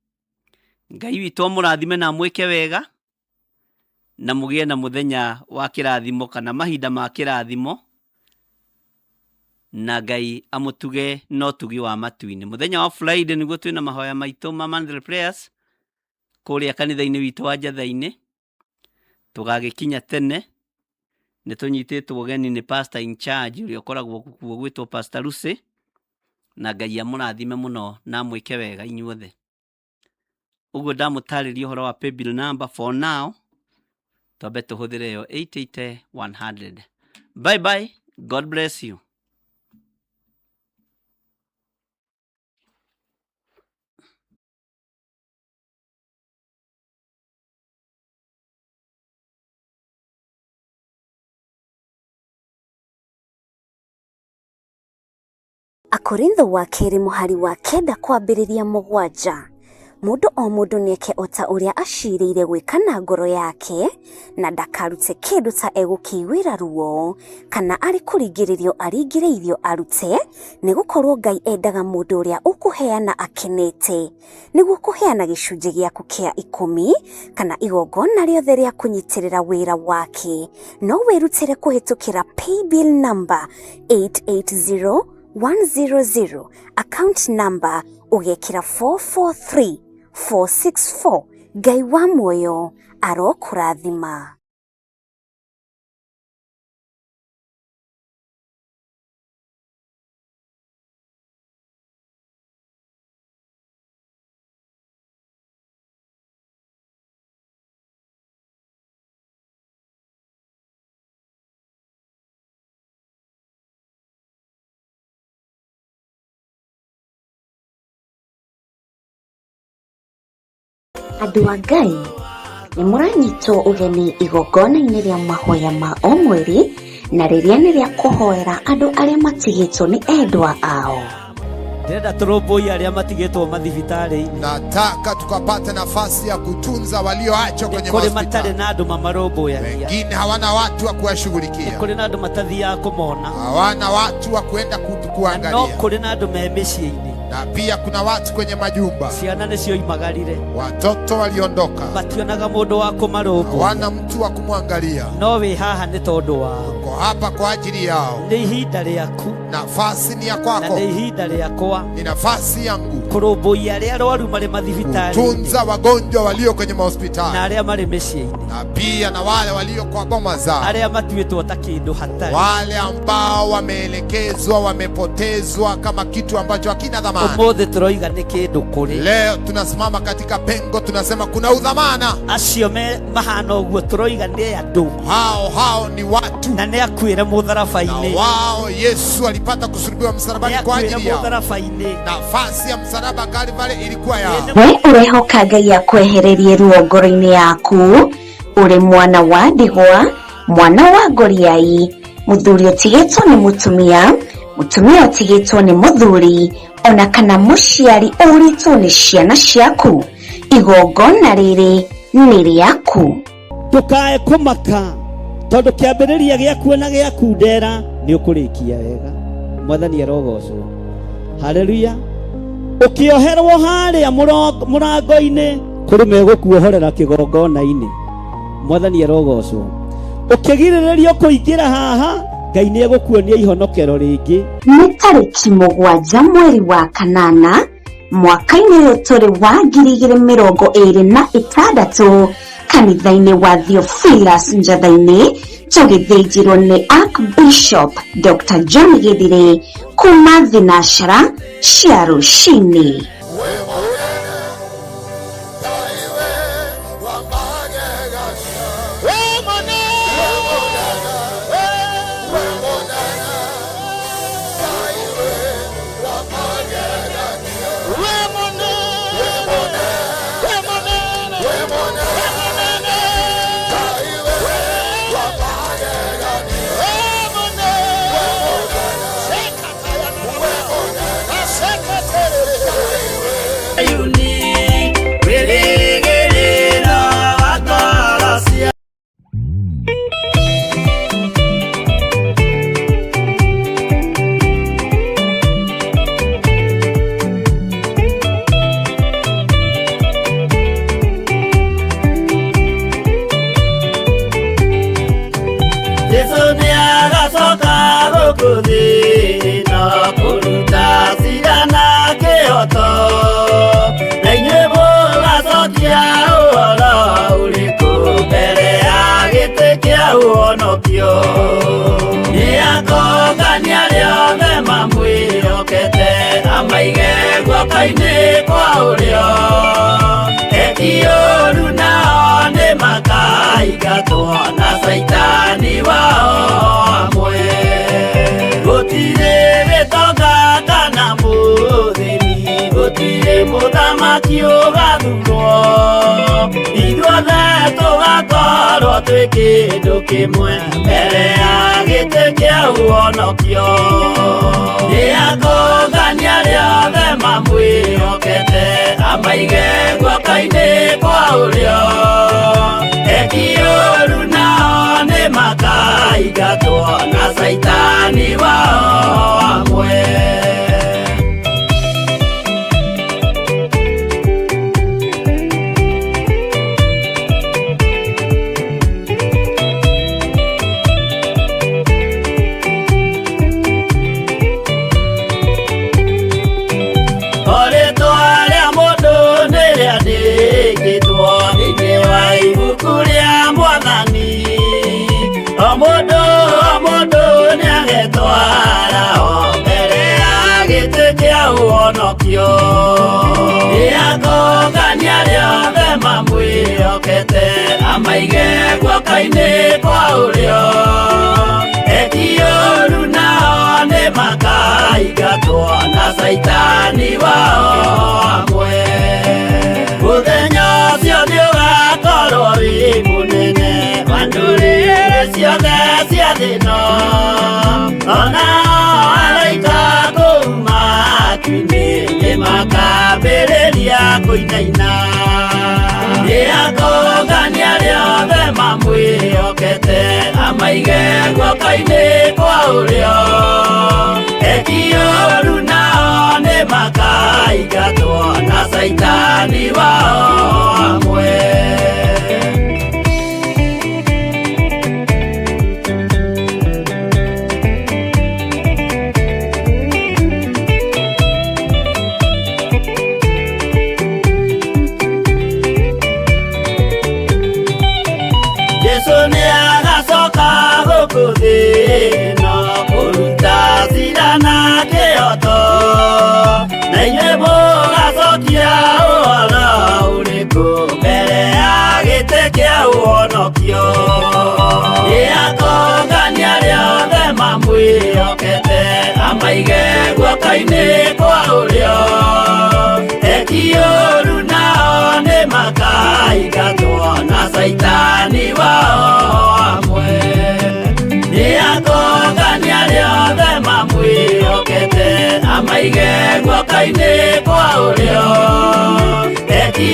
Ngai witũ amũrathime na amwĩke wega, na mũgĩe na mũthenya wa kĩrathimo kana mahinda ma kĩrathimo, na Ngai amũtuge na ũtugi wa matu-inĩ. Mũthenya wa Friday nĩguo twĩna mahoya maitũ ma monthly prayers kũrĩa kanitha-inĩ witũ wa Njatha-inĩ. Tũgagĩkinya tene, nĩ tũnyitĩtwo ũgeni nĩ pastor in charge ũrĩa ũkoragwo kuo gwĩtwo Pastor Lucy, na Ngai amũrathime mũno na amwĩke wega inyuothe. Ũguo ndamũtarĩria ũhoro wa paybill number for now, twambe tũhũthĩre ĩyo 880 100. Bye bye, God bless you. Akorintho wa kerĩ mũhari wa 9 kwambĩrĩria 7. Mũndũ o mũndũ nĩeke o ta ũrĩa acirĩire gwĩka na ngoro yake, na ndakarute kĩndũ ta egũkĩiguĩra ruo, kana arĩ kũringĩrĩrio aringĩrĩirio arute, nĩgũkorwo Ngai endaga mũndũ ũrĩa ũkũheana akenete. Nĩguo kũheana gĩcunjĩ gĩaku kĩa 10 kana igongona rĩothe rĩa kũnyitĩrĩra wĩra wake, no wĩrutĩre kũhĩtũkĩra paybill number 880100, account number ũgekĩra 443464. Ngai wa muoyo arokũrathima. Andũ a Ngai nĩ mũranyitwo ũgeni igongona-inĩ rĩa mahoya ma o mweri na rĩrĩa nĩ rĩa kũhoera andũ arĩa matigĩtwo nĩ endwa ao. Ndĩrenda tũrũmbũiye arĩa matigĩtwo mathibitarĩ-inĩ. Nataka tukapate nafasi ya kutunza walioachwa kwenye Kũrĩ matarĩ mahospitali. na andũ mamarũmbũyagia. Wengine hawana watu wa kuwashughulikia, Kũrĩ na andũ matathiaga kũmona. hawana watu wa kuenda Na no kuangalia, kũrĩ na andũ me mĩciĩ-inĩ. na pia kuna watu kwenye majumba, Ciana nĩcio imagarire. watoto waliondoka, Mationaga mũndũ wa kũmarũmbũiya. hawana mtu wa kumwangalia. No wĩ haha nĩ tondũ wao. Uko hapa kwa ajili yao. Nĩ ihinda rĩaku Nafasi ni ya na kwako, nĩ ihinda rĩakwa ni nafasi yangu kũrũmbũiya arĩa arwaru marĩ mathibitarĩ-inĩ kutunza wagonjwa walio kwenye na mahospitali arĩa marĩ mĩciĩ-inĩ, na pia na wale walio kwa boma zao, arĩa matuĩtwo ta kĩndũ hatarĩ. wale ambao wameelekezwa, wamepotezwa kama kitu ambacho hakina dhamana. Ũmũthĩ tũroiga nĩ kĩndũ kũrĩ Leo tunasimama katika pengo, tunasema kuna udhamana. acio me mahana ũguo, tũroiga nĩ andũ Hao hao ni watu, na nĩ akuĩre na mũtharaba-inĩ, wao Yesu alipata kusulubiwa nĩ msalabani kwa akuĩre ajili yao. mũtharaba-inĩ. Nafasi ya msalaba Kalvari ilikuwa yao. We ũrehoka Ngai akwehererie ruo ngoro-inĩ yaku ũrĩ mwana wa ndigwa, mwana wa ngoriai, mũthuri ũtigĩtwo nĩ mũtumia, mũtumia ũtigĩtwo nĩ mũthuri, ona kana mũciari ũrĩtwo nĩ ciana ciaku. Igongona rĩrĩ nĩ rĩaku. Ndũkae kũmaka tondũ kĩambĩrĩria gĩaku na gĩaku ndera nĩ ũkũrĩkia wega. Mwathani arogocwo. Haleluya. Ũkĩoherwo harĩa mũrango-inĩ kũrĩ megũkuohorera kĩgongona-inĩ. Mwathani arogocwo. Ũkĩgirĩrĩrio kũingĩra haha, Ngai nĩ egũkuonia ihonokero rĩngĩ. Nĩ tarĩki 7 mweri wa kanana mwaka-inĩ ũyũ tũrĩ wa 2026 kanitha-inĩ wa Theophilus Njatha-inĩ tũgĩthĩnjĩrwo nĩ Archbishop Dr. John Githire kuma thinashara cia rũcinĩ. Jesu nĩ agacoka gũkũ thĩ no kũruta cira na kĩhoto, na inyuĩ mũgacokia ũhoro ũrĩkũ mbere ya gĩtĩ kĩa ũhonokio. Nĩ akongania arĩa othe mamwĩhokete amaige guoko-inĩ kwa ũrĩo, eki ũũru nao nĩ makaingatwo na caitani wao amwe. Gũtirĩ gĩtonga kana mũthĩni, gũtirĩ mũthamaki ũgathurwo, ithuothe tũgakorwo twĩ kĩndũ kĩmwe mbere ya gĩtĩ kĩa ũhonokio. Nĩ akongania arĩa othe mamwĩhokete amaige guoko-inĩ kwa ũrĩo, eki ũũru nao nĩ makaingatwo na caitani wao amwe. Rĩtwa rĩa mũndũ nĩ rĩandĩkĩtwo thĩinĩ wa ibuku rĩa Mwathani, o mũndũ o mũndũ nĩ agetwara o mbere ya gĩtĩ kĩa ũhonokio. Nĩ akongania arĩa othe mamwĩhokete amaige guoko-inĩ kwa ũrĩo, eki ũũru nao nĩ makaingatwo na caitani wao amwe. Mũthenya ũcio kũinaina. Nĩ akongania arĩa othe mamwĩhokete, amaige guoko-inĩ kwa ũrĩo. Eki ũru nao nĩ makaingatwo na caitani wao hamwe. Jesu nĩ agacoka gũkũ thĩ ĩno kũruta cira na kĩhoto, na inyuĩ mũgacokia ũhoro ũrĩkũ mbere ya gĩtĩ kĩa ũhonokio? Nĩ akongania arĩa othe mamwĩhokete, amaige guoko-inĩ kwa ũrĩo. Eki ũru nao nĩ makaingatwo na caitani wao hamwe. Nĩ akongania arĩa othe mamwĩhokete, amaige guoko-inĩ kwa ũrĩo. Eki